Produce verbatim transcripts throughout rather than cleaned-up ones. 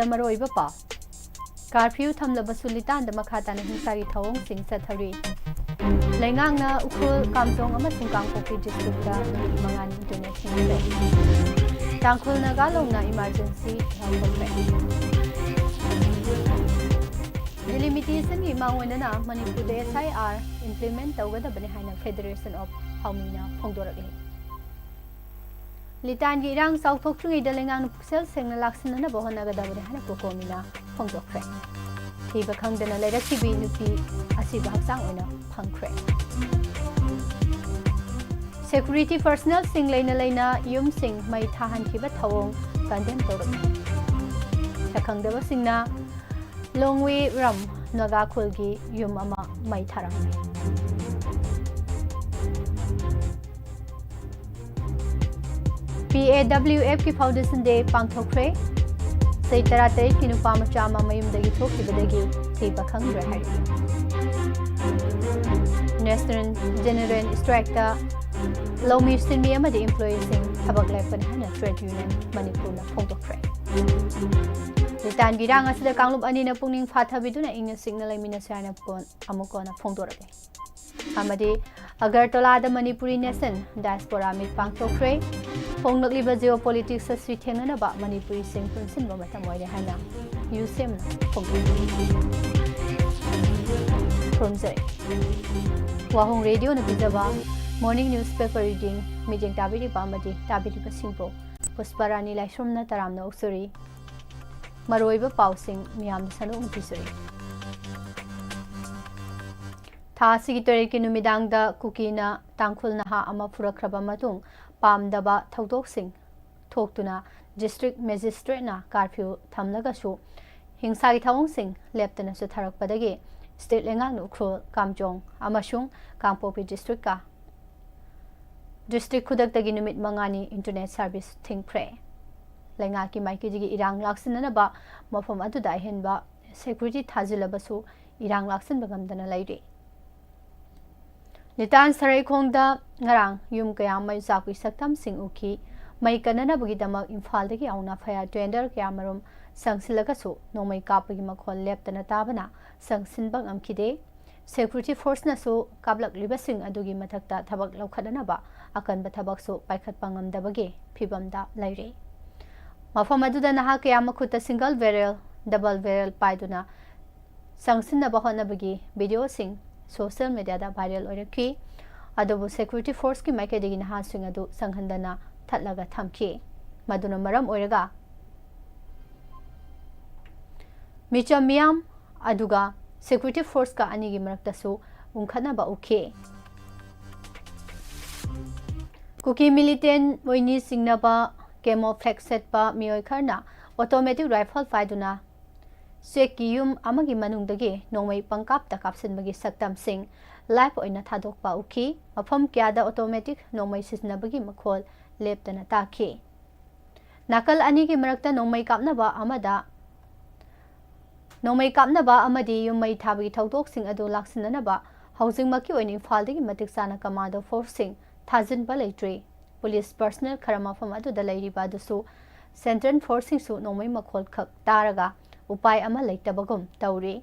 ꯃꯔꯨꯑꯣꯏꯕ ꯄꯥꯎ꯫ ꯀꯥꯔꯐ꯭ꯌꯨ ꯊꯝꯂꯕꯁꯨ ꯂꯤꯇꯥꯟꯗ ꯃꯈꯥ ꯇꯥꯅ ꯍꯤꯡꯁꯥꯒꯤ ꯊꯧꯑꯣꯡꯁꯤꯡ ꯆꯠꯊꯔꯤ꯫ ꯂꯩꯉꯥꯛꯅ ꯎꯈ꯭ꯔꯨꯜ, ꯀꯥꯝꯖꯣꯡ ꯑꯃꯁꯨꯡ ꯀꯥꯡꯄꯣꯛꯄꯤ ꯗꯤꯁꯇ꯭ꯔꯤꯛꯇ ꯅꯨꯃꯤꯠ ꯃꯉꯥꯅꯤ ꯏꯟꯇꯔꯅꯦꯠ ꯊꯤꯡꯖꯤꯜꯂꯦ꯫ ꯇꯥꯡꯈꯨꯜ ꯅꯥꯒꯥ ꯂꯣꯡꯅ ꯏꯃꯥꯔꯖꯦꯟꯁꯤ ꯂꯥꯎꯊꯣꯛꯈ꯭ꯔꯦ꯫ ꯗꯤꯂꯤꯃꯤꯇꯦꯁꯟꯒꯤ ꯃꯥꯡꯑꯣꯏꯅꯅ ꯃꯅꯤꯄꯨꯔꯗ S I R implement ꯇꯧꯒꯗꯕꯅꯤ ꯍꯥꯏꯅ Federation of Haomina ꯐꯣꯡꯗꯣꯔꯛꯂꯤ꯫ ꯂꯤꯇꯥꯟꯒꯤ ꯏꯔꯥꯡ ꯆꯥꯎꯊꯣꯛꯇ꯭ꯔꯤꯉꯩꯗ ꯂꯩꯉꯥꯛꯅ ꯄꯨꯛꯆꯦꯜ ꯁꯦꯡꯅ ꯂꯥꯛꯁꯤꯟꯅꯅꯕ ꯍꯣꯠꯅꯒꯗꯕꯅꯤ ꯍꯥꯏꯅ ꯀꯣꯀꯣꯃꯤꯅ ꯐꯣꯡꯗꯣꯛꯈ꯭ꯔꯦ꯫ ꯊꯤꯕ ꯈꯪꯗꯅ ꯂꯩꯔꯛꯈꯤꯕꯤ ꯅꯨꯄꯤ ꯑꯁꯤꯕꯨ ꯍꯛꯆꯥꯡ ꯑꯣꯏꯅ ꯐꯪꯈ꯭ꯔꯦ꯫ Security personnelꯁꯤꯡ ꯂꯩꯅ ꯂꯩꯅ ꯌꯨꯝꯁꯤꯡ ꯃꯩ ꯊꯥꯍꯟꯈꯤꯕ ꯊꯧꯑꯣꯡ condemn ꯇꯧꯔꯛꯂꯤ꯫ ꯁꯛꯈꯪꯗꯕꯁꯤꯡꯅ ꯂꯣꯡꯋꯤ ꯔꯝ ꯅꯥꯒꯥ ꯈꯨꯜꯒꯤ ꯌꯨꯝ ꯑꯃ ꯃꯩ ꯊꯥꯔꯝꯃꯤ꯫ P A W Fꯀꯤ Foundation Day ꯄꯥꯡꯊꯣꯛꯈ꯭ꯔꯦ꯫ ꯆꯍꯤ ꯇꯔꯥꯇꯔꯦꯠꯀꯤ ꯅꯨꯄꯥ ꯃꯆꯥ ꯑꯃ ꯃꯌꯨꯝꯗꯒꯤ ꯊꯣꯛꯈꯤꯕꯗꯒꯤ ꯊꯤꯕ ꯈꯪꯗ꯭ꯔꯦ ꯍꯥꯏꯔꯤ꯫ National General Strikeꯇ ꯂꯧꯃꯤ, ꯁꯤꯟꯃꯤ ꯑꯃꯗꯤ employeeꯁꯤꯡ ꯊꯕꯛ ꯂꯦꯞꯀꯅꯤ ꯍꯥꯏꯅ Trade Union ꯃꯅꯤꯄꯨꯔꯅ ꯐꯣꯡꯗꯣꯛꯈ꯭ꯔꯦ꯫ ꯂꯤꯇꯥꯟꯒꯤ ꯏꯔꯥꯡ ꯑꯁꯤꯗ ꯀꯥꯡꯂꯨꯞ ꯑꯅꯤꯅ ꯄꯨꯛꯅꯤꯡ ꯐꯥꯊꯕꯤꯗꯨꯅ ꯏꯪꯅ ꯆꯤꯛꯅ ꯂꯩꯃꯤꯟꯅꯁꯤ ꯍꯥꯏꯅ ꯀꯣꯟ-, ꯑꯃꯨꯛ ꯀꯣꯟꯅ ꯐꯣꯡꯗꯣꯔꯛꯂꯤ꯫ ꯑꯃꯗꯤ ꯑꯒꯔꯇꯂꯥꯗ ꯃꯅꯤꯄꯨꯔꯤ Nation Diaspora Meet ꯄꯥꯡꯊꯣꯛꯈ꯭ꯔꯦ꯫ ꯍꯣꯡꯂꯛꯂꯤꯕ geopolitics ꯑꯁꯤ ꯊꯦꯡꯅꯅꯕ ꯃꯅꯤꯄꯨꯔꯤꯁꯤꯡ ꯄꯨꯟꯁꯤꯟꯕ ꯃꯇꯝ ꯑꯣꯏꯔꯦ ꯍꯥꯏꯅ UCMꯅ ꯐꯣꯡꯗꯣꯛꯈꯤ꯫ ꯈꯨꯔꯨꯝꯖꯔꯤ꯫ ꯋꯥꯍꯣꯡ ꯔꯦꯗꯤꯑꯣꯅ ꯄꯤꯖꯕ Morning Newspaper Reading ꯃꯤꯠꯌꯦꯡ ꯇꯥꯕꯤꯔꯤꯕ ꯑꯃꯗꯤ ꯇꯥꯕꯤꯔꯤꯕꯁꯤꯡꯕꯨ ꯄꯨꯁꯄꯔꯥꯅꯤ ꯂꯥꯏꯁ꯭ꯔꯝꯅ ꯇꯔꯥꯝꯅ ꯑꯣꯛꯆꯔꯤ꯫ ꯃꯔꯨꯑꯣꯏꯕ ꯄꯥꯎꯁꯤꯡ ꯃꯤꯌꯥꯝꯗ ꯁꯟꯗꯣꯛꯅ ꯄꯤꯖꯔꯤ꯫ ꯊꯥ ꯑꯁꯤꯒꯤ ꯇꯔꯦꯠꯀꯤ ꯅꯨꯃꯤꯗꯥꯡꯗ ꯀꯨꯀꯤꯅ ꯇꯥꯡꯈꯨꯜ ꯅꯍꯥ ꯑꯃ ꯐꯨꯔꯛꯈ꯭ꯔꯕ ꯃꯇꯨꯡ ꯄꯥꯝꯗꯕ ꯊꯧꯗꯣꯛꯁꯤꯡ ꯊꯣꯛꯇꯨꯅ district magistrateꯅ curfew ꯊꯝꯂꯒꯁꯨ ꯍꯤꯡꯁꯥꯒꯤ ꯊꯧꯑꯣꯡꯁꯤꯡ ꯂꯦꯞꯇꯅ ꯆꯠꯊꯔꯛꯄꯗꯒꯤ state ꯂꯩꯉꯥꯛꯅ ꯎꯈ꯭ꯔꯨꯜ, ꯀꯥꯝꯖꯣꯡ ꯑꯃꯁꯨꯡ ꯀꯥꯡꯄꯣꯛꯄꯤ districtꯀ district ꯈꯨꯗꯛꯇꯒꯤ ꯅꯨꯃꯤꯠ ꯃꯉꯥꯅꯤ internet service ꯊꯤꯡꯈ꯭ꯔꯦ꯫ ꯂꯩꯉꯥꯛꯀꯤ ꯃꯥꯏꯀꯩꯗꯒꯤ ꯏꯔꯥꯡ ꯂꯥꯛꯁꯤꯟꯅꯅꯕ ꯃꯐꯝ ꯑꯗꯨꯗ ꯑꯍꯦꯟꯕ security ꯊꯥꯖꯤꯜꯂꯕꯁꯨ ꯏꯔꯥꯡ ꯂꯥꯛꯁꯤꯟꯕ ꯉꯝꯗꯅ ꯂꯩꯔꯤ꯫ ꯂꯤꯇꯥꯟ ꯁꯔꯩꯈꯣꯡꯗ ꯉꯔꯥꯡ ꯌꯨꯝ ꯀꯌꯥ ꯃꯩ ꯆꯥꯛꯄꯒꯤ ꯁꯛꯇꯝꯁꯤꯡ ꯎꯈꯤ꯫ ꯃꯩ ꯀꯟꯅꯅꯕꯒꯤꯗꯃꯛ ꯏꯝꯐꯥꯜꯗꯒꯤ ꯍꯧꯅ fire tender ꯀꯌꯥꯃꯔꯨꯝ ꯆꯪꯁꯤꯜꯂꯒꯁꯨ ꯅꯣꯡꯃꯩ ꯀꯥꯞꯄꯒꯤ ꯃꯈꯣꯜ ꯂꯦꯞꯇꯅ ꯇꯥꯕꯅ ꯆꯪꯁꯤꯟꯕ ꯉꯝꯈꯤꯗꯦ꯫ Security forceꯅꯁꯨ ꯀꯥꯞꯂꯛꯂꯤꯕꯁꯤꯡ ꯑꯗꯨꯒꯤ ꯃꯊꯛꯇ ꯊꯕꯛ ꯂꯧꯈꯠꯅꯅꯕ ꯑꯀꯟꯕ ꯊꯕꯛꯁꯨ ꯄꯥꯏꯈꯠꯄ ꯉꯝꯗꯕꯒꯤ ꯐꯤꯕꯝꯗ ꯂꯩꯔꯦ꯫ ꯃꯐꯝ ꯑꯗꯨꯗ ꯅꯍꯥ ꯀꯌꯥ ꯃꯈꯨꯠꯇ single barrel, double barrel ꯄꯥꯏꯗꯨꯅ ꯆꯪꯁꯤꯟꯅꯕ ꯍꯣꯠꯅꯕꯒꯤ videoꯁꯤꯡ social mediaꯗ viral ꯑꯣꯏꯔꯛꯈꯤ꯫ ꯑꯗꯨꯕꯨ security forceꯀꯤ ꯃꯥꯏꯀꯩꯗꯒꯤ ꯅꯍꯥꯁꯤꯡ ꯑꯗꯨ ꯆꯪꯍꯟꯗꯅ ꯊꯠꯂꯒ ꯊꯝꯈꯤ꯫ ꯃꯗꯨꯅ ꯃꯔꯝ ꯑꯣꯏꯔꯒ ꯃꯤꯆꯝ ꯃꯤꯌꯥꯝ ꯑꯗꯨꯒ security forceꯀ ꯑꯅꯤꯒꯤ ꯃꯔꯛꯇꯁꯨ ꯎꯪꯈꯠꯅꯕ ꯎꯈꯤ꯫ ꯀꯨꯀꯤ militant ꯑꯣꯏꯅꯤ ꯆꯤꯡꯅꯕ camouflage ꯁꯦꯠꯄ ꯃꯤꯑꯣꯏ ꯈꯔꯅ automatic rifle ꯄꯥꯏꯗꯨꯅ ꯆꯦꯛꯀꯤ ꯌꯨꯝ ꯑꯃꯒꯤ ꯃꯅꯨꯡꯗꯒꯤ ꯅꯣꯡꯃꯩ ꯄꯪꯀꯥꯞꯇ ꯀꯥꯞꯁꯤꯟꯕꯒꯤ ꯁꯛꯇꯝꯁꯤꯡ live ꯑꯣꯏꯅ ꯊꯥꯗꯣꯛꯄ ꯎꯈꯤ꯫ ꯃꯐꯝ ꯀꯌꯥꯗ automatic ꯅꯣꯡꯃꯩ ꯁꯤꯖꯤꯟꯅꯕꯒꯤ ꯃꯈꯣꯜ ꯂꯦꯞꯇꯅ ꯇꯥꯈꯤ꯫ ꯅꯥꯀꯜ ꯑꯅꯤꯒꯤ ꯃꯔꯛꯇ ꯅꯣꯡꯃꯩ ꯀꯥꯞꯅꯕ ꯑꯃꯗ, ꯅꯣꯡꯃꯩ ꯀꯥꯞꯅꯕ ꯑꯃꯗꯤ ꯌꯨꯝ ꯃꯩ ꯊꯥꯕꯒꯤ ꯊꯧꯗꯣꯛꯁꯤꯡ ꯑꯗꯨ ꯂꯥꯛꯁꯤꯟꯅꯅꯕ ꯍꯧꯖꯤꯛꯃꯛꯀꯤ ꯑꯣꯏꯅ ꯏꯝꯐꯥꯜꯗꯒꯤ ꯃꯇꯤꯛ ꯆꯥꯅ commando forceꯁꯤꯡ ꯊꯥꯖꯤꯟꯕ ꯂꯩꯇ꯭ꯔꯤ꯫ Police personnel ꯈꯔ ꯃꯐꯝ ꯑꯗꯨꯗ ꯂꯩꯔꯤꯕ ꯑꯗꯨꯁꯨ central forceꯁꯤꯡꯁꯨ ꯅꯣꯡꯃꯩ ꯃꯈꯣꯜ ꯈꯛ ꯇꯥꯔꯒ ꯎꯄꯥꯏ ꯑꯃ ꯂꯩꯇꯕꯒꯨꯝ ꯇꯧꯔꯤ꯫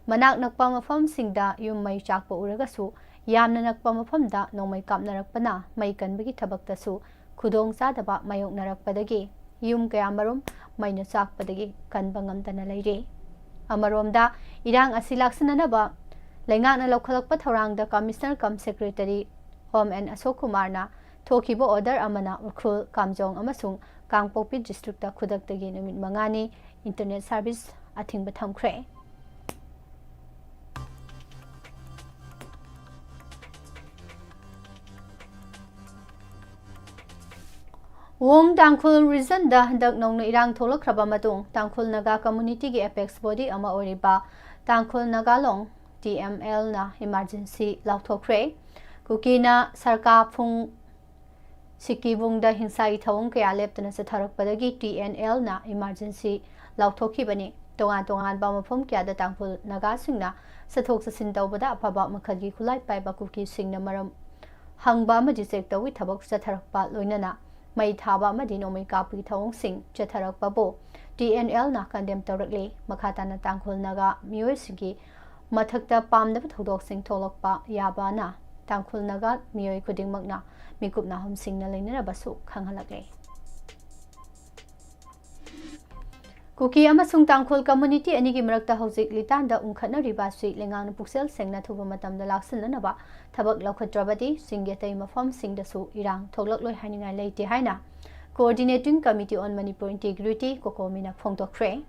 ꯃꯅꯥꯛ ꯅꯛꯄ ꯃꯐꯝꯁꯤꯡꯗ ꯌꯨꯝ ꯃꯩ ꯆꯥꯛꯄ ꯎꯔꯒꯁꯨ, ꯌꯥꯝꯅ ꯅꯛꯄ ꯃꯐꯝꯗ ꯅꯣꯡꯃꯩ ꯀꯥꯞꯅꯔꯛꯄꯅ ꯃꯩ ꯀꯟꯕꯒꯤ ꯊꯕꯛꯇꯁꯨ ꯈꯨꯗꯣꯡ ꯆꯥꯗꯕ ꯃꯥꯌꯣꯛꯅꯔꯛꯄꯗꯒꯤ ꯌꯨꯝ ꯀꯌꯥꯃꯔꯨꯝ ꯃꯩꯅ ꯆꯥꯛꯄꯗꯒꯤ ꯀꯟꯕ ꯉꯝꯗꯅ ꯂꯩꯔꯤ꯫ ꯑꯃꯔꯣꯝꯗ, ꯏꯔꯥꯡ ꯑꯁꯤ ꯂꯥꯛꯁꯤꯟꯅꯅꯕ ꯂꯩꯉꯥꯛꯅ ꯂꯧꯈꯠꯂꯛꯄ ꯊꯧꯔꯥꯡꯗ Commissioner cum Secretary Home N ꯑꯁꯣꯛ ꯀꯨꯃꯥꯔꯅ ꯊꯣꯛꯈꯤꯕ order ꯑꯃꯅ ꯎꯈ꯭ꯔꯨꯜ, ꯀꯥꯝꯖꯣꯡ ꯑꯃꯁꯨꯡ ꯀꯥꯡꯄꯣꯛꯄꯤ districtꯇ ꯈꯨꯗꯛꯇꯒꯤ ꯅꯨꯃꯤꯠ ꯃꯉꯥꯅꯤ internet service ꯑꯊꯤꯡꯕ ꯊꯝꯈ꯭ꯔꯦ꯫ ꯋꯣꯡ ꯇꯥꯡꯈꯨꯜ regionꯗ ꯍꯟꯗꯛ ꯅꯧꯅ ꯏꯔꯥꯡ ꯊꯣꯛꯂꯛꯈ꯭ꯔꯕ ꯃꯇꯨꯡ, ꯇꯥꯡꯈꯨꯜ ꯅꯥꯒꯥ communityꯒꯤ apex body ꯑꯃ ꯑꯣꯏꯔꯤꯕ ꯇꯥꯡꯈꯨꯜ ꯅꯥꯒꯥ ꯂꯣꯡ, T M L ꯅ emergency ꯂꯥꯎꯊꯣꯛꯈ꯭ꯔꯦ꯫ ꯀꯨꯀꯤꯅ ꯁꯔꯀꯥꯔ ꯐꯨꯡ ꯁꯤꯀꯤꯕꯨꯡꯗ ꯍꯤꯡꯁꯥꯒꯤ ꯊꯧꯑꯣꯡ ꯀꯌꯥ ꯂꯦꯞꯇꯅ ꯆꯠꯊꯔꯛꯄꯗꯒꯤ T N L ꯅ emergency ꯂꯥꯎꯊꯣꯛꯈꯤꯕꯅꯤ꯫ ꯇꯣꯉꯥꯟ ꯇꯣꯉꯥꯟꯕ ꯃꯐꯝ ꯀꯌꯥꯗ ꯇꯥꯡꯈꯨꯜ ꯅꯥꯒꯥꯁꯤꯡꯅ ꯆꯠꯊꯣꯛ ꯆꯠꯁꯤꯟ ꯇꯧꯕꯗ ꯑꯐꯕ ꯃꯈꯜꯒꯤ ꯈꯨꯠꯂꯥꯏ ꯄꯥꯏꯕ ꯀꯨꯀꯤꯁꯤꯡꯅ ꯃꯔꯝ ꯍꯪꯕ ꯑꯃꯗꯤ check ꯇꯧꯕꯒꯤ ꯊꯕꯛ ꯆꯠꯊꯔꯛꯄ, ꯂꯣꯏꯅꯅ ꯃꯩ ꯊꯥꯕ ꯑꯃꯗꯤ ꯅꯣꯡꯃꯩ ꯀꯥꯞꯄꯒꯤ ꯊꯧꯑꯣꯡꯁꯤꯡ ꯆꯠꯊꯔꯛꯄꯕꯨ ꯇꯤ ꯑꯦꯟ ꯑꯦꯜꯅ ꯀꯟꯗꯦꯝ ꯇꯧꯔꯛꯂꯤ꯫ ꯃꯈꯥ ꯇꯥꯅ ꯇꯥꯡꯈꯨꯜ ꯅꯥꯒꯥ ꯃꯤꯑꯣꯏꯁꯤꯡꯒꯤ ꯃꯊꯛꯇ ꯄꯥꯝꯗꯕ ꯊꯧꯗꯣꯛꯁꯤꯡ ꯊꯣꯛꯂꯛꯄ ꯌꯥꯕꯅ ꯇꯥꯡꯈꯨꯜ ꯅꯥꯒꯥ ꯃꯤꯑꯣꯏ ꯈꯨꯗꯤꯡꯃꯛꯅ ꯃꯤꯀꯨꯞ ꯅꯥꯍꯨꯝꯁꯤꯡꯅ ꯂꯩꯅꯅꯕꯁꯨ ꯈꯪꯍꯜꯂꯛꯂꯤ꯫ ꯀꯨꯀꯤ ꯑꯃꯁꯨꯡ ꯇꯥꯡꯈꯨꯜ ꯀꯝꯃꯨꯅꯤꯇꯤ ꯑꯅꯤꯒꯤ ꯃꯔꯛꯇ ꯍꯧꯖꯤꯛ ꯂꯤꯇꯥꯟꯗ ꯎꯪꯈꯠꯅꯔꯤꯕ ꯑꯁꯤ ꯂꯩꯉꯥꯛꯅ ꯄꯨꯛꯆꯦꯜ ꯁꯦꯡꯅ ꯑꯊꯨꯕ ꯃꯇꯝꯗ ꯂꯥꯛꯁꯤꯟꯅꯅꯕ ꯊꯕꯛ ꯂꯧꯈꯠꯇ꯭ꯔꯕꯗꯤ ꯆꯤꯡꯒꯤ ꯑꯇꯩ ꯃꯐꯝꯁꯤꯡꯗꯁꯨ ꯏꯔꯥꯡ ꯊꯣꯛꯂꯛꯂꯣꯏ ꯍꯥꯏꯅꯤꯡꯉꯥꯏ ꯂꯩꯇꯦ ꯍꯥꯏꯅ Coordinating Committee on Manipur Integrity, ꯀꯣꯀꯣꯃꯤꯅ ꯐꯣꯡꯗꯣꯛꯈ꯭ꯔꯦ꯫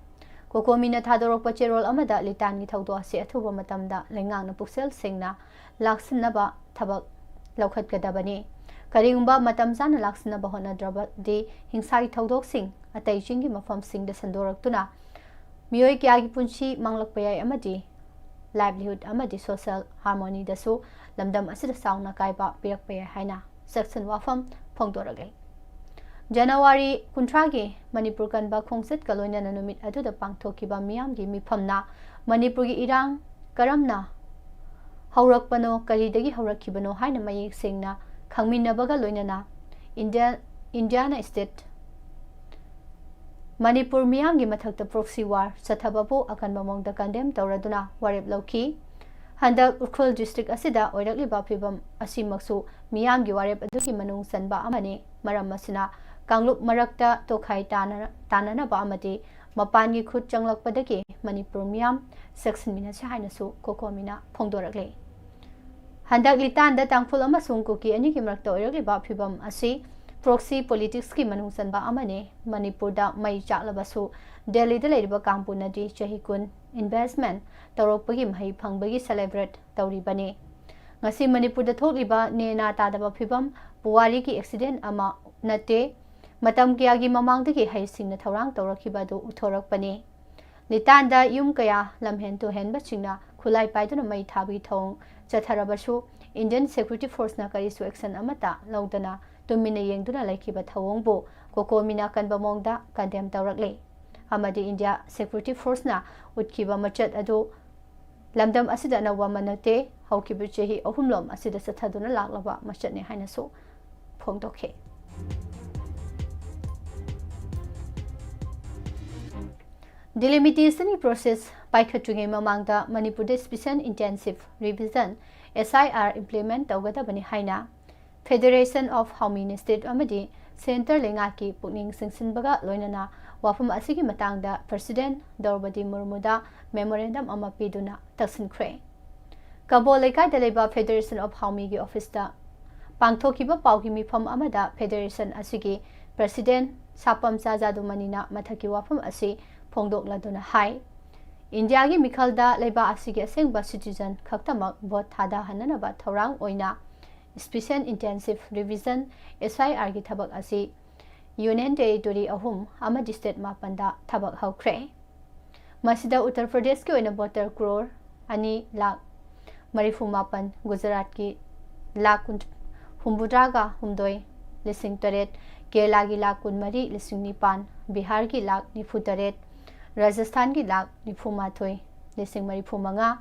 ꯀꯣꯀꯣꯃꯤꯅ ꯊꯥꯗꯣꯔꯛꯄ ꯆꯦꯔꯣꯜ ꯑꯃꯗ ꯂꯤꯇꯥꯟꯒꯤ ꯊꯧꯗꯣꯛ ꯑꯁꯤ ꯑꯊꯨꯕ ꯃꯇꯝꯗ ꯂꯩꯉꯥꯛꯅ ꯄꯨꯛꯆꯦꯜ ꯁꯦꯡꯅ ꯂꯥꯛꯁꯤꯟꯅꯕ ꯊꯕꯛ ꯂꯧꯈꯠꯀꯗꯕꯅꯤ꯫ ꯀꯔꯤꯒꯨꯝꯕ ꯃꯇꯝ ꯆꯥꯅ ꯂꯥꯛꯁꯤꯟꯅꯕ ꯍꯣꯠꯅꯗ꯭ꯔꯕꯗꯤ ꯍꯤꯡꯁꯥꯒꯤ ꯊꯧꯗꯣꯛꯁꯤꯡ ꯑꯇꯩ ꯆꯤꯡꯒꯤ ꯃꯐꯝꯁꯤꯡꯗ ꯁꯟꯗꯣꯔꯛꯇꯨꯅ ꯃꯤꯑꯣꯏ ꯀꯌꯥꯒꯤ ꯄꯨꯟꯁꯤ ꯃꯥꯡꯂꯛꯄ ꯌꯥꯏ ꯑꯃꯗꯤ livelihood ꯑꯃꯗꯤ social harmony ꯗꯁꯨ ꯂꯝꯗꯝ ꯑꯁꯤꯗ ꯆꯥꯎꯅ ꯑꯀꯥꯏꯕ ꯄꯤꯔꯛꯄ ꯌꯥꯏ ꯍꯥꯏꯅ ꯖꯦꯛꯁꯟ ꯋꯥꯐꯝ ꯐꯣꯡꯗꯣꯔꯛꯂꯤ꯫ ꯖꯅꯋꯥꯔꯤ ꯀꯨꯟꯊ꯭ꯔꯥꯒꯤ ꯃꯅꯤꯄꯨꯔ ꯀꯟꯕ ꯈꯣꯡꯆꯠꯀ ꯂꯣꯏꯅꯅ ꯅꯨꯃꯤꯠ ꯑꯗꯨꯗ ꯄꯥꯡꯊꯣꯛꯈꯤꯕ ꯃꯤꯌꯥꯝꯒꯤ ꯃꯤꯐꯝꯅ ꯃꯅꯤꯄꯨꯔꯒꯤ ꯏꯔꯥꯡ ꯀꯔꯝꯅ ꯍꯧꯔꯛꯄꯅꯣ, ꯀꯔꯤꯗꯒꯤ ꯍꯧꯔꯛꯈꯤꯕꯅꯣ ꯍꯥꯏꯅ ꯃꯌꯦꯛ ꯁꯦꯡꯅ ꯈꯪꯃꯤꯟꯅꯕꯒ ꯂꯣꯏꯅꯅ ꯏꯟꯗꯤꯌꯥ, ꯏꯟꯗꯤꯌꯥꯅ state ꯃꯅꯤꯄꯨꯔ ꯃꯤꯌꯥꯝꯒꯤ ꯃꯊꯛꯇ proxy war ꯆꯠꯊꯕꯕꯨ ꯑꯀꯟꯕ ꯃꯑꯣꯡꯗ condemn ꯇꯧꯔꯗꯨꯅ ꯋꯥꯔꯦꯞ ꯂꯧꯈꯤ꯫ ꯍꯟꯗꯛ ꯎꯈ꯭ꯔꯨꯜ district ꯑꯁꯤꯗ ꯑꯣꯏꯔꯛꯂꯤꯕ ꯐꯤꯚꯝ ꯑꯁꯤꯃꯛꯁꯨ ꯃꯤꯌꯥꯝꯒꯤ ꯋꯥꯔꯦꯞ ꯑꯗꯨꯒꯤ ꯃꯅꯨꯡ ꯆꯟꯕ ꯑꯃꯅꯤ꯫ ꯃꯔꯝ ꯑꯁꯤꯅ ꯀꯥꯡꯂꯨꯞ ꯃꯔꯛꯇ ꯇꯣꯈꯥꯏ ꯇꯥꯅ-, ꯇꯥꯅꯅꯕ ꯑꯃꯗꯤ ꯃꯄꯥꯟꯒꯤ ꯈꯨꯠ ꯆꯪꯂꯛꯄꯗꯒꯤ ꯃꯅꯤꯄꯨꯔ ꯃꯤꯌꯥꯝ ꯆꯦꯛꯁꯤꯟꯃꯤꯟꯅꯁꯤ ꯍꯥꯏꯅꯁꯨ ꯀꯣꯀꯣꯃꯤꯅ ꯐꯣꯡꯗꯣꯔꯛꯂꯤ꯫ ꯍꯟꯗꯛ ꯂꯤꯇꯥꯟꯗ ꯇꯥꯡꯈꯨꯜ ꯑꯃꯁꯨꯡ ꯀꯨꯀꯤ ꯑꯅꯤꯒꯤ ꯃꯔꯛꯇ ꯑꯣꯏꯔꯛꯂꯤꯕ ꯐꯤꯚꯝ ꯑꯁꯤ proxy politics ꯀꯤ ꯃꯅꯨꯡ ꯆꯟꯕ ꯑꯃꯅꯤ꯫ ꯃꯅꯤꯄꯨꯔꯗ ꯃꯩ ꯆꯥꯛꯂꯕꯁꯨ ꯗꯦꯜꯂꯤꯗ ꯂꯩꯔꯤꯕ ꯀꯥꯡꯕꯨꯅꯗꯤ ꯆꯍꯤ ꯀꯨꯟ investment ꯇꯧꯔꯛꯄꯒꯤ ꯃꯍꯩ ꯐꯪꯕꯒꯤ celebrate ꯇꯧꯔꯤꯕꯅꯤ꯫ ꯉꯁꯤ ꯃꯅꯤꯄꯨꯔꯗ ꯊꯣꯛꯂꯤꯕ ꯅꯦꯅꯥ ꯇꯥꯗꯕ ꯐꯤꯚꯝ ꯄꯨꯋꯥꯔꯤꯒꯤ accident ꯑꯃ ꯅꯠꯇꯦ꯫ ꯃꯇꯝ ꯀꯌꯥꯒꯤ ꯃꯃꯥꯡꯗꯒꯤ ꯍꯩꯁꯤꯡꯅ ꯊꯧꯔꯥꯡ ꯇꯧꯔꯛꯈꯤꯕ ꯑꯗꯨ ꯎꯠꯊꯣꯔꯛꯄꯅꯤ꯫ ꯂꯤꯇꯥꯟꯗ ꯌꯨꯝ ꯀꯌꯥ ꯂꯝꯍꯦꯟ ꯇꯨꯍꯦꯟꯕꯁꯤꯡꯅ ꯈꯨꯠꯂꯥꯏ ꯄꯥꯏꯗꯨꯅ ꯃꯩ ꯊꯥꯕꯒꯤ ꯊꯧꯑꯣꯡ ꯆꯠꯊꯔꯕꯁꯨ Indian Security Force ꯅ ꯀꯔꯤꯁꯨ action ꯑꯃꯠꯇ ꯂꯧꯗꯅ ꯇꯨꯃꯤꯟꯅ ꯌꯦꯡꯗꯨꯅ ꯂꯩꯈꯤꯕ ꯊꯧꯑꯣꯡꯕꯨ ꯀꯣꯀꯣꯃꯤꯅ ꯑꯀꯟꯕ ꯃꯑꯣꯡꯗ condemn ꯇꯧꯔꯛꯂꯤ ꯑꯃꯗꯤ India Security Force ꯅ ꯎꯠꯈꯤꯕ ꯃꯆꯠ ꯑꯗꯨ ꯂꯝꯗꯝ ꯑꯁꯤꯗ ꯑꯅꯧꯕ ꯑꯃ ꯅꯠꯇꯦ, ꯍꯧꯈꯤꯕ ꯆꯍꯤ ꯑꯍꯨꯝꯂꯣꯝ ꯑꯁꯤꯗ ꯆꯠꯊꯗꯨꯅ ꯂꯥꯛꯂꯕ ꯃꯆꯠꯅꯤ ꯍꯥꯏꯅꯁꯨ ꯐꯣꯡꯗꯣꯛꯈꯤ꯫ Delimitation process ꯄꯥꯏꯈꯠꯇ꯭ꯔꯤꯉꯩ ꯃꯃꯥꯡꯗ ꯃꯅꯤꯄꯨꯔꯗ Special Intensive Revision, S I R, implement ꯇꯧꯒꯗꯕꯅꯤ ꯍꯥꯏꯅ Federation of Haomien State ꯑꯃꯗꯤ Centre ꯂꯩꯉꯥꯛꯀꯤ ꯄꯨꯛꯅꯤꯡ ꯆꯤꯡꯁꯤꯟꯕꯒ ꯂꯣꯏꯅꯅ ꯋꯥꯐꯝ ꯑꯁꯤꯒꯤ ꯃꯇꯥꯡꯗ President ꯗ꯭ꯔꯧꯄꯗꯤ ꯃꯨꯔꯃꯨꯗ memorandum ꯑꯃ ꯄꯤꯗꯨꯅ ꯇꯛꯁꯤꯟꯈ꯭ꯔꯦ꯫ ꯀꯕꯣ ꯂꯩꯀꯥꯏꯗ ꯂꯩꯕ Federation of Haomie ꯒꯤ office ꯇ ꯄꯥꯡꯊꯣꯛꯈꯤꯕ ꯄꯥꯎꯒꯤ ꯃꯤꯐꯝ ꯑꯃꯗ Federation ꯑꯁꯤꯒꯤ President ꯁꯥꯄꯝꯆꯥ ꯖꯥꯗꯨꯃꯅꯤꯅ ꯃꯊꯛꯀꯤ ꯋꯥꯐꯝ ꯑꯁꯤ ꯐꯣꯡꯗꯣꯛꯂꯗꯨꯅ ꯍꯥꯏ, ꯏꯟꯗꯤꯌꯥꯒꯤ ꯃꯤꯈꯜꯗ ꯂꯩꯕꯥꯛ ꯑꯁꯤꯒꯤ ꯑꯁꯦꯡꯕ citizen ꯈꯛꯇꯃꯛ vote ꯊꯥꯗꯍꯟꯅꯅꯕ ꯊꯧꯔꯥꯡ ꯑꯣꯏꯅ Special Intensive Revision, S I R ꯒꯤ ꯊꯕꯛ ꯑꯁꯤ Union Territory ꯑꯍꯨꯝ ꯑꯃꯗꯤ state ꯃꯥꯄꯟꯗ ꯊꯕꯛ ꯍꯧꯈ꯭ꯔꯦ꯫ ꯃꯁꯤꯗ ꯎꯠꯇꯔ ꯄ꯭ꯔꯗꯦꯁꯀꯤ ꯑꯣꯏꯅ voter crore ꯑꯅꯤ ꯂꯥꯈ ꯃꯔꯤꯐꯨ ꯃꯥꯄꯟ, ꯒꯨꯖꯔꯥꯠꯀꯤ ꯂꯥꯈ ꯀꯨꯟ-, ꯍꯨꯝꯐꯨꯇꯔꯥꯒ ꯍꯨꯝꯗꯣꯏ ꯂꯤꯁꯤꯡ ꯇꯔꯦꯠ, ꯀꯦꯔꯂꯥꯒꯤ ꯂꯥꯈ ꯀꯨꯟꯃꯔꯤ ꯂꯤꯁꯤꯡ ꯅꯤꯄꯥꯟ, ꯕꯤꯍꯥꯔꯒꯤ ꯂꯥꯈ ꯅꯤꯐꯨ ꯇꯔꯦꯠ, ꯔꯥꯖꯁꯊꯥꯟꯒꯤ ꯂꯥꯈ ꯅꯤꯐꯨ ꯃꯥꯊꯣꯏ ꯂꯤꯁꯤꯡ ꯃꯔꯤꯐꯨ ꯃꯉꯥ,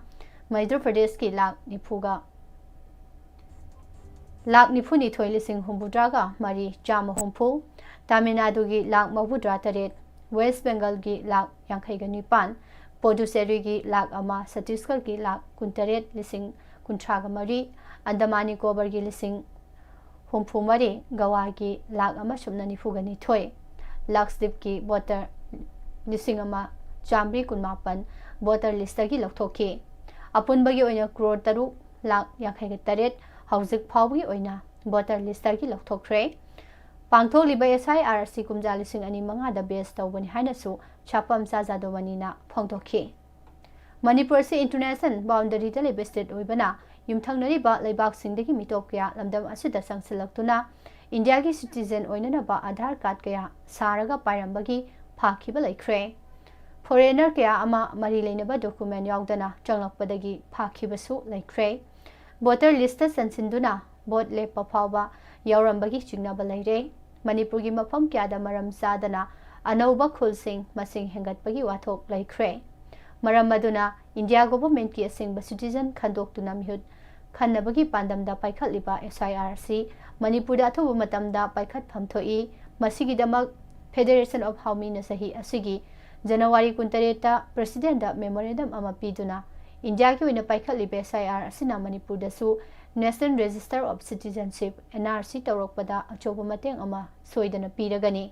ꯃꯙ꯭ꯌ ꯄ꯭ꯔꯗꯦꯁꯀꯤ ꯂꯥꯈ ꯅꯤꯐꯨꯒ, ꯂꯥꯈ ꯅꯤꯐꯨ ꯅꯤꯊꯣꯏ ꯂꯤꯁꯤꯡ ꯍꯨꯝꯐꯨꯇꯔꯥꯒ ꯃꯔꯤ ꯆꯥꯝꯃ ꯍꯨꯝꯐꯨ, ꯇꯥꯃꯤꯜ ꯅꯥꯗꯨꯒꯤ ꯂꯥꯈ ꯃꯧꯗ꯭ꯔꯥ ꯇꯔꯦꯠ, ꯋꯦꯁ ꯕꯦꯡꯒꯜꯒꯤ ꯂꯥꯈ ꯌꯥꯡꯈꯩꯒ ꯅꯤꯄꯥꯟ, ꯄꯣꯗꯨꯆꯦꯔꯤꯒꯤ ꯂꯥꯈ ꯑꯃ, ꯁꯠꯇꯤꯁꯒꯔꯒꯤ ꯂꯥꯈ ꯀꯨꯟꯇꯔꯦꯠ ꯂꯤꯁꯤꯡ ꯀꯨꯟꯊ꯭ꯔꯥꯒ ꯃꯔꯤ, ꯑꯟꯗꯃꯥꯟ ꯅꯤꯀꯣꯕꯔꯒꯤ ꯂꯤꯁꯤꯡ ꯍꯨꯝꯐꯨ ꯃꯔꯤ, ꯒꯋꯥꯒꯤ ꯂꯥꯈ ꯑꯃ ꯁꯨꯞꯅ ꯅꯤꯐꯨꯒ ꯅꯤꯊꯣꯏ, ꯂꯛꯁꯗꯤꯞꯀꯤ voter ꯂꯤꯁꯤꯡ ꯑꯃ ꯆꯥꯝꯃꯔꯤ ꯀꯨꯟꯃꯥꯄꯟ voter list ꯇꯒꯤ ꯂꯧꯊꯣꯛꯈꯤ꯫ ꯑꯄꯨꯟꯕꯒꯤ ꯑꯣꯏꯅ ꯀ꯭ꯔꯣꯔ ꯇꯔꯨꯛ ꯂꯥꯈ ꯌꯥꯡꯈꯩꯒ ꯇꯔꯦꯠ ꯍꯧꯖꯤꯛ ꯐꯥꯎꯕꯒꯤ ꯑꯣꯏꯅ voter list ꯇꯒꯤ ꯂꯧꯊꯣꯛꯈ꯭ꯔꯦ꯫ ꯄꯥꯡꯊꯣꯛꯂꯤꯕ S I R ꯑꯁꯤ ꯀꯨꯝꯖꯥ ꯂꯤꯁꯤꯡ ꯑꯅꯤ ꯃꯉꯥꯗ base ꯇꯧꯕꯅꯤ ꯍꯥꯏꯅꯁꯨ ꯁꯥꯄꯝꯆꯥ ꯖꯥꯗꯨꯃꯅꯤꯅ ꯐꯣꯡꯗꯣꯛꯈꯤ꯫ ꯃꯅꯤꯄꯨꯔ ꯑꯁꯤ international boundary ꯗ ꯂꯩꯕ state ꯑꯣꯏꯕꯅ, ꯌꯨꯝꯊꯪꯅꯔꯤꯕ ꯂꯩꯕꯥꯛꯁꯤꯡꯗꯒꯤ ꯃꯤꯇꯣꯞ ꯀꯌꯥ ꯂꯝꯗꯝ ꯑꯁꯤꯗ ꯆꯪꯁꯤꯜꯂꯛꯇꯨꯅ ꯏꯟꯗꯤꯌꯥꯒꯤ citizen ꯑꯣꯏꯅꯅꯕ ꯑꯙꯥꯔ ꯀꯥꯔꯗ ꯀꯌꯥ ꯁꯥꯔꯒ ꯄꯥꯏꯔꯝꯕꯒꯤ ꯐꯥꯈꯤꯕ ꯂꯩꯈ꯭ꯔꯦ꯫ Foreigner ꯀꯌꯥ ꯑꯃ ꯃꯔꯤ ꯂꯩꯅꯕ document ꯌꯥꯎꯗꯅ ꯆꯪꯂꯛꯄꯗꯒꯤ ꯐꯥꯈꯤꯕꯁꯨ ꯂꯩꯈ꯭ꯔꯦ꯫ Voter list ꯇ ꯆꯟꯁꯤꯟꯗꯨꯅ vote ꯂꯦꯞꯄ ꯐꯥꯎꯕ ꯌꯥꯎꯔꯝꯕꯒꯤ ꯆꯤꯡꯅꯕ ꯂꯩꯔꯦ꯫ ꯃꯅꯤꯄꯨꯔꯒꯤ ꯃꯐꯝ ꯀꯌꯥꯗ ꯃꯔꯝ ꯆꯥꯗꯅ ꯑꯅꯧꯕ ꯈꯨꯜꯁꯤꯡ ꯃꯁꯤꯡ ꯍꯦꯟꯒꯠꯄꯒꯤ ꯋꯥꯊꯣꯛ ꯂꯩꯈ꯭ꯔꯦ꯫ ꯃꯔꯝ ꯑꯗꯨꯅ ꯏꯟꯗꯤꯌꯥ government ꯀꯤ ꯑꯁꯦꯡꯕ citizen ꯈꯟꯗꯣꯛꯇꯨꯅ ꯃꯤꯍꯨꯠ ꯈꯟꯅꯕꯒꯤ ꯄꯥꯟꯗꯝꯗ ꯄꯥꯏꯈꯠꯂꯤꯕ S I R ꯑꯁꯤ ꯃꯅꯤꯄꯨꯔꯗ ꯑꯊꯨꯕ ꯃꯇꯝꯗ ꯄꯥꯏꯈꯠꯐꯝ ꯊꯣꯛꯏ꯫ ꯃꯁꯤꯒꯤꯗꯃꯛ Federation of Haomie ꯅ ꯆꯍꯤ ꯑꯁꯤꯒꯤ ꯖꯅꯋꯥꯔꯤ ꯀꯨꯟꯇꯔꯦꯠꯇ ꯄ꯭ꯔꯦꯁꯤꯗꯦꯟꯗ ꯃꯦꯃꯣꯔꯦꯟꯗꯝ ꯑꯃ ꯄꯤꯗꯨꯅ ꯏꯟꯗꯤꯌꯥꯒꯤ ꯑꯣꯏꯅ ꯄꯥꯏꯈꯠꯂꯤꯕ ꯑꯦꯁ ꯑꯥꯏ ꯑꯥꯔ ꯑꯁꯤꯅ ꯃꯅꯤꯄꯨꯔꯗꯁꯨ national register of citizenship, N R C, ꯇꯧꯔꯛꯄꯗ ꯑꯆꯧꯕ ꯃꯇꯦꯡ ꯑꯃ ꯁꯣꯏꯗꯅ ꯄꯤꯔꯒꯅꯤ꯫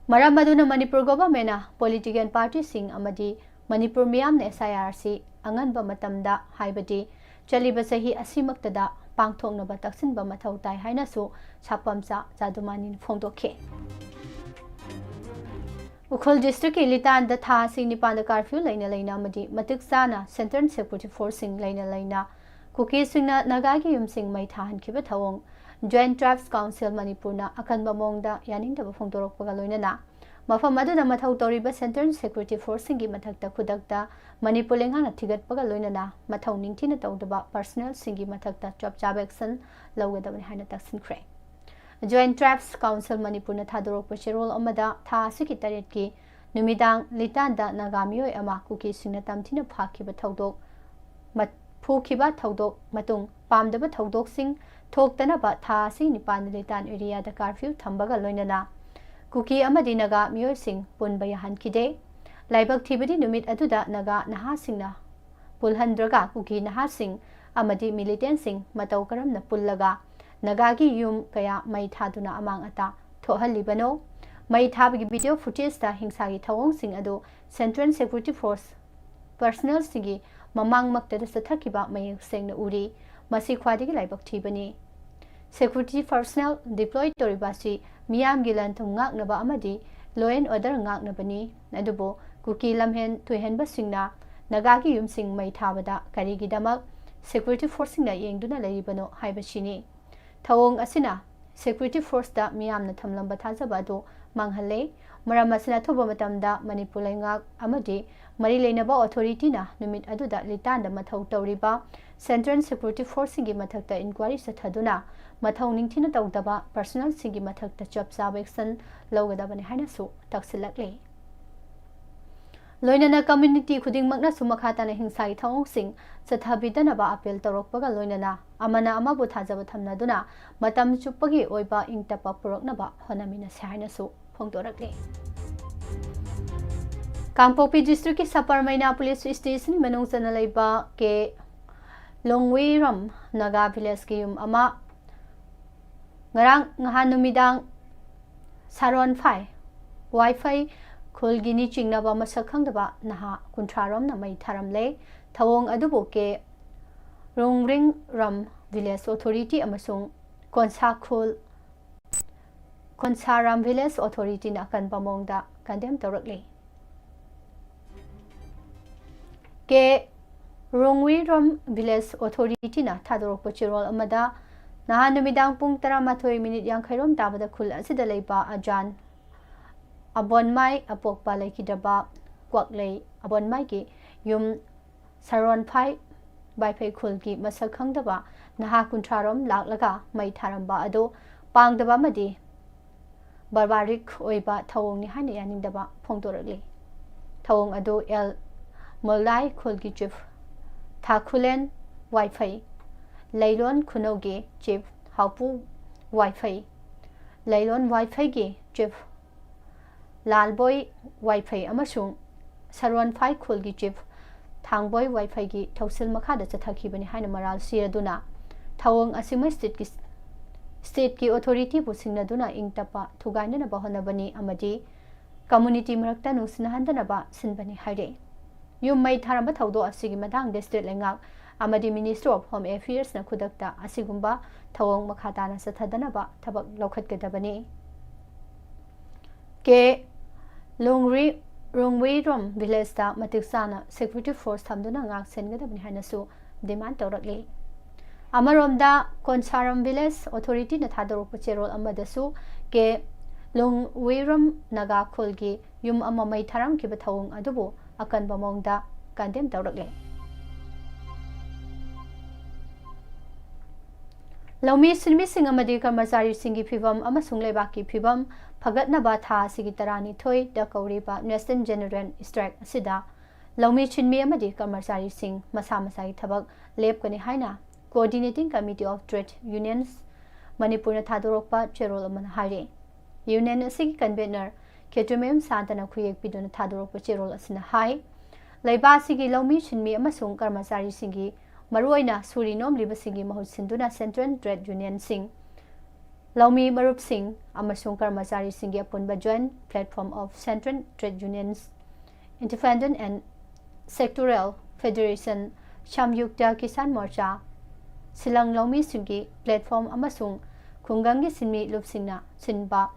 ꯃꯔꯝ ꯑꯗꯨꯅ ꯃꯅꯤꯄꯨꯔ ꯒꯣꯚꯔꯟꯃꯦꯟꯅ ꯄꯣꯂꯤꯇꯤꯀꯦꯜ ꯄꯥꯔꯇꯤꯁꯤꯡ ꯑꯃꯗꯤ ꯃꯅꯤꯄꯨꯔ ꯃꯤꯌꯥꯝꯅ ꯑꯦꯁ ꯑꯥꯏ ꯑꯥꯔ ꯑꯁꯤ ꯑꯉꯟꯕ ꯃꯇꯝꯗ, ꯍꯥꯏꯕꯗꯤ ꯆꯠꯂꯤꯕ ꯆꯍꯤ ꯑꯁꯤꯃꯛꯇꯗ ꯄꯥꯡꯊꯣꯛꯅꯕ ꯇꯛꯁꯤꯟꯕ ꯃꯊꯧ ꯇꯥꯏ ꯍꯥꯏꯅꯁꯨ ꯁꯥꯄꯝꯆꯥ ꯆꯥꯗꯨꯃꯥꯅꯤꯅ ꯐꯣꯡꯗꯣꯛꯈꯤ꯫ ꯎꯈ꯭ꯔꯨꯜ ꯗꯤꯁꯇ꯭ꯔꯤꯛꯀꯤ ꯂꯤꯇꯥꯟꯗ ꯊꯥ ꯑꯁꯤ ꯅꯤꯄꯥꯟꯗ ꯀꯥꯔꯐ꯭ꯌꯨ ꯂꯩꯅ ꯂꯩꯅ ꯑꯃꯗꯤ ꯃꯇꯤꯛ ꯆꯥꯅ ꯁꯦꯟꯇ꯭ꯔꯦꯜ ꯁꯦꯀ꯭ꯌꯨꯔꯤꯇꯤ ꯐꯣꯔꯁꯁꯤꯡ ꯂꯩꯅ ꯂꯩꯅ ꯀꯨꯀꯤꯁꯤꯡꯅ ꯅꯥꯒꯥꯒꯤ ꯌꯨꯝꯁꯤꯡ ꯃꯩ ꯊꯥꯍꯟꯈꯤꯕ ꯊꯧꯑꯣꯡ ꯖꯣꯏꯟꯠ ꯇ꯭ꯔꯥꯏꯕꯁ ꯀꯥꯎꯟꯁꯤꯜ ꯃꯅꯤꯄꯨꯔꯅ ꯑꯀꯟꯕ ꯃꯑꯣꯡꯗ ꯌꯥꯅꯤꯡꯗꯕ ꯐꯣꯡꯗꯣꯔꯛꯄꯒ ꯂꯣꯏꯅꯅ ꯃꯐꯝ ꯑꯗꯨꯗ ꯃꯊꯧ ꯇꯧꯔꯤꯕ ꯁꯦꯟꯇ꯭ꯔꯦꯜ ꯁꯦꯀ꯭ꯌꯨꯔꯤꯇꯤ ꯐꯣꯔꯁꯁꯤꯡꯒꯤ ꯃꯊꯛꯇ ꯈꯨꯗꯛꯇ ꯃꯅꯤꯄꯨꯔ ꯂꯩꯉꯥꯛꯅ ꯊꯤꯒꯠꯄꯒ ꯂꯣꯏꯅꯅ ꯃꯊꯧ ꯅꯤꯡꯊꯤꯅ ꯇꯧꯗꯕ ꯄꯔꯁꯅꯦꯜꯁꯤꯡꯒꯤ ꯃꯊꯛꯇ ꯆꯞ ꯆꯥꯕ ꯑꯦꯛꯁꯟ ꯂꯧꯒꯗꯕꯅꯤ ꯍꯥꯏꯅ ꯇꯛꯁꯤꯟꯈ꯭ꯔꯦ꯫ ꯖꯣꯏꯟꯠ ꯇ꯭ꯔꯥꯏꯕꯁ ꯀꯥꯎꯟꯁꯤꯜ ꯃꯅꯤꯄꯨꯔꯅ ꯊꯥꯗꯣꯔꯛꯄ ꯆꯦꯔꯣꯜ ꯑꯃꯗ ꯊꯥ ꯑꯁꯤꯒꯤ ꯇꯔꯦꯠꯀꯤ ꯅꯨꯃꯤꯗꯥꯡ ꯂꯤꯇꯥꯟꯗ ꯅꯥꯒꯥ ꯃꯤꯑꯣꯏ ꯑꯃ ꯀꯨꯀꯤꯁꯤꯡꯅ ꯇꯝꯊꯤꯅ ꯐꯥꯈꯤꯕ ꯊꯧꯗꯣꯛ ꯃ-, ꯐꯨꯈꯤꯕ ꯊꯧꯗꯣꯛ ꯃꯇꯨꯡ ꯄꯥꯝꯗꯕ ꯊꯧꯗꯣꯛꯁꯤꯡ ꯊꯣꯛꯇꯅꯕ ꯊꯥ ꯑꯁꯤ ꯅꯤꯄꯥꯟ ꯂꯤꯇꯥꯟ ꯑꯦꯔꯤꯌꯥꯗ ꯀꯥꯔꯐ꯭ꯌꯨ ꯊꯝꯕꯒ ꯂꯣꯏꯅꯅ ꯀꯨꯀꯤ ꯑꯃꯗꯤ ꯅꯥꯒꯥ ꯃꯤꯑꯣꯏꯁꯤꯡ ꯄꯨꯟꯕ ꯌꯥꯍꯟꯈꯤꯗꯦ꯫ ꯂꯥꯏꯕꯛ ꯊꯤꯕꯗꯤ ꯅꯨꯃꯤꯠ ꯑꯗꯨꯗ ꯅꯥꯒꯥ ꯅꯍꯥꯁꯤꯡꯅ ꯄꯨꯜꯍꯟꯗ꯭ꯔꯒ ꯀꯨꯀꯤ ꯅꯍꯥꯁꯤꯡ ꯑꯃꯗꯤ ꯃꯤꯂꯤꯇꯦꯟꯁꯤꯡ ꯃꯇꯧ ꯀꯔꯝꯅ ꯄꯨꯜꯂꯒ ꯅꯥꯒꯥꯒꯤ ꯌꯨꯝ ꯀꯌꯥ ꯃꯩ ꯊꯥꯗꯨꯅ ꯑꯃꯥꯡ ꯑꯇꯥ ꯊꯣꯛꯍꯜꯂꯤꯕꯅꯣ? ꯃꯩ ꯊꯥꯕꯒꯤ ꯚꯤꯗꯤꯑꯣ ꯐꯨꯇꯦꯖꯇ ꯍꯤꯡꯁꯥꯒꯤ ꯊꯧꯑꯣꯡꯁꯤꯡ ꯑꯗꯨ ꯁꯦꯟꯇ꯭ꯔꯦꯜ ꯁꯦꯀ꯭ꯌꯨꯔꯤꯇꯤ ꯐꯣꯔꯁ ꯄꯔꯁꯅꯦꯜꯁꯤꯡꯒꯤ ꯃꯃꯥꯡꯃꯛꯇꯗ ꯆꯠꯊꯈꯤꯕ ꯃꯌꯦꯛ ꯁꯦꯡꯅ ꯎꯔꯤ꯫ ꯃꯁꯤ ꯈ꯭ꯋꯥꯏꯗꯒꯤ ꯂꯥꯏꯕꯛ ꯊꯤꯕꯅꯤ꯫ ꯁꯦꯀ꯭ꯌꯨꯔꯤꯇꯤ ꯄꯔꯁꯅꯦꯜ ꯗꯤꯄ꯭ꯂꯣꯏ ꯇꯧꯔꯤꯕ ꯑꯁꯤ ꯃꯤꯌꯥꯝꯒꯤ ꯂꯟ ꯊꯨꯝ ꯉꯥꯛꯅꯕ ꯑꯃꯗꯤ law and order ꯉꯥꯛꯅꯕꯅꯤ꯫ ꯑꯗꯨꯕꯨ ꯀꯨꯀꯤ ꯂꯝꯍꯦꯟ ꯇꯨꯍꯦꯟꯕꯁꯤꯡꯅ ꯅꯥꯒꯥꯒꯤ ꯌꯨꯝꯁꯤꯡ ꯃꯩ ꯊꯥꯕꯗ ꯀꯔꯤꯒꯤꯗꯃꯛ ꯁꯦꯀ꯭ꯌꯨꯔꯤꯇꯤ ꯐꯣꯔꯁꯁꯤꯡꯅ ꯌꯦꯡꯗꯨꯅ ꯂꯩꯔꯤꯕꯅꯣ ꯍꯥꯏꯕꯁꯤꯅꯤ꯫ ꯊꯧꯑꯣꯡ ꯑꯁꯤꯅ ꯁꯦꯀ꯭ꯌꯨꯔꯤꯇꯤ ꯐꯣꯔꯁꯇ ꯃꯤꯌꯥꯝꯅ ꯊꯝꯂꯝꯕ ꯊꯥꯖꯕ ꯑꯗꯨ ꯃꯥꯡꯍꯜꯂꯦ꯫ ꯃꯔꯝ ꯑꯁꯤꯅ ꯑꯊꯨꯕ ꯃꯇꯝꯗ ꯃꯅꯤꯄꯨꯔ ꯂꯩꯉꯥꯛ ꯑꯃꯗꯤ ꯃꯔꯤ ꯂꯩꯅꯕ ꯑꯣꯊꯣꯔꯤꯇꯤꯅ ꯅꯨꯃꯤꯠ ꯑꯗꯨꯗ ꯂꯤꯇꯥꯟꯗ ꯃꯊꯧ ꯇꯧꯔꯤꯕ ꯁꯦꯟꯇ꯭ꯔꯦꯜ ꯁꯦꯀ꯭ꯌꯨꯔꯤꯇꯤ ꯐꯣꯔꯁꯁꯤꯡꯒꯤ ꯃꯊꯛꯇ ꯏꯟꯀ꯭ꯋꯥꯏꯔꯤ ꯆꯠꯊꯗꯨꯅ ꯃꯊꯧ ꯅꯤꯡꯊꯤꯅ ꯇꯧꯗꯕ ꯄꯔꯁꯅꯦꯜꯁꯤꯡꯒꯤ ꯃꯊꯛꯇ ꯆꯞ ꯆꯥꯕ ꯑꯦꯛꯁꯟ ꯂꯧꯒꯗꯕꯅꯤ ꯍꯥꯏꯅꯁꯨ ꯇꯛꯁꯤꯜꯂꯛꯂꯤ꯫ ꯂꯣꯏꯅꯅ ꯀꯝꯃ꯭ꯌꯨꯅꯤꯇꯤ ꯈꯨꯗꯤꯡꯃꯛꯅꯁꯨ ꯃꯈꯥ ꯇꯥꯅ ꯍꯤꯡꯁꯥꯒꯤ ꯊꯧꯑꯣꯡꯁꯤꯡ ꯆꯠꯊꯕꯤꯗꯅꯕ ꯑꯥꯄꯤꯜ ꯇꯧꯔꯛꯄꯒ ꯂꯣꯏꯅꯅ ꯑꯃꯅ ꯑꯃꯕꯨ ꯊꯥꯖꯕ ꯊꯝꯅꯗꯨꯅ ꯃꯇꯝ ꯆꯨꯞꯄꯒꯤ ꯑꯣꯏꯕ ꯏꯪ ꯇꯞꯄ ꯄꯨꯔꯛꯅꯕ ꯍꯣꯠꯅꯃꯤꯟꯅꯁꯤ ꯍꯥꯏꯅꯁꯨ ꯐꯣꯡꯗꯣꯔꯛꯂꯤ꯫ ꯀꯥꯡꯄꯣꯛꯄꯤ ꯗꯤꯁꯇ꯭ꯔꯤꯛꯀꯤ ꯁꯄꯔꯃꯩꯅꯥ ꯄꯨꯂꯤꯁ ꯁ꯭ꯇꯦꯁꯟ ꯃꯅꯨꯡ ꯆꯟꯅ ꯂꯩꯕ ꯀꯦ ꯂꯣꯡꯋꯤꯔꯝ ꯅꯥꯒꯥ ꯚꯤꯂꯦꯖꯀꯤ ꯌꯨꯝ ꯑꯃ ꯉꯔꯥꯡ ꯅꯍꯥꯟ ꯅꯨꯃꯤꯗꯥꯡ ꯁꯥꯔꯣꯟꯐꯥꯏ ꯋꯥꯏꯐꯩ ꯈꯨꯜꯒꯤꯅꯤ ꯆꯤꯡꯅꯕ ꯃꯁꯛ ꯈꯪꯗꯕ ꯅꯍꯥ ꯀꯨꯟꯊ꯭ꯔꯥ ꯔꯣꯝꯅ ꯃꯩ ꯊꯥꯔꯝꯂꯦ꯫ ꯊꯧꯑꯣꯡ ꯑꯗꯨꯕꯨ ꯀꯦ ꯔꯣꯡꯔꯤꯡ ꯔꯝ ꯚꯤꯂꯦꯖ ꯑꯣꯊꯣꯔꯤꯇꯤ ꯑꯃꯁꯨꯡ ꯀꯣꯟꯁꯥ ꯈꯨꯜ ꯀꯣꯟꯁꯥꯔꯥꯝ ꯚꯤꯂꯦꯖ ꯑꯣꯊꯣꯔꯤꯇꯤꯅ ꯑꯀꯟꯕ ꯃꯑꯣꯡꯗ ꯀꯟꯗꯦꯝ ꯇꯧꯔꯛꯂꯤ꯫ ꯀꯦ ꯔꯣꯡꯋꯤꯔꯣꯝ ꯚꯤꯂꯦꯖ ꯑꯣꯊꯣꯔꯤꯇꯤꯅ ꯊꯥꯗꯣꯔꯛꯄ ꯆꯦꯔꯣꯜ ꯑꯃꯗ ꯅꯍꯥꯟ ꯅꯨꯃꯤꯗꯥꯡ ꯄꯨꯡ ꯇꯔꯥꯃꯥꯊꯣꯏ ꯃꯤꯅꯤꯠ ꯌꯥꯡꯈꯩꯔꯣꯝ ꯇꯥꯕꯗ ꯈꯨꯜ ꯑꯁꯤꯗ ꯂꯩꯕ ꯑꯖꯥꯟ ꯑꯕꯣꯟꯃꯥꯏ ꯑꯄꯣꯛꯄ ꯂꯩꯈꯤꯗ꯭ꯔꯕ ꯀ꯭ꯋꯥꯛꯂꯩ ꯑꯕꯣꯟꯃꯥꯏꯒꯤ ꯌꯨꯝ ꯁꯔꯣꯟꯐꯥꯏ ꯋꯥꯏꯐꯩ ꯈꯨꯜꯒꯤ ꯃꯁꯛ ꯈꯪꯗꯕ ꯅꯍꯥ ꯀꯨꯟꯊ꯭ꯔꯥ ꯔꯣꯝ ꯂꯥꯛꯂꯒ ꯃꯩ ꯊꯥꯔꯝꯕ ꯑꯗꯨ ꯄꯥꯡꯗꯕ ꯑꯃꯗꯤ ꯕꯥꯔꯕꯥꯔꯤꯛ ꯑꯣꯏꯕ ꯊꯧꯑꯣꯡꯅꯤ ꯍꯥꯏꯅ ꯌꯥꯅꯤꯡꯗꯕ ꯐꯣꯡꯗꯣꯔꯛꯂꯤ꯫ ꯊꯧꯑꯣꯡ ꯑꯗꯨ ꯑꯦꯜ ꯃꯣꯂꯥꯏ ꯈꯨꯜꯒꯤ ꯆꯤꯐ ꯊꯥꯈꯨꯂꯦꯟ ꯋꯥꯏꯐꯩ, ꯂꯩꯂꯣꯟ ꯈꯨꯅꯧꯒꯤ ꯆꯤꯐ ꯍꯥꯎꯄꯨ ꯋꯥꯏꯐꯩ, ꯂꯩꯂꯣꯟ ꯋꯥꯏꯐꯩꯒꯤ ꯆꯤꯐ ꯂꯥꯜꯕꯣꯏ ꯋꯥꯏꯐꯩ ꯑꯃꯁꯨꯡ ꯁꯔꯣꯟꯐꯥꯏ ꯈꯨꯜꯒꯤ ꯆꯤꯐ ꯊꯥꯡꯕꯣꯏ ꯋꯥꯏꯐꯩꯒꯤ ꯊꯧꯁꯤꯜ ꯃꯈꯥꯗ ꯆꯠꯊꯈꯤꯕꯅꯤ ꯍꯥꯏꯅ ꯃꯔꯥꯜ ꯁꯤꯔꯗꯨꯅ ꯊꯧꯑꯣꯡ ꯑꯁꯤꯃ ꯁ꯭ꯇꯦꯠꯀꯤ ꯁ꯭ꯇꯦꯠꯀꯤ ꯑꯣꯊꯣꯔꯤꯇꯤꯕꯨ ꯁꯤꯡꯅꯗꯨꯅ ꯏꯪ ꯇꯞꯄ ꯊꯨꯒꯥꯏꯅꯅꯕ ꯍꯣꯠꯅꯕꯅꯤ ꯑꯃꯗꯤ ꯀꯝꯃꯨꯅꯤꯇꯤ ꯃꯔꯛꯇ ꯅꯨꯡꯁꯤꯅꯍꯟꯗꯅꯕ ꯁꯤꯟꯕꯅꯤ ꯍꯥꯏꯔꯦ꯫ ꯌꯨꯝ ꯃꯩ ꯊꯥꯔꯝꯕ ꯊꯧꯗꯣꯛ ꯑꯁꯤꯒꯤ ꯃꯇꯥꯡꯗ ꯁ꯭ꯇꯦꯠ ꯂꯩꯉꯥꯛ ꯑꯃꯗꯤ ꯃꯤꯅꯤꯁꯇ꯭ꯔꯤ ꯑꯣꯐ ꯍꯣꯝ ꯑꯦꯐꯤꯌꯔꯁꯅ ꯈꯨꯗꯛꯇ ꯑꯁꯤꯒꯨꯝꯕ ꯊꯧꯑꯣꯡ ꯃꯈꯥ ꯇꯥꯅ ꯆꯠꯊꯗꯅꯕ ꯊꯕꯛ ꯂꯧꯈꯠꯀꯗꯕꯅꯤ꯫ ꯀꯦ ꯂꯣꯡꯔꯤ ꯔꯣꯡꯋꯤꯔꯣꯝ ꯚꯤꯂꯦꯖꯇ ꯃꯇꯤꯛ ꯆꯥꯅ ꯁꯦꯀ꯭ꯌꯨꯔꯤꯇꯤ ꯐꯣꯔꯁ ꯊꯝꯗꯨꯅ ꯉꯥꯛ ꯁꯦꯟꯒꯗꯕꯅꯤ ꯍꯥꯏꯅꯁꯨ ꯗꯤꯃꯥꯟ ꯇꯧꯔꯛꯂꯤ꯫ ꯑꯃꯔꯣꯝꯗ ꯀꯣꯟꯁꯥꯔꯝ ꯚꯤꯂꯦꯖ ꯑꯣꯊꯣꯔꯤꯇꯤꯅ ꯊꯥꯗꯣꯔꯛꯄ ꯆꯦꯔꯣꯜ ꯑꯃꯗꯁꯨ ꯀꯦ ꯂꯣꯡꯋꯤꯔꯝ ꯅꯥꯒꯥ ꯈꯨꯜꯒꯤ ꯌꯨꯝ ꯑꯃ ꯃꯩ ꯊꯥꯔꯝꯈꯤꯕ ꯊꯧꯑꯣꯡ ꯑꯗꯨꯕꯨ ꯑꯀꯟꯕ ꯃꯑꯣꯡꯗ ꯀꯟꯗꯦꯝ ꯇꯧꯔꯛꯂꯦ꯫ ꯂꯧꯃꯤ ꯁꯤꯟꯃꯤꯁꯤꯡ ꯑꯃꯗꯤ ꯀꯔꯃꯆꯥꯔꯤꯁꯤꯡꯒꯤ ꯐꯤꯚꯝ ꯑꯃꯁꯨꯡ ꯂꯩꯕꯥꯛꯀꯤ ꯐꯤꯚꯝ ꯐꯒꯠꯅꯕ ꯊꯥ ꯑꯁꯤꯒꯤ ꯇꯔꯥꯅꯤꯊꯣꯏꯗ ꯀꯧꯔꯤꯕ ꯅꯦꯁꯅꯦꯜ ꯖꯦꯅꯔꯦꯜ ꯁ꯭ꯇ꯭ꯔꯥꯏꯛ ꯑꯁꯤꯗ ꯂꯧꯃꯤ ꯁꯤꯟꯃꯤ ꯑꯃꯗꯤ ꯀꯔꯃꯆꯥꯔꯤꯁꯤꯡ ꯃꯁꯥ ꯃꯁꯥꯒꯤ ꯊꯕꯛ ꯂꯦꯞꯀꯅꯤ ꯍꯥꯏꯅ Coordinating Committee of Trade Unions ꯃꯅꯤꯄꯨꯔꯅ ꯊꯥꯗꯣꯔꯛꯄ ꯆꯦꯔꯣꯜ ꯑꯃꯅ ꯍꯥꯏꯔꯤ꯫ ꯌꯨꯅꯤꯌꯟ ꯑꯁꯤꯒꯤ ꯀꯟꯚꯦꯅꯔ ꯈꯦꯇ꯭ꯔꯤꯃꯌꯨꯝ ꯁꯥꯟꯇꯅ ꯈꯨꯌꯦꯛ ꯄꯤꯗꯨꯅ ꯊꯥꯗꯣꯔꯛꯄ ꯆꯦꯔꯣꯜ ꯑꯁꯤꯅ ꯍꯥꯏ, ꯂꯩꯕꯥꯛ ꯑꯁꯤꯒꯤ ꯂꯧꯃꯤ ꯁꯤꯟꯃꯤ ꯑꯃꯁꯨꯡ ꯀꯔꯃꯆꯥꯔꯤꯁꯤꯡꯒꯤ, ꯃꯔꯨꯑꯣꯏꯅ ꯁꯨꯔꯤ ꯅꯣꯝꯂꯤꯕꯁꯤꯡꯒꯤ ꯃꯍꯨꯠ ꯁꯤꯟꯗꯨꯅ Central Trade Unionꯁꯤꯡ, ꯂꯧꯃꯤ ꯃꯔꯨꯞꯁꯤꯡ ꯑꯃꯁꯨꯡ ꯀꯔꯃꯆꯥꯔꯤꯁꯤꯡꯒꯤ ꯑꯄꯨꯟꯕ Joint Platform of Central Trade Unions, Independent and Sectoral Federation, Samyukta Kisan ꯃꯣꯔꯆꯥ, ꯁꯤꯂꯪ ꯂꯧꯃꯤꯁꯤꯡꯒꯤ platform ꯑꯃꯁꯨꯡ ꯈꯨꯡꯒꯪꯒꯤ ꯁꯤꯟꯃꯤ ꯂꯨꯞꯁꯤꯡꯅ ꯁꯤꯟꯕ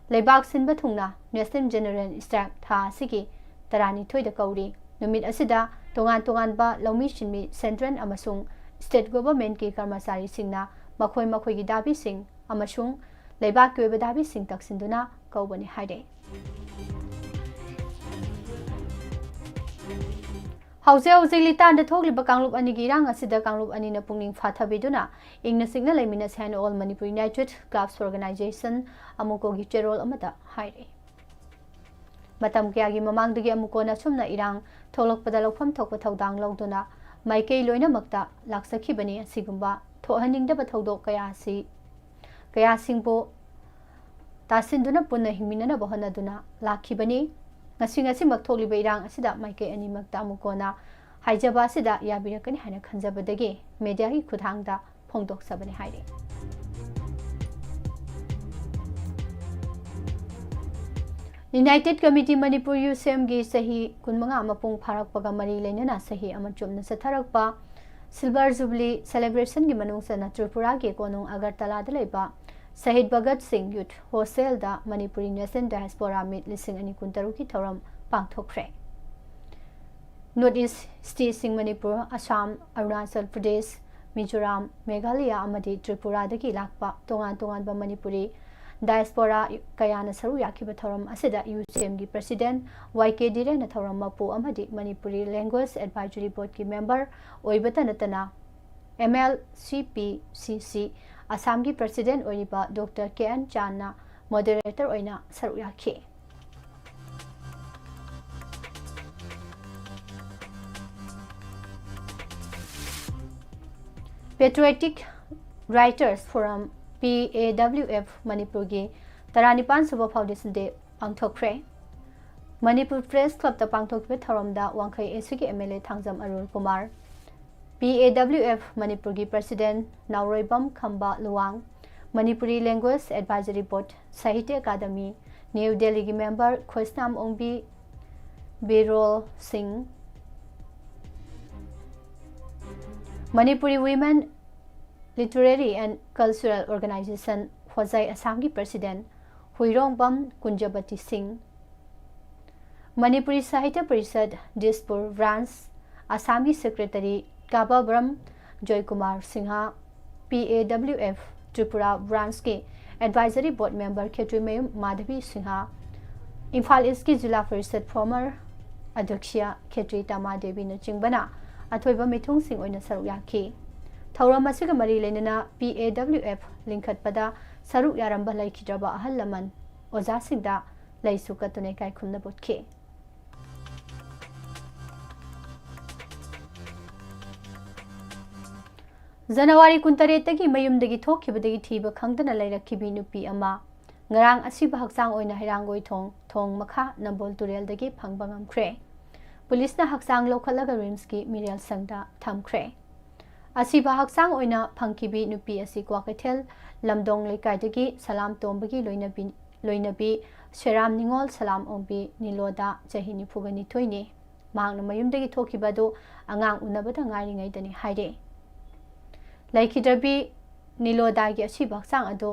ꯂꯩꯕꯥꯛ ꯁꯤꯟꯕ ꯊꯨꯡꯅ National General Strike ꯊꯥ ꯑꯁꯤꯒꯤ ꯇꯔꯥꯅꯤꯊꯣꯏꯗ ꯀꯧꯔꯤ꯫ ꯅꯨꯃꯤꯠ ꯑꯁꯤꯗ ꯇꯣꯉꯥꯟ ꯇꯣꯉꯥꯟꯕ ꯂꯧꯃꯤ ꯁꯤꯟꯃꯤ Central ꯑꯃꯁꯨꯡ State Governmentꯀꯤ ꯀꯔꯃꯆꯥꯔꯤꯁꯤꯡꯅ ꯃꯈꯣꯏ ꯃꯈꯣꯏꯒꯤ ꯗꯥꯕꯤꯁꯤꯡ ꯑꯃꯁꯨꯡ ꯂꯩꯕꯥꯛꯀꯤ ꯑꯣꯏꯕ ꯗꯥꯕꯤꯁꯤꯡ ꯇꯛꯁꯤꯟꯗꯨꯅ ꯀꯧꯕꯅꯤ ꯍꯥꯏꯔꯤ꯫ ꯍꯧꯖꯤꯛ ꯍꯧꯖꯤꯛ ꯂꯤꯇꯥꯟꯗ ꯊꯣꯛꯂꯤꯕ ꯀꯥꯡꯂꯨꯞ ꯑꯅꯤꯒꯤ ꯏꯔꯥꯡ ꯑꯁꯤꯗ ꯀꯥꯡꯂꯨꯞ ꯑꯅꯤꯅ ꯄꯨꯛꯅꯤꯡ ꯐꯥꯊꯕꯤꯗꯨꯅ ꯏꯪꯅ ꯆꯤꯛꯅ ꯂꯩꯃꯤꯟꯅꯁꯤ ꯍꯥꯏꯅ All Manipur United Clubs Organization, ꯑꯃꯨꯀꯣꯒꯤ ꯆꯦꯔꯣꯜ ꯑꯃꯗ ꯍꯥꯏꯔꯤ꯫ ꯃꯇꯝ ꯀꯌꯥꯒꯤ ꯃꯃꯥꯡꯗꯒꯤ ꯑꯃꯨꯀꯣꯅ ꯑꯁꯨꯝꯅ ꯏꯔꯥꯡ ꯊꯣꯛꯂꯛꯄꯗ ꯂꯧꯐꯝ ꯊꯣꯛꯄ ꯊꯧꯗꯥꯡ ꯂꯧꯗꯨꯅ ꯃꯥꯏꯀꯩ ꯂꯣꯏꯅꯃꯛꯇ ꯂꯥꯛꯆꯈꯤꯕꯅꯤ꯫ ꯑꯁꯤꯒꯨꯝꯕ ꯊꯣꯛꯍꯟꯅꯤꯡꯗꯕ ꯊꯧꯗꯣꯛ ꯀꯌꯥ ꯑꯁꯤ, ꯀꯌꯥꯁꯤꯡꯕꯨ ꯇꯥꯁꯤꯟꯗꯨꯅ ꯄꯨꯟꯅ ꯍꯤꯡꯃꯤꯟꯅꯅꯕ ꯍꯣꯠꯅꯗꯨꯅ ꯂꯥꯛꯈꯤꯕꯅꯤ꯫ ꯉꯁꯤ ꯉꯁꯤꯃꯛ ꯊꯣꯛꯂꯤꯕ ꯏꯔꯥꯡ ꯑꯁꯤꯗ ꯃꯥꯏꯀꯩ ꯑꯅꯤꯃꯛꯇ ꯑꯃꯨꯀꯣꯅ ꯍꯥꯏꯖꯕ ꯑꯁꯤꯗ ꯌꯥꯕꯤꯔꯛꯀꯅꯤ ꯍꯥꯏꯅ ꯈꯟꯖꯕꯗꯒꯤ mediaꯒꯤ ꯈꯨꯠꯊꯥꯡꯗ ꯐꯣꯡꯗꯣꯛꯆꯕꯅꯤ ꯍꯥꯏꯔꯤ꯫ United Committee Manipur, ꯌꯨ ꯁꯤ ꯑꯦꯝꯒꯤ ꯆꯍꯤ ꯀꯨꯟꯃꯉꯥ ꯃꯄꯨꯡ ꯐꯥꯔꯛꯄꯒ ꯃꯔꯤ ꯂꯩꯅꯅ ꯆꯍꯤ ꯑꯃ ꯆꯨꯞꯅ ꯆꯠꯊꯔꯛꯄ Silver Jubilee celebrationꯒꯤ ꯃꯅꯨꯡ ꯆꯟꯅ ꯇ꯭ꯔꯤꯄꯨꯔꯥꯒꯤ ꯀꯣꯅꯨꯡ ꯑꯒꯔꯇꯂꯥꯗ ꯂꯩꯕ ꯁꯍꯤꯗ ꯚꯒꯠ ꯁꯤꯡ Youth Hostelꯗ Manipuri National Diaspora Meet ꯂꯤꯁꯤꯡ ꯑꯅꯤ ꯀꯨꯟꯇꯔꯨꯛꯀꯤ ꯊꯧꯔꯝ ꯄꯥꯡꯊꯣꯛꯈ꯭ꯔꯦ꯫ North East stateꯁꯤꯡ ꯃꯅꯤꯄꯨꯔ, ꯑꯁꯥꯝ, ꯑꯔꯨꯅꯥꯆꯜ ꯄ꯭ꯔꯗꯦꯁ, ꯃꯤꯖꯣꯔꯥꯝ, ꯃꯦꯘꯥꯂꯌꯥ ꯑꯃꯗꯤ ꯇ꯭ꯔꯤꯄꯨꯔꯥꯗꯒꯤ ꯂꯥꯛꯄ ꯇꯣꯉꯥꯟ ꯇꯣꯉꯥꯟꯕ ꯃꯅꯤꯄꯨꯔꯤ diaspora ꯀꯌꯥꯅ ꯁꯔꯨꯛ ꯌꯥꯈꯤꯕ ꯊꯧꯔꯝ ꯑꯁꯤꯗ ꯌꯨ ꯁꯤ ꯑꯦꯝꯒꯤ President ꯋꯥꯏ ꯀꯦ ꯙꯤꯔꯦꯟꯅ ꯊꯧꯔꯝ ꯃꯄꯨ ꯑꯃꯗꯤ Manipuri Language Advisory Boardꯀꯤ member ꯑꯣꯏꯕꯇ ꯅꯠꯇꯅ M L C P C C ꯑꯁꯥꯝꯒꯤ President ꯑꯣꯏꯔꯤꯕ Doctor ꯀꯦ ꯑꯦꯟ ꯆꯥꯟꯅ moderator ꯑꯣꯏꯅ ꯁꯔꯨꯛ ꯌꯥꯈꯤ꯫ Patriotic Writers Forum, P A W F, ꯃꯅꯤꯄꯨꯔꯒꯤ ꯇꯔꯥꯅꯤꯄꯥꯟ ꯁꯨꯕ Foundation Day ꯄꯥꯡꯊꯣꯛꯈ꯭ꯔꯦ꯫ ꯃꯅꯤꯄꯨꯔ ꯄ꯭ꯔꯦꯁ ꯀ꯭ꯂꯕꯇ ꯄꯥꯡꯊꯣꯛꯈꯤꯕ ꯊꯧꯔꯝꯗ ꯋꯥꯡꯈꯩ ꯑꯦꯁꯤꯒꯤ M L A Thangjam Arul Kumar, P A W F ꯃꯅꯤꯄꯨꯔꯒꯤ president Naoroibam Khamba Luwang, Manipuri language advisory board, Sahitya Akademi, New ꯗꯦꯜꯂꯤꯒꯤ member Khoisnam Ongbi Birol Singh, Manipuri women literary and cultural organisation Hojai ꯑꯁꯥꯝꯒꯤ ꯄ꯭ꯔꯁꯤꯗꯦꯟꯠ ꯍꯨꯏꯔꯣꯡꯕꯝ ꯀꯨꯟꯖꯕꯇꯤ ꯁꯤꯡ, ꯃꯅꯤꯄꯨꯔꯤ ꯁꯥꯍꯤꯇ꯭ꯌ ꯄꯔꯤꯁꯠ ꯗꯤꯁꯄꯨꯔ ꯕ꯭ꯔꯥꯟꯁ ꯑꯁꯥꯝꯒꯤ secretary Kababram Joykumar Singha, P A W F Tripura ꯕ꯭ꯔꯥꯟꯁꯀꯤ ꯑꯦꯗꯚꯥꯏꯖꯔꯤ ꯕꯣꯔꯗ ꯃꯦꯝꯕꯔ ꯈꯦꯇ꯭ꯔꯤꯃꯌꯨꯝ ꯃꯥꯙꯕꯤ ꯁꯤꯡꯍ, ꯏꯝꯐꯥꯜ ꯏꯁꯀꯤ ꯖꯤꯂꯥ ꯄꯔꯤꯁꯠ ꯐꯣꯔꯃꯔ ꯑꯗ꯭ꯌꯛꯁ ꯈꯦꯇ꯭ꯔꯤ ꯇꯥꯃꯥ ꯗꯦꯕꯤꯅꯆꯤꯡꯕꯅ ꯑꯊꯣꯏꯕ ꯃꯤꯊꯨꯡꯁꯤꯡ ꯑꯣꯏꯅ ꯁꯔꯨꯛ ꯌꯥꯈꯤ꯫ ꯊꯧꯔꯝ ꯑꯁꯤꯒ ꯃꯔꯤ ꯂꯩꯅꯅ ꯄꯤ ꯑꯦ ꯗꯕ꯭ꯂꯤꯎ ꯑꯦꯐ ꯂꯤꯡꯈꯠꯄꯗ ꯁꯔꯨꯛ ꯌꯥꯔꯝꯕ ꯂꯩꯈꯤꯗ꯭ꯔꯕ ꯑꯍꯜ ꯂꯃꯟ ꯑꯣꯖꯥꯁꯤꯡꯗ ꯂꯩꯁꯨ ꯀꯠꯇꯨꯅ ꯏꯀꯥꯏ ꯈꯨꯝꯅꯕ ꯎꯠꯈꯤ꯫ ꯖꯅꯋꯥꯔꯤ ꯀꯨꯟꯇꯔꯦꯠꯇꯒꯤ ꯃꯌꯨꯝꯗꯒꯤ ꯊꯣꯛꯈꯤꯕꯗꯒꯤ ꯊꯤꯕ ꯈꯪꯗꯅ ꯂꯩꯔꯛꯈꯤꯕꯤ ꯅꯨꯄꯤ ꯑꯃ ꯉꯔꯥꯡ ꯑꯁꯤꯕ ꯍꯛꯆꯥꯡ ꯑꯣꯏꯅ ꯍꯩꯔꯥꯡꯒꯣꯏ ꯊꯣꯡ, ꯊꯣꯡ ꯃꯈꯥ ꯅꯝꯕꯣꯜ ꯇꯨꯔꯦꯜꯗꯒꯤ ꯐꯪꯕ ꯉꯝꯈ꯭ꯔꯦ꯫ ꯄꯨꯂꯤꯁꯅ ꯍꯛꯆꯥꯡ ꯂꯧꯈꯠꯂꯒ ꯔꯤꯝꯁꯀꯤ ꯃꯤꯔꯦꯜ ꯁꯪꯗ ꯊꯝꯈ꯭ꯔꯦ꯫ ꯑꯁꯤꯕ ꯍꯛꯆꯥꯡ ꯑꯣꯏꯅ ꯐꯪꯈꯤꯕꯤ ꯅꯨꯄꯤ ꯑꯁꯤ ꯀ꯭ꯋꯥꯀꯩꯊꯦꯜ ꯂꯝꯗꯣꯡ ꯂꯩꯀꯥꯏꯗꯒꯤ ꯁꯂꯥꯝ ꯇꯣꯝꯕꯒꯤ ꯂꯣꯏꯅꯕꯤ, ꯂꯣꯏꯅꯕꯤ ꯁꯦꯔꯥꯝ ꯅꯤꯉꯣꯜ ꯁꯂꯥꯝ ꯑꯣꯡꯕꯤ ꯅꯤꯂꯣꯗꯥ, ꯆꯍꯤ ꯅꯤꯐꯨꯒ ꯅꯤꯊꯣꯏꯅꯤ꯫ ꯃꯍꯥꯛꯅ ꯃꯌꯨꯝꯗꯒꯤ ꯊꯣꯛꯈꯤꯕ ꯑꯗꯨ ꯑꯉꯥꯡ ꯎꯅꯕꯗ ꯉꯥꯏꯔꯤꯉꯩꯗꯅꯤ ꯍꯥꯏꯔꯦ꯫ ꯂꯩꯈꯤꯗ꯭ꯔꯕꯤ ꯅꯤꯂꯣꯗꯥꯒꯤ ꯑꯁꯤꯕ ꯍꯛꯆꯥꯡ ꯑꯗꯨ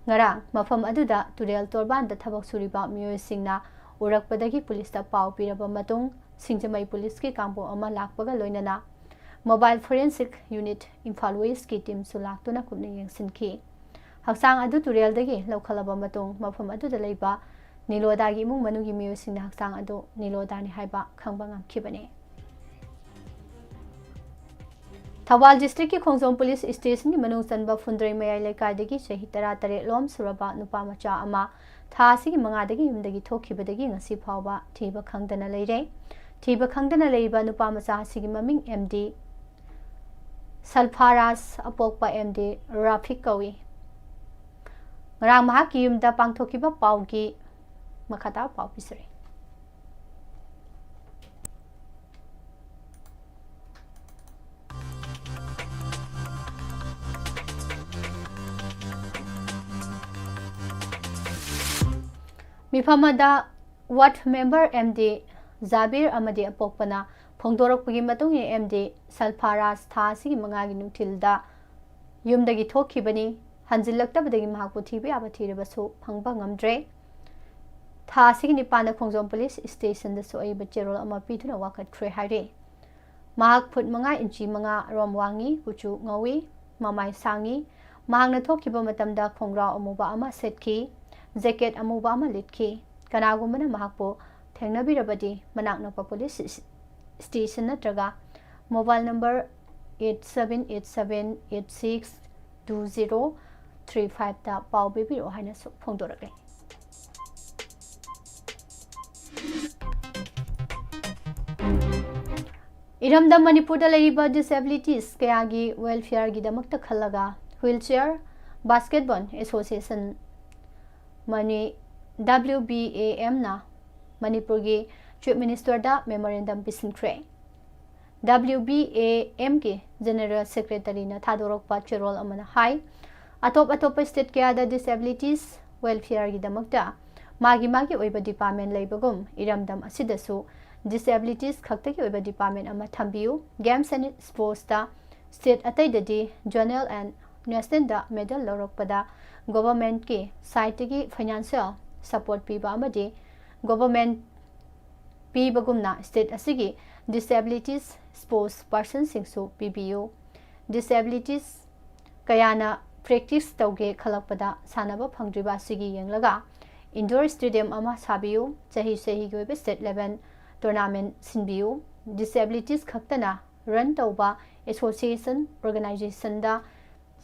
ꯉꯔꯥꯡ ꯃꯐꯝ ꯑꯗꯨꯗ ꯇꯨꯔꯦꯜ ꯇꯣꯔꯕꯥꯟꯗ ꯊꯕꯛ ꯁꯨꯔꯤꯕ ꯃꯤꯑꯣꯏꯁꯤꯡꯅ ꯎꯔꯛꯄꯗꯒꯤ ꯄꯨꯂꯤꯁꯇ ꯄꯥꯎ ꯄꯤꯔꯕ ꯃꯇꯨꯡ, ꯁꯤꯡꯖꯃꯩ ꯄꯨꯂꯤꯁꯀꯤ ꯀꯥꯡꯕꯨ ꯑꯃ ꯂꯥꯛꯄꯒ ꯂꯣꯏꯅꯅ ꯃꯣꯕꯥꯏꯜ ꯐꯣꯔꯦꯟꯁꯤꯛ ꯌꯨꯅꯤꯠ ꯏꯝꯐꯥꯜ ꯋꯦꯁꯀꯤ ꯇꯤꯝꯁꯨ ꯂꯥꯛꯇꯨꯅ ꯀꯨꯞꯅ ꯌꯦꯡꯁꯤꯟꯈꯤ꯫ ꯍꯛꯆꯥꯡ ꯑꯗꯨ ꯇꯨꯔꯦꯜꯗꯒꯤ ꯂꯧꯈꯠꯂꯕ ꯃꯇꯨꯡ, ꯃꯐꯝ ꯑꯗꯨꯗ ꯂꯩꯕ ꯅꯤꯂꯣꯗꯥꯒꯤ ꯏꯃꯨꯡ ꯃꯅꯨꯡꯒꯤ ꯃꯤꯑꯣꯏꯁꯤꯡꯅ ꯍꯛꯆꯥꯡ ꯑꯗꯨ ꯅꯤꯂꯣꯗꯥꯅꯤ ꯍꯥꯏꯕ ꯈꯪꯕ ꯉꯝꯈꯤꯕꯅꯤ꯫ ꯊꯧꯕꯥꯜ ꯗꯤꯁꯇ꯭ꯔꯤꯛꯀꯤ ꯈꯣꯡꯖꯣꯝ ꯄꯨꯂꯤꯁ ꯁ꯭ꯇꯦꯁꯟꯒꯤ ꯃꯅꯨꯡ ꯆꯟꯕ ꯐꯨꯟꯗ꯭ꯔꯩ ꯃꯌꯥꯏ ꯂꯩꯀꯥꯏꯗꯒꯤ ꯆꯍꯤ ꯇꯔꯥꯇꯔꯦꯠ ꯂꯣꯝ ꯁꯨꯔꯕ ꯅꯨꯄꯥ ꯃꯆꯥ ꯑꯃ ꯊꯥ ꯑꯁꯤꯒꯤ ꯃꯉꯥꯗꯒꯤ ꯌꯨꯝꯗꯒꯤ ꯊꯣꯛꯈꯤꯕꯗꯒꯤ ꯉꯁꯤ ꯐꯥꯎꯕ ꯊꯤꯕ ꯈꯪꯗꯅ ꯂꯩꯔꯦ꯫ ꯊꯤꯕ ꯈꯪꯗꯅ ꯂꯩꯔꯤꯕ ꯅꯨꯄꯥ ꯃꯆꯥ ꯑꯁꯤꯒꯤ ꯃꯃꯤꯡ M D ꯁꯜꯐꯥꯔꯥꯖ, ꯑꯄꯣꯛꯄ M D Rafiq ꯀꯧꯏ꯫ ꯉꯔꯥꯡ ꯃꯍꯥꯛꯀꯤ ꯌꯨꯝꯗ ꯄꯥꯡꯊꯣꯛꯈꯤꯕ ꯄꯥꯎꯒꯤ ꯃꯈꯥ ꯇꯥꯕ ꯄꯥꯎ ꯄꯤꯖꯔꯤ꯫ ꯃꯤꯐꯝ ꯑꯗꯨꯗ ꯋꯥꯔꯗ ꯃꯦꯝꯕꯔ ꯑꯦꯝ ꯗꯤ ꯖꯥꯕꯤꯔ ꯑꯃꯗꯤ ꯑꯄꯣꯛꯄꯅ ꯐꯣꯡꯗꯣꯔꯛꯄꯒꯤ ꯃꯇꯨꯡ ꯏꯟꯅ ꯑꯦꯝ ꯗꯤ ꯁꯜꯐꯥꯔꯥꯖ ꯊꯥ ꯑꯁꯤꯒꯤ ꯃꯉꯥꯒꯤ ꯅꯨꯡꯊꯤꯜꯗ ꯌꯨꯝꯗꯒꯤ ꯊꯣꯛꯈꯤꯕꯅꯤ꯫ ꯍꯟꯖꯤꯜꯂꯛꯇꯕꯗꯒꯤ ꯃꯍꯥꯛꯄꯨ ꯊꯤꯕ ꯌꯥꯕ ꯊꯤꯔꯕꯁꯨ ꯐꯪꯕ ꯉꯝꯗ꯭ꯔꯦ꯫ ꯊꯥ ꯑꯁꯤꯒꯤ ꯅꯤꯄꯥꯟꯗ ꯈꯣꯡꯖꯣꯝ ꯄꯨꯂꯤꯁ ꯁ꯭ꯇꯦꯁꯟꯗꯁꯨ ꯑꯏꯕ ꯆꯦꯔꯣꯜ ꯑꯃ ꯄꯤꯗꯨꯅ ꯋꯥꯀꯠꯈ꯭ꯔꯦ ꯍꯥꯏꯔꯤ꯫ ꯃꯍꯥꯛ ꯐꯨꯠ ꯃꯉꯥ ꯏꯟꯆꯤ ꯃꯉꯥ ꯔꯣꯝ ꯋꯥꯡꯉꯤ, ꯀꯨꯆꯨ ꯉꯧꯏ, ꯃꯃꯥꯏ ꯁꯥꯡꯉꯤ꯫ ꯃꯍꯥꯛꯅ ꯊꯣꯛꯈꯤꯕ ꯃꯇꯝꯗ ꯈꯣꯡꯒ꯭ꯔꯥꯎ ꯑꯃꯨꯕ ꯑꯃ ꯁꯦꯠꯈꯤ, ꯖꯦꯀꯦꯠ ꯑꯃꯨꯕ ꯑꯃ ꯂꯤꯠꯈꯤ꯫ ꯀꯅꯥꯒꯨꯝꯕꯅ ꯃꯍꯥꯛꯄꯨ ꯊꯦꯡꯅꯕꯤꯔꯕꯗꯤ ꯃꯅꯥꯛ ꯅꯛꯄ ꯄꯨꯂꯤꯁ ꯁ꯭ꯇꯦꯁꯟ ꯅꯠꯇ꯭ꯔꯒ mobile number eight seven eight seven eight six two zero three fiveꯇ ꯄꯥꯎ ꯄꯤꯕꯤꯔꯛꯑꯣ ꯍꯥꯏꯅꯁꯨ ꯐꯣꯡꯗꯣꯔꯛꯂꯤ꯫ ꯏꯔꯝꯗꯝ ꯃꯅꯤꯄꯨꯔꯗ ꯂꯩꯔꯤꯕ ꯗꯤꯁꯑꯦꯕꯤꯂꯤꯇꯤꯁ ꯀꯌꯥꯒꯤ ꯋꯦꯜꯐꯤꯌꯔꯒꯤꯗꯃꯛꯇ ꯈꯜꯂꯒ ꯍ꯭ꯋꯤꯜꯆꯤꯌꯔ ꯕꯥꯁꯀꯦꯠꯕꯣꯜ ꯑꯦꯁꯣꯁꯤꯌꯦꯁꯟ ꯃꯅꯤ, W B A M ꯅ ꯃꯅꯤꯄꯨꯔꯒꯤ ꯆꯤꯐ ꯃꯤꯅꯤꯁꯇꯔꯗ ꯃꯦꯃꯣꯔꯦꯟꯗꯝ ꯄꯤꯁꯤꯟꯈ꯭ꯔꯦ꯫ W B A M ꯒꯤ ꯖꯦꯅꯔꯦꯜ ꯁꯦꯀ꯭ꯔꯦꯇꯔꯤꯅ ꯊꯥꯗꯣꯔꯛꯄ ꯆꯦꯔꯣꯜ ꯑꯃꯅ ꯍꯥꯏ, ꯑꯇꯣꯞ ꯑꯇꯣꯞꯄ ꯁ꯭ꯇꯦꯠ ꯀꯌꯥꯗ ꯗꯤꯁꯑꯦꯕꯤꯂꯤꯇꯤꯁ ꯋꯦꯜꯐꯤꯌꯔꯒꯤꯗꯃꯛꯇ ꯃꯥꯒꯤ ꯃꯥꯒꯤ ꯑꯣꯏꯕ ꯗꯤꯄꯥꯔꯠꯃꯦꯟ ꯂꯩꯕꯒꯨꯝ ꯏꯔꯝꯗꯝ ꯑꯁꯤꯗꯁꯨ ꯗꯤꯁꯑꯦꯕꯤꯂꯤꯇꯤꯁ ꯈꯛꯇꯒꯤ ꯑꯣꯏꯕ ꯗꯤꯄꯥꯔꯠꯃꯦꯟ ꯑꯃ ꯊꯝꯕꯤꯌꯨ꯫ ꯒꯦꯝꯁ ꯑꯦꯟ ꯁ꯭ꯄꯣꯔꯠꯁꯇ ꯁ꯭ꯇꯦꯠ ꯑꯇꯩꯗꯗꯤ ꯖꯣꯅꯦꯜ ꯑꯦꯟ ꯅꯦꯁꯅꯦꯜꯗ ꯃꯦꯗꯜ ꯂꯧꯔꯛꯄꯗ ꯒꯣꯚꯔꯟꯃꯦꯟꯠꯀꯤ ꯁꯥꯏꯠꯇꯒꯤ ꯐꯥꯏꯅꯥꯟꯁꯤꯌꯦꯜ ꯁꯄꯣꯔꯠ ꯄꯤꯕ ꯑꯃꯗꯤ ꯒꯣꯚꯔꯟꯃꯦꯟꯠ ꯄꯤꯕꯒꯨꯝꯅ ꯁ꯭ꯇꯦꯠ ꯑꯁꯤꯒꯤ ꯗꯤꯁꯑꯦꯕꯤꯂꯤꯇꯤꯁ ꯁ꯭ꯄꯣꯔꯠꯁ ꯄꯥꯔꯁꯟꯁꯤꯡꯁꯨ ꯄꯤꯕꯤꯌꯨ꯫ ꯗꯤꯁꯑꯦꯕꯤꯂꯤꯇꯤꯁ ꯀꯌꯥꯅ ꯄ꯭ꯔꯦꯛꯇꯤꯁ ꯇꯧꯒꯦ ꯈꯜꯂꯛꯄꯗ ꯁꯥꯟꯅꯕ ꯐꯪꯗ꯭ꯔꯤꯕ ꯑꯁꯤꯒꯤ ꯌꯦꯡꯂꯒ ꯏꯟꯗꯣꯔ ꯁ꯭ꯇꯦꯗꯤꯌꯝ ꯑꯃ ꯁꯥꯕꯤꯌꯨ꯫ ꯆꯍꯤ ꯆꯍꯤꯒꯤ ꯑꯣꯏꯕ ꯁ꯭ꯇꯦꯠ ꯂꯦꯚꯦꯜ ꯇꯣꯔꯅꯥꯃꯦꯟꯠ ꯁꯤꯟꯕꯤꯌꯨ꯫ ꯗꯤꯁꯑꯦꯕꯤꯂꯤꯇꯤꯁ ꯈꯛꯇꯅ ꯔꯟ ꯇꯧꯕ ꯑꯦꯁꯣꯁꯤꯌꯦꯁꯟ ꯑꯣꯔꯒꯅꯥꯏꯖꯦꯁꯟꯗ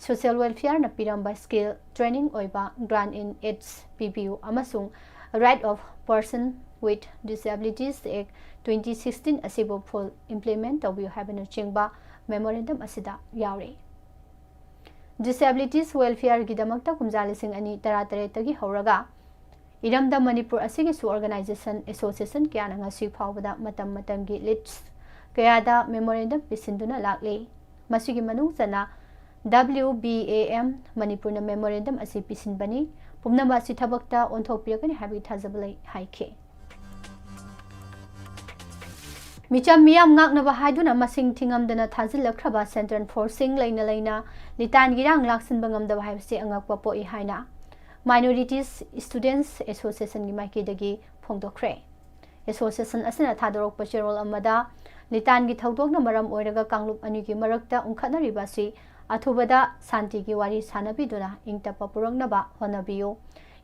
ꯁꯣꯁꯤꯌꯦꯜ ꯋꯦꯜꯐꯤꯌꯔꯅ ꯄꯤꯔꯝꯕ ꯁ꯭ꯀꯤꯜ ꯇ꯭ꯔꯦꯅꯤꯡ ꯑꯣꯏꯕ grant in aids ꯄꯤꯕꯤꯌꯨ ꯑꯃꯁꯨꯡ Right of Person with Disabilities Act twenty sixteen ꯑꯁꯤꯕꯨ ꯐꯨꯜ ꯏꯝꯄ꯭ꯂꯤꯃꯦꯟꯠ ꯇꯧꯕꯤꯌꯨ ꯍꯥꯏꯕꯅꯆꯤꯡꯕ ꯃꯦꯃꯣꯔꯦꯟꯗꯝ ꯑꯁꯤꯗ ꯌꯥꯎꯔꯤ꯫ Disabilities Welfareꯒꯤꯗꯃꯛꯇ ꯀꯨꯝꯖꯥ ꯂꯤꯁꯤꯡ ꯑꯅꯤ ꯇꯔꯥꯇꯔꯦꯠꯇꯒꯤ ꯍꯧꯔꯒ ꯏꯔꯝꯗꯝ ꯃꯅꯤꯄꯨꯔ ꯑꯁꯤꯒꯤꯁꯨ organization, association ꯀꯌꯥꯅ ꯉꯁꯤ ꯐꯥꯎꯕꯗ ꯃꯇꯝ ꯃꯇꯝꯒꯤ leads ꯀꯌꯥꯗ memorandum ꯄꯤꯁꯤꯟꯗꯨꯅ ꯂꯥꯛꯂꯤ꯫ ꯃꯁꯤꯒꯤ ꯃꯅꯨꯡ ꯆꯟꯅ W B A M ꯃꯅꯤꯄꯨꯔꯅ memorandum ꯑꯁꯤ ꯄꯤꯁꯤꯟꯕꯅꯤ꯫ ꯄꯨꯝꯅꯃꯛ ꯑꯁꯤ ꯊꯕꯛꯇ ꯑꯣꯟꯊꯣꯛꯄꯤꯔꯛꯀꯅꯤ ꯍꯥꯏꯕꯒꯤ ꯊꯥꯖꯕ ꯂꯩ ꯍꯥꯏꯈꯤ꯫ ꯃꯤꯆꯝ ꯃꯤꯌꯥꯝ ꯉꯥꯛꯅꯕ ꯍꯥꯏꯗꯨꯅ ꯃꯁꯤꯡ ꯊꯤꯉꯝꯗꯅ ꯊꯥꯖꯤꯜꯂꯛꯈ꯭ꯔꯕ central forceꯁꯤꯡ ꯂꯩꯅ ꯂꯩꯅ ꯂꯤꯇꯥꯟꯒꯤ ꯏꯔꯥꯡ ꯂꯥꯛꯁꯤꯟꯕ ꯉꯝꯗꯕ ꯍꯥꯏꯕꯁꯤ ꯑꯉꯛꯄ ꯄꯣꯛꯏ ꯍꯥꯏꯅ Minorities Students Associationꯒꯤ ꯃꯥꯏꯀꯩꯗꯒꯤ ꯐꯣꯡꯗꯣꯛꯈ꯭ꯔꯦ꯫ Association ꯑꯁꯤꯅ ꯊꯥꯗꯣꯔꯛꯄ ꯆꯦꯔꯣꯜ ꯑꯃꯗ, ꯂꯤꯇꯥꯟꯒꯤ ꯊꯧꯗꯣꯛꯅ ꯃꯔꯝ ꯑꯣꯏꯔꯒ ꯀꯥꯡꯂꯨꯞ ꯑꯅꯤꯒꯤ ꯃꯔꯛꯇ ꯎꯪꯈꯠꯅꯔꯤꯕ ꯑꯁꯤ ꯑꯊꯨꯕꯗ ꯁꯥꯟꯇꯤꯒꯤ ꯋꯥꯔꯤ ꯁꯥꯟꯅꯕꯤꯗꯨꯅ ꯏꯪ ꯇꯞꯄ ꯄꯨꯔꯛꯅꯕ ꯍꯣꯠꯅꯕꯤꯌꯨ꯫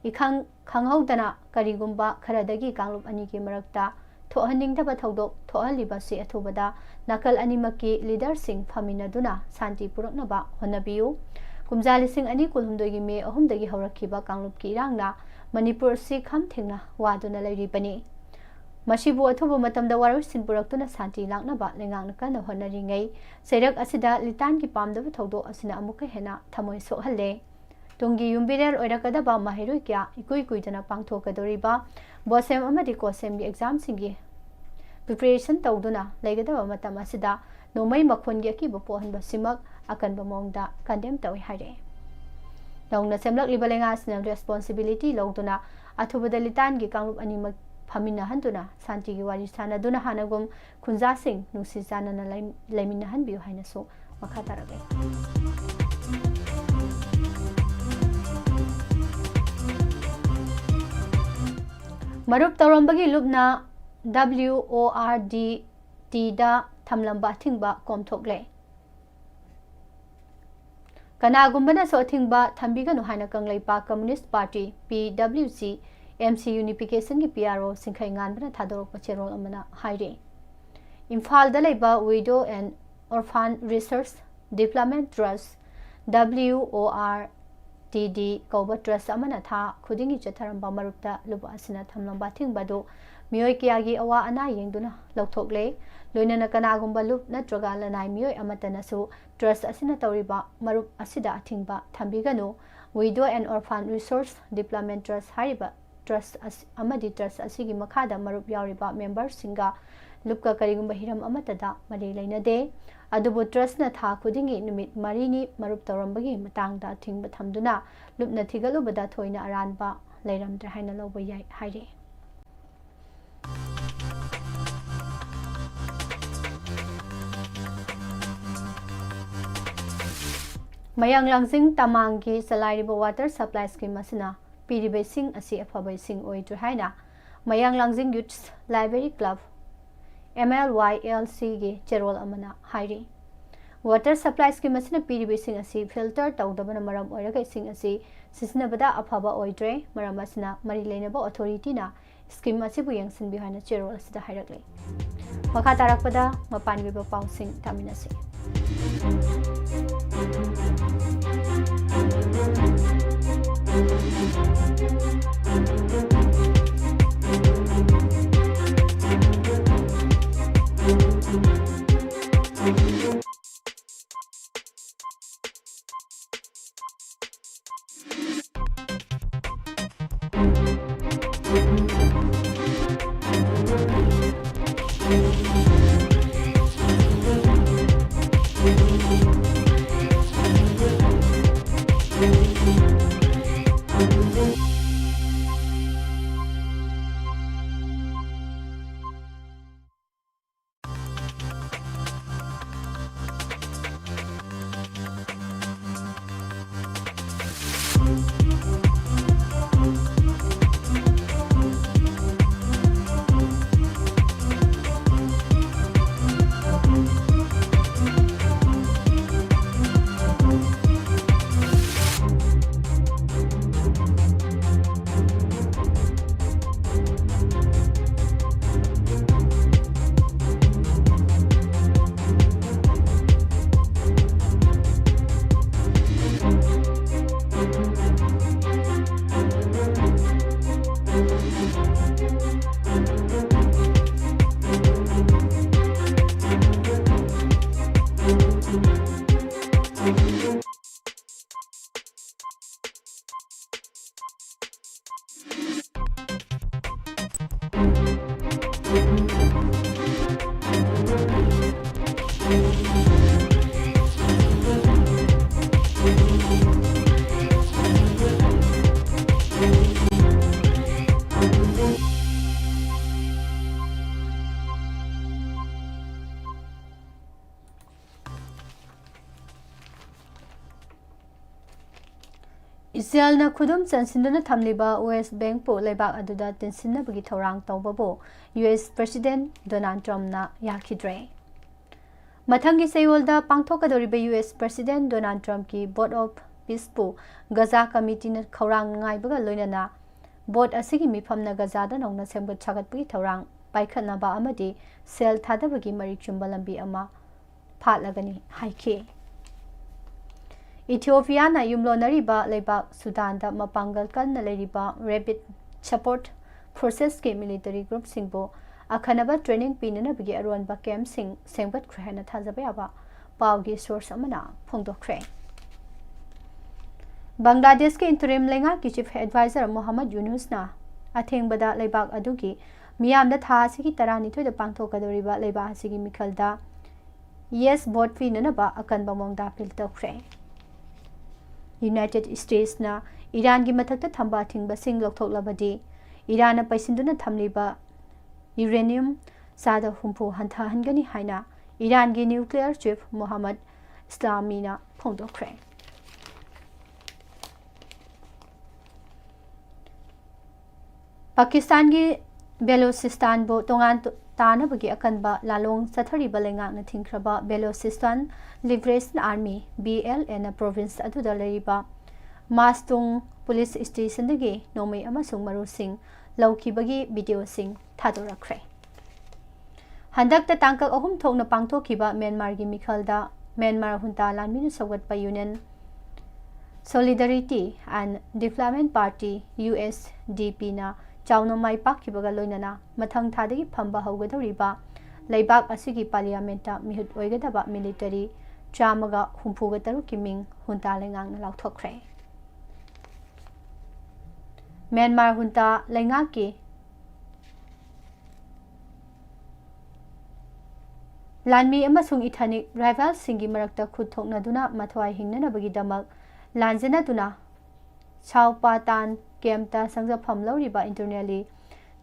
ꯏꯈꯪ ꯈꯪꯍꯧꯗꯅ ꯀꯔꯤꯒꯨꯝꯕ ꯈꯔꯗꯒꯤ ꯀꯥꯡꯂꯨꯞ ꯑꯅꯤꯒꯤ ꯃꯔꯛꯇ ꯊꯣꯛꯍꯟꯅꯤꯡꯗꯕ ꯊꯧꯗꯣꯛ ꯊꯣꯛꯍꯜꯂꯤꯕ ꯑꯁꯤ ꯑꯊꯨꯕꯗ ꯅꯥꯀꯜ ꯑꯅꯤꯃꯛꯀꯤ leaderꯁꯤꯡ ꯐꯝꯃꯤꯟꯅꯗꯨꯅ ꯁꯥꯟꯇꯤ ꯄꯨꯔꯛꯅꯕ ꯍꯣꯠꯅꯕꯤꯌꯨ꯫ ꯀꯨꯝꯖꯥ ꯂꯤꯁꯤꯡ ꯑꯅꯤ ꯀꯨꯟꯍꯨꯝꯗꯣꯏꯒꯤ ꯃꯦ ꯑꯍꯨꯝꯗꯒꯤ ꯍꯧꯔꯛꯈꯤꯕ ꯀꯥꯡꯂꯨꯞꯀꯤ ꯏꯔꯥꯡꯅ ꯃꯅꯤꯄꯨꯔ ꯑꯁꯤ ꯈꯝ ꯊꯦꯡꯅ ꯋꯥꯗꯨꯅ ꯂꯩꯔꯤꯕꯅꯤ꯫ ꯃꯁꯤꯕꯨ ꯑꯊꯨꯕ ꯃꯇꯝꯗ ꯋꯥꯔꯣꯏꯁꯤꯟ ꯄꯨꯔꯛꯇꯨꯅ ꯁꯥꯟꯇꯤ ꯂꯥꯛꯅꯕ ꯂꯩꯉꯥꯛꯅ ꯀꯟꯅ ꯍꯣꯠꯅꯔꯤꯉꯩ, ꯆꯩꯔꯛ ꯑꯁꯤꯗ ꯂꯤꯇꯥꯟꯒꯤ ꯄꯥꯝꯗꯕ ꯊꯧꯗꯣꯛ ꯑꯁꯤꯅ ꯑꯃꯨꯛꯀ ꯍꯦꯟꯅ ꯊꯃꯣꯏ ꯁꯣꯛꯍꯜꯂꯦ꯫ ꯇꯨꯡꯒꯤ ꯌꯨꯝꯕꯤꯔꯦꯜ ꯑꯣꯏꯔꯛꯀꯗꯕ ꯃꯍꯩꯔꯣꯏ ꯀꯌꯥ ꯏꯀꯨꯏ ꯀꯨꯏꯗꯅ ꯄꯥꯡꯊꯣꯛꯀꯗꯧꯔꯤꯕ BOSEM ꯑꯃꯗꯤ COHSEMꯒꯤ examꯁꯤꯡꯒꯤ preparation ꯇꯧꯗꯨꯅ ꯂꯩꯒꯗꯕ ꯃꯇꯝ ꯑꯁꯤꯗ ꯅꯣꯡꯃꯩ ꯃꯈꯣꯟꯒꯤ ꯑꯀꯤꯕ ꯄꯣꯛꯍꯟꯕꯁꯤꯃꯛ ꯑꯀꯟꯕ ꯃꯑꯣꯡꯗ condemn ꯇꯧꯏ ꯍꯥꯏꯔꯛꯑꯦ꯫ ꯅꯧꯅ ꯁꯦꯝꯂꯛꯂꯤꯕ ꯂꯩꯉꯥꯛꯁꯤꯅ responsibility ꯂꯧꯗꯨꯅ ꯑꯊꯨꯕꯗ ꯂꯤꯇꯥꯟꯒꯤ ꯀꯥꯡꯂꯨꯞ ꯑꯅꯤꯃꯛ ꯐꯝꯃꯤꯟꯅꯍꯟꯗꯨꯅ ꯁꯥꯟꯇꯤꯒꯤ ꯋꯥꯔꯤ ꯁꯥꯟꯅꯗꯨꯅ ꯍꯥꯟꯅꯒꯨꯝ ꯈꯨꯟꯖꯥꯁꯤꯡ ꯅꯨꯡꯁꯤ ꯆꯥꯟꯅꯅ ꯂꯩ-, ꯂꯩꯃꯤꯟꯅꯍꯟꯕꯤꯌꯨ ꯍꯥꯏꯅꯁꯨ ꯃꯈꯥ ꯇꯥꯔꯛꯂꯤ꯫ ꯃꯔꯨꯞ ꯇꯧꯔꯝꯕꯒꯤ ꯂꯨꯞꯅ WORDTꯗ ꯊꯝꯂꯝꯕ ꯑꯊꯤꯡꯕ ꯀꯣꯝꯊꯣꯛꯂꯦ꯫ ꯀꯅꯥꯒꯨꯝꯕꯅꯁꯨ ꯑꯊꯤꯡꯕ ꯊꯝꯕꯤꯒꯅꯨ ꯍꯥꯏꯅ Kangleipak Communist Party, PWC, MC Unificationꯒꯤ PRO ꯁꯤꯡꯈꯩ ꯉꯥꯟꯕꯅ ꯊꯥꯗꯣꯔꯛꯄ ꯆꯦꯔꯣꯜ ꯑꯃꯅ ꯍꯥꯏꯔꯤ꯫ ꯏꯝꯐꯥꯜꯗ ꯂꯩꯕ Widow and Orphan Research Development Trust, WORTD ꯀꯧꯕ trust ꯑꯃꯅ ꯊꯥ ꯈꯨꯗꯤꯡꯒꯤ ꯆꯠꯊꯔꯝꯕ ꯃꯔꯨꯞꯇ ꯂꯨꯄꯥ ꯑꯁꯤꯅ ꯊꯝꯂꯝꯕ ꯑꯊꯤꯡꯕ ꯑꯗꯨ ꯃꯤꯑꯣꯏ ꯀꯌꯥꯒꯤ ꯑꯋꯥ ꯑꯅꯥ ꯌꯦꯡꯗꯨꯅ ꯂꯧꯊꯣꯛꯂꯦ꯫ ꯂꯣꯏꯅꯅ ꯀꯅꯥꯒꯨꯝꯕ ꯂꯨꯞ ꯅꯠꯇ꯭ꯔꯒ ꯂꯅꯥꯏ ꯃꯤꯑꯣꯏ ꯑꯃꯠꯇꯅꯁꯨ trust ꯑꯁꯤꯅ ꯇꯧꯔꯤꯕ ꯃꯔꯨꯞ ꯑꯁꯤꯗ ꯑꯊꯤꯡꯕ ꯊꯝꯕꯤꯒꯅꯨ꯫ Widow and Orphan Resource Development Trust ꯍꯥꯏꯔꯤꯕ trust ꯑꯁꯤ, ꯑꯃꯗꯤ trust ꯑꯁꯤꯒꯤ ꯃꯈꯥꯗ ꯃꯔꯨꯞ ꯌꯥꯎꯔꯤꯕ memberꯁꯤꯡꯒ ꯂꯨꯞꯀ ꯀꯔꯤꯒꯨꯝꯕ ꯍꯤꯔꯝ ꯑꯃꯠꯇꯗ ꯃꯔꯤ ꯂꯩꯅꯗꯦ꯫ ꯑꯗꯨꯕꯨ trustꯅ ꯊꯥ ꯈꯨꯗꯤꯡꯒꯤ ꯅꯨꯃꯤꯠ ꯃꯔꯤꯅꯤ ꯃꯔꯨꯞ ꯇꯧꯔꯝꯕꯒꯤ ꯃꯇꯥꯡꯗ ꯑꯊꯤꯡꯕ ꯊꯝꯗꯨꯅ ꯂꯨꯞꯅ ꯊꯤꯒꯠꯂꯨꯕꯗ ꯊꯣꯏꯅ ꯑꯔꯥꯟꯕ ꯂꯩꯔꯝꯗ꯭ꯔꯦ ꯍꯥꯏꯅ ꯂꯧꯕ ꯌꯥꯏ ꯍꯥꯏꯔꯤ꯫ ꯃꯌꯥꯡ ꯂꯥꯡꯖꯤꯡ ꯇꯃꯥꯡꯒꯤ ꯆꯂꯥꯏꯔꯤꯕ water supply scheme ꯑꯁꯤꯅ ꯄꯤꯔꯤꯕ ꯏꯁꯤꯡ ꯑꯁꯤ ꯑꯐꯕ ꯏꯁꯤꯡ ꯑꯣꯏꯗ꯭ꯔꯦ ꯍꯥꯏꯅ ꯃꯌꯥꯡ ꯂꯥꯡꯖꯤꯡ Youths Library Club, M L Y L Cꯒꯤ ꯆꯦꯔꯣꯜ ꯑꯃꯅ ꯍꯥꯏꯔꯤ꯫ Water supply scheme ꯑꯁꯤꯅ ꯄꯤꯔꯤꯕ ꯏꯁꯤꯡ ꯑꯁꯤ filter ꯇꯧꯗꯕꯅ ꯃꯔꯝ ꯑꯣꯏꯔꯒ ꯏꯁꯤꯡ ꯑꯁꯤ ꯁꯤꯖꯤꯟꯅꯕꯗ ꯑꯐꯕ ꯑꯣꯏꯗ꯭ꯔꯦ꯫ ꯃꯔꯝ ꯑꯁꯤꯅ ꯃꯔꯤ ꯂꯩꯅꯕ authorityꯅ scheme ꯑꯁꯤꯕꯨ ꯌꯦꯡꯁꯤꯟꯕꯤꯌꯨ ꯍꯥꯏꯅ ꯆꯦꯔꯣꯜ ꯑꯁꯤꯗ ꯍꯥꯏꯔꯛꯂꯤ꯫ ꯃꯈꯥ ꯇꯥꯔꯛꯄꯗ ꯃꯄꯥꯟꯒꯤ ꯑꯣꯏꯕ ꯄꯥꯎꯁꯤꯡ ꯇꯥꯃꯤꯟꯅꯁꯤ꯫ ꯏꯁꯔꯥꯌꯦꯜꯅ ꯈꯨꯗꯨꯝ ꯆꯟꯁꯤꯟꯗꯨꯅ ꯊꯝꯂꯤꯕ ꯋꯦꯁ ꯕꯦꯡꯛꯄꯨ ꯂꯩꯕꯥꯛ ꯑꯗꯨꯗ ꯇꯤꯟꯁꯤꯟꯅꯕꯒꯤ ꯊꯧꯔꯥꯡ ꯇꯧꯕꯕꯨ ꯌꯨ ꯑꯦꯁ ꯄ꯭ꯔꯦꯁꯤꯗꯦꯟꯠ ꯗꯣꯅꯥꯜꯗ ꯇ꯭ꯔꯝꯞꯅ ꯌꯥꯈꯤꯗ꯭ꯔꯦ꯫ ꯃꯊꯪꯒꯤ ꯆꯌꯣꯜꯗ ꯄꯥꯡꯊꯣꯛꯀꯗꯧꯔꯤꯕ ꯌꯨ ꯑꯦꯁ ꯄ꯭ꯔꯦꯁꯤꯗꯦꯟꯠ ꯗꯣꯅꯥꯜꯗ ꯇ꯭ꯔꯝꯞꯀꯤ ꯚꯣꯠ ꯑꯣꯐ ꯄꯤꯁꯄꯨ ꯒꯖꯥ ꯀꯃꯤꯇꯤꯅ ꯈꯧꯔꯥꯡ ꯉꯥꯏꯕꯒ ꯂꯣꯏꯅꯅ ꯚꯣꯠ ꯑꯁꯤꯒꯤ ꯃꯤꯐꯝꯅ ꯒꯖꯥꯗ ꯅꯧꯅ ꯁꯦꯝꯒꯠ ꯁꯥꯒꯠꯄꯒꯤ ꯊꯧꯔꯥꯡ ꯄꯥꯏꯈꯠꯅꯕ ꯑꯃꯗꯤ ꯁꯦꯜ ꯊꯥꯗꯕꯒꯤ ꯃꯔꯤꯛ ꯆꯨꯝꯕ ꯂꯝꯕꯤ ꯑꯃ ꯐꯥꯠꯂꯒꯅꯤ ꯍꯥꯏꯈꯤ꯫ ꯏꯊꯤꯑꯣꯄꯤꯌꯥꯅ ꯌꯨꯝꯂꯣꯟꯅꯔꯤꯕ ꯂꯩꯕꯥꯛ ꯁꯨꯗꯥꯟꯗ ꯃꯄꯥꯡꯒꯜ ꯀꯟꯅ ꯂꯩꯔꯤꯕ ꯔꯦꯄꯤꯗ ꯁꯄꯣꯔꯠ ꯐꯣꯔꯁꯦꯁꯀꯤ ꯃꯤꯂꯤꯇꯔꯤ ꯒ꯭ꯔꯨꯞꯁꯤꯡꯕꯨ ꯑꯈꯟꯅꯕ ꯇ꯭ꯔꯦꯅꯤꯡ ꯄꯤꯅꯅꯕꯒꯤ ꯑꯔꯣꯟꯕ ꯀꯦꯝꯞꯁꯤꯡ ꯁꯦꯝꯒꯠꯈ꯭ꯔꯦ ꯍꯥꯏꯅ ꯊꯥꯖꯕ ꯌꯥꯕ ꯄꯥꯎꯒꯤ ꯁꯣꯔꯁ ꯑꯃꯅ ꯐꯣꯡꯗꯣꯛꯈ꯭ꯔꯦ꯫ ꯕꯪꯒ꯭ꯂꯥꯗꯦꯁꯀꯤ ꯏꯟꯇꯔꯤꯝ ꯂꯩꯉꯥꯛꯀꯤ ꯆꯤꯐ ꯑꯦꯗꯚꯥꯏꯖꯔ ꯃꯣꯍꯝꯃꯗ ꯌꯨꯅꯨꯁꯅ ꯑꯊꯦꯡꯕꯗ ꯂꯩꯕꯥꯛ ꯑꯗꯨꯒꯤ ꯃꯤꯌꯥꯝꯗ ꯊꯥ ꯑꯁꯤꯒꯤ ꯇꯔꯥꯅꯤꯊꯣꯏꯗ ꯄꯥꯡꯊꯣꯛꯀꯗꯧꯔꯤꯕ ꯂꯩꯕꯥꯛ ꯑꯁꯤꯒꯤ ꯃꯤꯈꯜꯗ ꯌꯦꯁ ꯚꯣꯠ ꯄꯤꯅꯅꯕ ꯑꯀꯟꯕ ꯃꯑꯣꯡꯗ ꯑꯄꯤꯜ ꯇꯧꯈ꯭ꯔꯦ꯫ ꯌꯨꯅꯥꯏꯇꯦꯗ ꯁ꯭ꯇꯦꯠꯁꯅ ꯏꯔꯥꯟꯒꯤ ꯃꯊꯛꯇ ꯊꯝꯕ ꯑꯊꯤꯡꯕꯁꯤꯡ ꯂꯧꯊꯣꯛꯂꯕꯗꯤ ꯏꯔꯥꯟꯅ ꯄꯩꯁꯤꯟꯗꯨꯅ ꯊꯝꯂꯤꯕ ꯌꯨꯔꯦꯅꯤꯌꯝ ꯆꯥꯗ ꯍꯨꯝꯐꯨ ꯍꯟꯊꯍꯟꯒꯅꯤ ꯍꯥꯏꯅ ꯏꯔꯥꯟꯒꯤ ꯅ꯭ꯌꯨꯀ꯭ꯂꯤꯌꯔ ꯆꯤꯐ ꯃꯣꯍꯝꯃꯗ ꯏꯁꯂꯥꯃꯤꯅ ꯐꯣꯡꯗꯣꯛꯈ꯭ꯔꯦ꯫ ꯄꯥꯀꯤꯁꯇꯥꯟꯒꯤ ꯕꯦꯂꯨꯆꯤꯁꯇꯥꯟꯕꯨ ꯇꯣꯉꯥꯟ ꯇꯥꯅꯕꯒꯤ ꯑꯀꯟꯕ ꯂꯥꯂꯣꯡ ꯆꯠꯊꯔꯤꯕ ꯂꯩꯉꯥꯛꯅ ꯊꯤꯡꯈ꯭ꯔꯕ ꯕꯦꯂꯨꯆꯤꯁꯇꯥꯟ ꯂꯤꯕꯔꯦꯁꯟ ꯑꯥꯔꯃꯤ, ꯕꯤ ꯑꯦꯜ ꯑꯦꯅ ꯄ꯭ꯔꯣꯚꯤꯟꯁ ꯑꯗꯨꯗ ꯂꯩꯔꯤꯕ ꯃꯥꯁꯇꯨꯡ ꯄꯨꯂꯤꯁ ꯁ꯭ꯇꯦꯁꯟꯗꯒꯤ ꯅꯣꯡꯃꯩ ꯑꯃꯁꯨꯡ ꯃꯔꯨꯁꯤꯡ ꯂꯧꯈꯤꯕꯒꯤ ꯚꯤꯗꯤꯑꯣꯁꯤꯡ ꯊꯥꯗꯣꯔꯛꯈ꯭ꯔꯦ꯫ ꯍꯟꯗꯛꯇ ꯇꯥꯡꯀꯛ ꯑꯍꯨꯝ ꯊꯣꯛꯅ ꯄꯥꯡꯊꯣꯛꯈꯤꯕ ꯃ꯭ꯌꯥꯟꯃꯥꯔꯒꯤ ꯃꯤꯈꯜꯗ ꯃ꯭ꯌꯥꯟꯃꯥꯔ ꯍꯨꯟꯇꯥ ꯂꯥꯟꯃꯤꯅ ꯁꯧꯒꯠꯄ union solidarity and development party, U S D ꯄꯤꯅ ꯆꯥꯎꯅ ꯃꯥꯏ ꯄꯥꯛꯈꯤꯕꯒ ꯂꯣꯏꯅꯅ ꯃꯊꯪ ꯊꯥꯗꯒꯤ ꯐꯝꯕ ꯍꯧꯒꯗꯧꯔꯤꯕ ꯂꯩꯕꯥꯛ ꯑꯁꯤꯒꯤ ꯄꯥꯔꯂꯤꯌꯥꯃꯦꯟꯠꯇ ꯃꯤꯍꯨꯠ ꯑꯣꯏꯒꯗꯕ ꯃꯤꯂꯤꯇꯔꯤ ꯆꯥꯝꯃꯒ ꯍꯨꯝꯐꯨꯒ ꯇꯔꯨꯛꯀꯤ ꯃꯤꯡ ꯍꯨꯟꯇꯥ ꯂꯩꯉꯥꯛꯅ ꯂꯥꯎꯊꯣꯛꯈ꯭ꯔꯦ꯫ ꯃ꯭ꯌꯥꯟꯃꯥꯔ ꯍꯨꯟꯇꯥ ꯂꯩꯉꯥꯛꯀꯤ ꯂꯥꯟꯃꯤ ꯑꯃꯁꯨꯡ ethnic rivalꯁꯤꯡꯒꯤ ꯃꯔꯛꯇ ꯈꯨꯠ ꯊꯣꯛꯅꯗꯨꯅ ꯃꯊ꯭ꯋꯥꯏ ꯍꯤꯡꯅꯅꯕꯒꯤꯗꯃꯛ ꯂꯥꯟꯖꯦꯟꯅꯗꯨꯅ ꯁꯥꯎꯄꯥꯇꯥꯟ ꯀꯦꯝꯞꯇ ꯁꯪꯖꯐꯝ ꯂꯧꯔꯤꯕ internally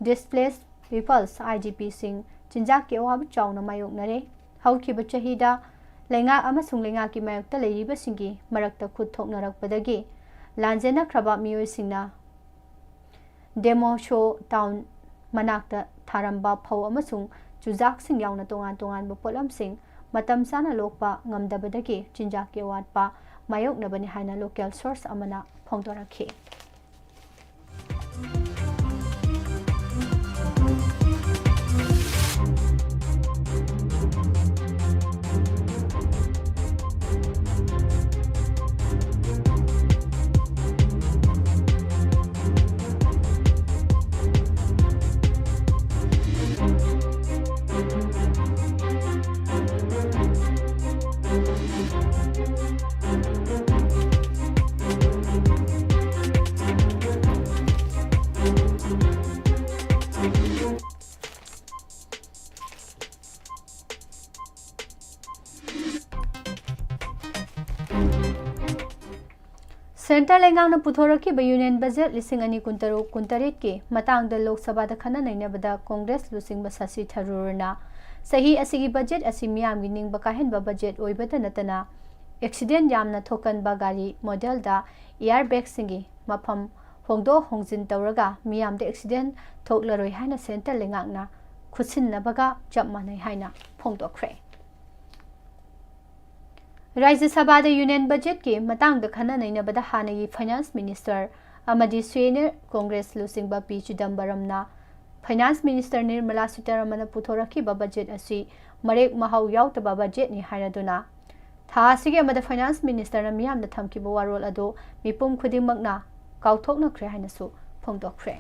displaced peoples, IDPꯁꯤꯡ, ꯆꯤꯟꯖꯥꯛꯀꯤ ꯑꯋꯥꯕ ꯆꯥꯎꯅ ꯃꯥꯌꯣꯛꯅꯔꯦ꯫ ꯍꯧꯈꯤꯕ ꯆꯍꯤꯗ ꯂꯩꯉꯥꯛ ꯑꯃꯁꯨꯡ ꯂꯩꯉꯥꯛꯀꯤ ꯃꯥꯌꯣꯛꯇ ꯂꯩꯔꯤꯕꯁꯤꯡꯒꯤ ꯃꯔꯛꯇ ꯈꯨꯠ ꯊꯣꯛꯅꯔꯛꯄꯗꯒꯤ ꯂꯥꯟꯖꯦꯟꯅꯈ꯭ꯔꯕ ꯃꯤꯑꯣꯏꯁꯤꯡꯅ ꯗꯦꯃꯣꯁꯣ ꯇꯥꯎꯟ ꯃꯅꯥꯛꯇ ꯊꯥꯔꯝꯕ ꯐꯧ ꯑꯃꯁꯨꯡ ꯆꯨꯖꯥꯛꯁꯤꯡ ꯌꯥꯎꯅ ꯇꯣꯉꯥꯟ ꯇꯣꯉꯥꯟꯕ ꯄꯣꯠꯂꯝꯁꯤꯡ ꯃꯇꯝ ꯆꯥꯅ ꯂꯣꯛꯄ ꯉꯝꯗꯕꯗꯒꯤ ꯆꯤꯟꯖꯥꯛꯀꯤ ꯑꯋꯥꯠꯄ ꯃꯥꯌꯣꯛꯅꯕꯅꯤ ꯍꯥꯏꯅ local source ꯑꯃꯅ ꯐꯣꯡꯗꯣꯔꯛꯈꯤ꯫ Centre ꯂꯩꯉꯥꯛꯅ ꯄꯨꯊꯣꯔꯛꯈꯤꯕ Union Budget ꯂꯤꯁꯤꯡ ꯑꯅꯤ ꯀꯨꯟꯇꯔꯨꯛ ꯀꯨꯟꯇꯔꯦꯠꯀꯤ ꯃꯇꯥꯡꯗ ꯂꯣꯛ ꯁꯚꯥꯗ ꯈꯟꯅ ꯅꯩꯅꯕꯗ Congress ꯂꯨꯆꯤꯡꯕ ꯁꯁꯤ ꯊꯔꯨꯔꯅ ꯆꯍꯤ ꯑꯁꯤꯒꯤ budget ꯑꯁꯤ ꯃꯤꯌꯥꯝꯒꯤ ꯅꯤꯡꯕ ꯀꯥꯏꯍꯟꯕ budget ꯑꯣꯏꯕꯇ ꯅꯠꯇꯅ accident ꯌꯥꯝꯅ ꯊꯣꯛꯀꯟꯕ ꯒꯥꯔꯤ modelꯗ airbagꯁꯤꯡꯒꯤ ꯃꯐꯝ ꯍꯣꯡꯗꯣꯛ ꯍꯣꯡꯖꯤꯟ ꯇꯧꯔꯒ ꯃꯤꯌꯥꯝꯗ accident ꯊꯣꯛꯂꯔꯣꯏ ꯍꯥꯏꯅ Centre ꯂꯩꯉꯥꯛꯅ ꯈꯨꯠꯁꯤꯟꯅꯕꯒ ꯆꯞ ꯃꯥꯟꯅꯩ ꯍꯥꯏꯅ ꯐꯣꯡꯗꯣꯛꯈ꯭ꯔꯦ꯫ ꯔꯥꯖ꯭ꯌ ꯁꯚꯥꯗ Union Budgetꯀꯤ ꯃꯇꯥꯡꯗ ꯈꯟꯅ ꯅꯩꯅꯕꯗ ꯍꯥꯟꯅꯒꯤ Finance Minister ꯑꯃꯗꯤ senior Congress ꯂꯨꯆꯤꯡꯕ ꯄꯤ ꯆꯤꯗꯝꯕꯔꯝꯅ Finance Minister ꯅꯤꯔꯃꯂꯥ ꯁꯤꯇꯥꯔꯥꯃꯟꯅ ꯄꯨꯊꯣꯔꯛꯈꯤꯕ budget ꯑꯁꯤ ꯃꯔꯦꯛ ꯃꯍꯥꯎ ꯌꯥꯎꯗꯕ budgetꯅꯤ ꯍꯥꯏꯔꯗꯨꯅ ꯊꯥ ꯑꯁꯤꯒꯤ ꯑꯃꯗ Finance Ministerꯅ ꯃꯤꯌꯥꯝꯗ ꯊꯝꯈꯤꯕ ꯋꯥꯔꯣꯜ ꯑꯗꯨ ꯃꯤꯄꯨꯝ ꯈꯨꯗꯤꯡꯃꯛꯅ ꯀꯥꯎꯊꯣꯛꯅꯈ꯭ꯔꯦ ꯍꯥꯏꯅꯁꯨ ꯐꯣꯡꯗꯣꯛꯈ꯭ꯔꯦ꯫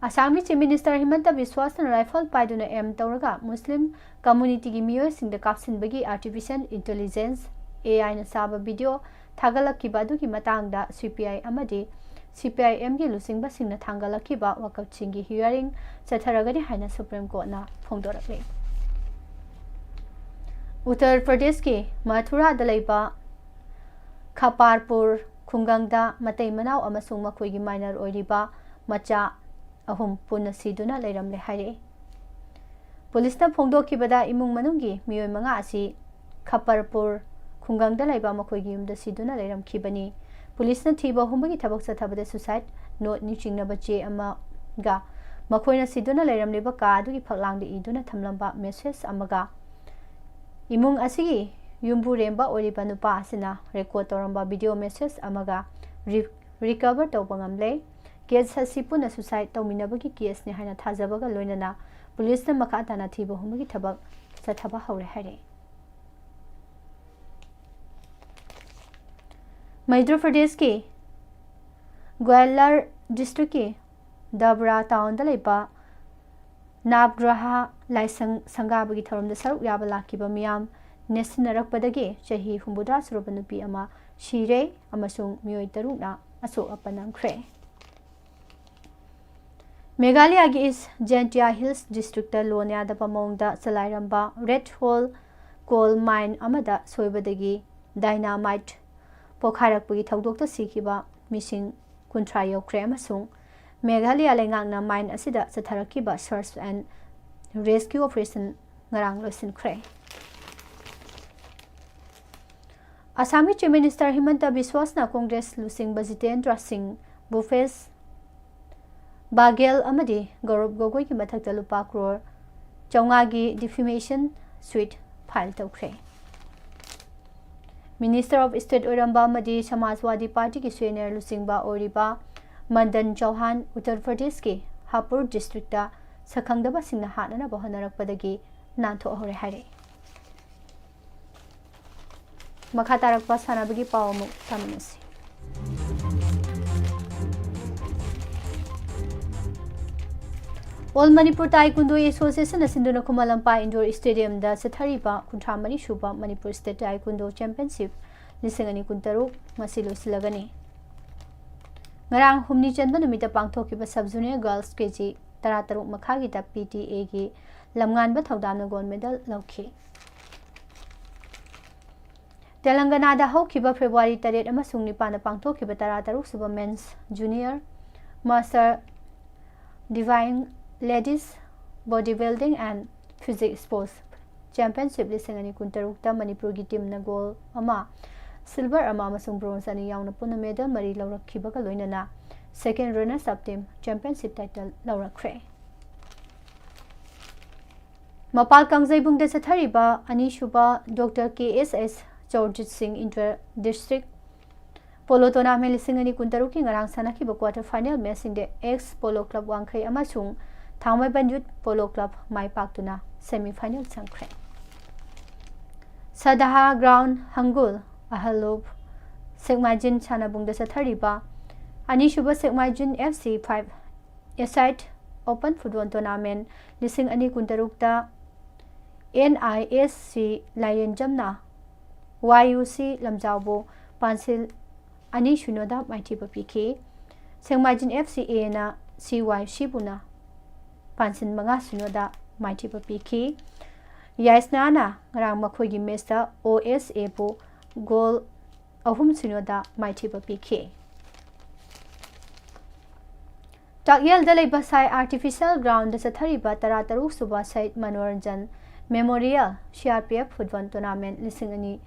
ꯑꯁꯥꯝꯒꯤ Chief Minister ꯍꯤꯃꯟꯇ ꯕꯤꯁ꯭ꯋꯥꯁꯅ rifle ꯄꯥꯏꯗꯨꯅ aim ꯇꯧꯔꯒ Muslim communityꯒꯤ ꯃꯤꯑꯣꯏꯁꯤꯡꯗ ꯀꯥꯞꯁꯤꯟꯕꯒꯤ artificial intelligence, AIꯅ ꯁꯥꯕ video ꯊꯥꯒꯠꯂꯛꯈꯤꯕ ꯑꯗꯨꯒꯤ ꯃꯇꯥꯡꯗ CPI ꯑꯃꯗꯤ CPIMꯒꯤ ꯂꯨꯆꯤꯡꯕꯁꯤꯡꯅ ꯊꯥꯡꯒꯠꯂꯛꯈꯤꯕ ꯋꯥꯀꯠꯁꯤꯡꯒꯤ hearing ꯆꯠꯊꯔꯒꯅꯤ ꯍꯥꯏꯅ Supreme Courtꯅ ꯐꯣꯡꯗꯣꯔꯛꯂꯤ꯫ ꯎꯠꯇꯔ ꯄ꯭ꯔꯗꯦꯁꯀꯤ ꯃꯊꯨꯔꯥꯗ ꯂꯩꯕ ꯈꯄꯥꯔꯄꯨꯔ ꯈꯨꯡꯒꯪꯗ ꯃꯇꯩ ꯃꯅꯥꯎ ꯑꯃꯁꯨꯡ ꯃꯈꯣꯏꯒꯤ ꯃꯥꯏꯅꯔ ꯑꯣꯏꯔꯤꯕ ꯃꯆꯥ ꯑꯍꯨꯝ ꯄꯨꯟꯅ ꯁꯤꯗꯨꯅ ꯂꯩꯔꯝꯂꯦ ꯍꯥꯏꯔꯛꯏ꯫ ꯄꯨꯂꯤꯁꯅ ꯐꯣꯡꯗꯣꯛꯈꯤꯕꯗ, ꯏꯃꯨꯡ ꯃꯅꯨꯡꯒꯤ ꯃꯤꯑꯣꯏ ꯃꯉꯥ ꯑꯁꯤ ꯈꯄꯔꯄꯨꯔ ꯈꯨꯡꯒꯪꯗ ꯂꯩꯕ ꯃꯈꯣꯏꯒꯤ ꯌꯨꯝꯗ ꯁꯤꯗꯨꯅ ꯂꯩꯔꯝꯈꯤꯕꯅꯤ꯫ ꯄꯨꯂꯤꯁꯅ ꯊꯤꯕ ꯍꯨꯝꯕꯒꯤ ꯊꯕꯛ ꯆꯠꯊꯕꯗ ꯁꯨꯁꯥꯏꯗ ꯅꯣꯠ ꯅꯤꯡꯁꯤꯡꯅꯕ ꯆꯦ ꯑꯃꯒ ꯃꯈꯣꯏꯅ ꯁꯤꯗꯨꯅ ꯂꯩꯔꯝꯂꯤꯕ ꯀꯥ ꯑꯗꯨꯒꯤ ꯐꯛꯂꯥꯡꯗ ꯏꯗꯨꯅ ꯊꯝꯂꯝꯕ ꯃꯦꯁꯦꯖ ꯑꯃꯒ ꯏꯃꯨꯡ ꯑꯁꯤꯒꯤ ꯌꯨꯝꯕꯨꯔꯦꯝꯕ ꯑꯣꯏꯔꯤꯕ ꯅꯨꯄꯥ ꯑꯁꯤꯅ ꯔꯦꯀꯣꯔꯗ ꯇꯧꯔꯝꯕ ꯚꯤꯗꯤꯑꯣ ꯃꯦꯁꯦꯖ ꯑꯃꯒ ꯔꯤ-, ꯔꯤꯀꯚꯔ ꯇꯧꯕ ꯉꯝꯂꯦ꯫ ꯀꯦꯁ ꯑꯁꯤ ꯄꯨꯟꯅ ꯁꯨꯁꯥꯏꯗ ꯇꯧꯃꯤꯟꯅꯕꯒꯤ ꯀꯦꯁꯅꯤ ꯍꯥꯏꯅ ꯊꯥꯖꯕꯒ ꯂꯣꯏꯅꯅ ꯄꯨꯂꯤꯁꯅ ꯃꯈꯥ ꯇꯥꯅ ꯊꯤꯕ ꯍꯨꯝꯕꯒꯤ ꯊꯕꯛ ꯆꯠꯊꯕ ꯍꯧꯔꯦ ꯍꯥꯏꯔꯛꯏ꯫ ꯃꯙ꯭ꯌ ꯄ꯭ꯔꯗꯦꯁꯀꯤ ꯒ꯭ꯋꯥꯂꯔ ꯗꯤꯁꯇ꯭ꯔꯤꯛꯀꯤ ꯗꯕ꯭ꯔꯥ ꯇꯥꯎꯟꯗ ꯂꯩꯕ ꯅꯥꯕꯒ꯭ꯔꯍ ꯂꯥꯏꯁꯪ ꯁꯪꯒꯥꯕꯒꯤ ꯊꯧꯔꯝꯗ ꯁꯔꯨꯛ ꯌꯥꯕ ꯂꯥꯛꯈꯤꯕ ꯃꯤꯌꯥꯝ ꯅꯦꯠꯁꯤꯟꯅꯔꯛꯄꯗꯒꯤ ꯆꯍꯤ ꯍꯨꯝꯐꯨꯇꯔꯥ ꯁꯨꯔꯕ ꯅꯨꯄꯤ ꯑꯃ ꯁꯤꯔꯦ ꯑꯃꯁꯨꯡ ꯃꯤꯑꯣꯏ ꯇꯔꯨꯛꯅ ꯑꯁꯣꯛ ꯑꯄꯟ ꯅꯪꯈ꯭ꯔꯦ꯫ ꯃꯦꯘꯥꯂꯌꯥꯒꯤ ꯏꯁ ꯖꯦꯟꯇꯤꯌꯥ ꯍꯤꯜꯁ ꯗꯤꯁꯇ꯭ꯔꯤꯛꯇ ꯂꯣꯟ ꯌꯥꯗꯕ ꯃꯑꯣꯡꯗ ꯆꯂꯥꯏꯔꯝꯕ ꯔꯦꯗ ꯍꯣꯜ ꯀꯣꯜ ꯃꯥꯏꯟ ꯑꯃꯗ ꯁꯣꯏꯕꯗꯒꯤ ꯗꯥꯏꯅꯥꯃꯥꯏꯠ ꯄꯣꯈꯥꯏꯔꯛꯄꯒꯤ ꯊꯧꯗꯣꯛꯇ ꯁꯤꯈꯤꯕ ꯃꯤꯁꯤꯡ ꯀꯨꯟꯊ꯭ꯔꯥ ꯌꯧꯈ꯭ꯔꯦ ꯑꯃꯁꯨꯡ ꯃꯦꯘꯥꯂꯌꯥ ꯂꯩꯉꯥꯛꯅ ꯃꯥꯏꯟ ꯑꯁꯤꯗ ꯆꯠꯊꯔꯛꯈꯤꯕ search and rescue operation ꯉꯔꯥꯡ ꯂꯣꯏꯁꯤꯟꯈ꯭ꯔꯦ꯫ ꯑꯁꯥꯝꯒꯤ ꯆꯤꯐ ꯃꯤꯅꯤꯁꯇꯔ ꯍꯤꯃꯟꯇ ꯕꯤꯁ꯭ꯋꯥꯁꯅ ꯀꯣꯡꯒ꯭ꯔꯦꯁ ꯂꯨꯆꯤꯡꯕ ꯖꯤꯇꯦꯟꯗ꯭ꯔ ꯁꯤꯡ, ꯚꯨꯄꯦꯁ ꯕꯥꯘꯦꯜ ꯑꯃꯗꯤ ꯒꯧꯔꯕ ꯒꯣꯒꯣꯏꯒꯤ ꯃꯊꯛꯇ ꯂꯨꯄꯥ ꯀ꯭ꯔꯣꯔ ꯆꯥꯝꯃꯉꯥꯒꯤ defamation suit file ꯇꯧꯈ꯭ꯔꯦ꯫ Minister of State ꯑꯣꯏꯔꯝꯕ ꯑꯃꯗꯤ ꯁꯃꯥꯖꯋꯥꯗꯤ ꯄꯥꯔꯇꯤꯒꯤ senior ꯂꯨꯆꯤꯡꯕ ꯑꯣꯏꯔꯤꯕ ꯃꯟꯗꯟ ꯆꯧꯍꯥꯟ ꯎꯠꯇꯔ ꯄ꯭ꯔꯗꯦꯁꯀꯤ ꯍꯥꯄꯨꯔ ꯗꯤꯁꯇ꯭ꯔꯤꯛꯇ ꯁꯛꯈꯪꯗꯕꯁꯤꯡꯅ ꯍꯥꯠꯅꯅꯕ ꯍꯣꯠꯅꯔꯛꯄꯗꯒꯤ ꯅꯥꯟꯊꯣꯛꯍꯧꯔꯦ ꯍꯥꯏꯔꯛꯏ꯫ ꯃꯈꯥ ꯇꯥꯔꯛꯄ ꯁꯥꯟꯅꯕꯒꯤ ꯄꯥꯎ ꯑꯃꯨꯛ ꯇꯝꯃꯁꯤ꯫ All Manipur Taekwondo Association ꯅ ꯁꯤꯟꯗꯨꯅ ꯈꯨꯃꯟ ꯂꯝꯄꯥꯛ indoor stadium ꯗ ꯆꯠꯊꯔꯤꯕ ꯀꯨꯟꯊ꯭ꯔꯥ ꯃꯔꯤ ꯁꯨꯕ Manipur State Taekwondo Championship ꯂꯤꯁꯤꯡ ꯑꯅꯤ ꯀꯨꯟꯇꯔꯨꯛ ꯉꯁꯤ ꯂꯣꯏꯁꯤꯜꯂꯒꯅꯤ꯫ ꯉꯔꯥꯡ ꯍꯨꯝꯅꯤ ꯆꯟꯕ ꯅꯨꯃꯤꯠꯇ ꯄꯥꯡꯊꯣꯛꯈꯤꯕ sub junior girls KG ꯇꯔꯥꯇꯔꯨꯛ ꯃꯈꯥꯒꯤꯗ PTA ꯒꯤ ꯂꯝꯉꯥꯟꯕ ꯊꯧꯗꯥꯝꯅ gold medal ꯂꯧꯈꯤ꯫ ꯇꯦꯂꯪꯒꯅꯥꯗ ꯍꯧꯈꯤꯕ ꯐꯦꯕ꯭ꯔꯨꯋꯥꯔꯤ ꯇꯔꯦꯠ ꯑꯃꯁꯨꯡ ꯅꯤꯄꯥꯟꯗ ꯄꯥꯡꯊꯣꯛꯈꯤꯕ ꯇꯔꯥꯇꯔꯨꯛ ꯁꯨꯕ Men's Junior Master Divine Ladies Bodybuilding and Physique Sports Championship ꯂꯤꯁꯤꯡ ꯑꯅꯤ ꯀꯨꯟꯇꯔꯨꯛꯇ ꯃꯅꯤꯄꯨꯔꯒꯤ teamꯅ gold ꯑꯃ, silver ꯑꯃ ꯑꯃꯁꯨꯡ bronze ꯑꯅꯤ ꯌꯥꯎꯅ ꯄꯨꯟꯅ medal ꯃꯔꯤ ꯂꯧꯔꯛꯈꯤꯕꯒ ꯂꯣꯏꯅꯅ second runners up team championship title ꯂꯧꯔꯛꯈ꯭ꯔꯦ꯫ ꯃꯄꯥꯜ ꯀꯥꯡꯖꯩꯕꯨꯡꯗ ꯆꯠꯊꯔꯤꯕ ꯑꯅꯤꯁꯨꯕ Doctor K S S ꯆꯧꯔꯖꯤꯠ ꯁꯤꯡ Inter District Polo Tournament ꯂꯤꯁꯤꯡ ꯑꯅꯤ ꯀꯨꯟꯇꯔꯨꯛꯀꯤ ꯉꯔꯥꯡ ꯁꯥꯟꯅꯈꯤꯕ quarter final matchꯁꯤꯡꯗ Ex Polo Club ꯋꯥꯡꯈꯩ ꯑꯃꯁꯨꯡ ꯊꯥꯡꯃꯩꯕꯟ Youth Polo Club ꯃꯥꯏ ꯄꯥꯛꯇꯨꯅ semi final ꯆꯪꯈ꯭ꯔꯦ꯫ ꯁꯗꯥꯍꯥ Ground ꯍꯪꯒꯨꯜ ꯑꯍꯜꯂꯨꯞ ꯁꯦꯛꯃꯥꯏꯖꯤꯟ ꯁꯥꯟꯅꯕꯨꯡꯗ ꯆꯠꯊꯔꯤꯕ ꯑꯅꯤꯁꯨꯕ ꯁꯦꯛꯃꯥꯏꯖꯤꯟ F C five A-side Open Football Tournament ꯂꯤꯁꯤꯡ ꯑꯅꯤ ꯀꯨꯟꯇꯔꯨꯛꯇ N I S C ꯂꯥꯏꯔꯦꯟꯖꯝꯅ Y U C ꯂꯝꯖꯥꯎꯕꯨ ꯄꯥꯟꯁꯤꯜ ꯑꯅꯤ ꯁꯤꯅꯣꯗ ꯃꯥꯏꯊꯤꯕ ꯄꯤꯈꯤ꯫ ꯁꯦꯛꯃꯥꯏꯖꯤꯟ F C Aꯅ C Y Cꯕꯨꯅ ꯄꯥꯟꯁꯤꯜ ꯃꯉꯥ ꯁꯤꯅꯣꯗ ꯃꯥꯏꯊꯤꯕ ꯄꯤꯈꯤ꯫ ꯌꯥꯏꯁꯅꯥꯅ ꯉꯔꯥꯡ ꯃꯈꯣꯏꯒꯤ matchꯇ O S Aꯕꯨ goal ꯑꯍꯨꯝ ꯁꯤꯅꯣꯗ ꯃꯥꯏꯊꯤꯕ ꯄꯤꯈꯤ꯫ ꯇꯥꯛꯌꯦꯜꯗ ꯂꯩꯕ ꯁꯥꯏ Artificial Groundꯗ ꯆꯠꯊꯔꯤꯕ ꯇꯔꯥꯇꯔꯨꯛ ꯁꯨꯕ ꯁꯍꯤꯗ Manoranjan Memorial C R P F Football Tournament ꯂꯤꯁꯤꯡ ꯑꯅꯤ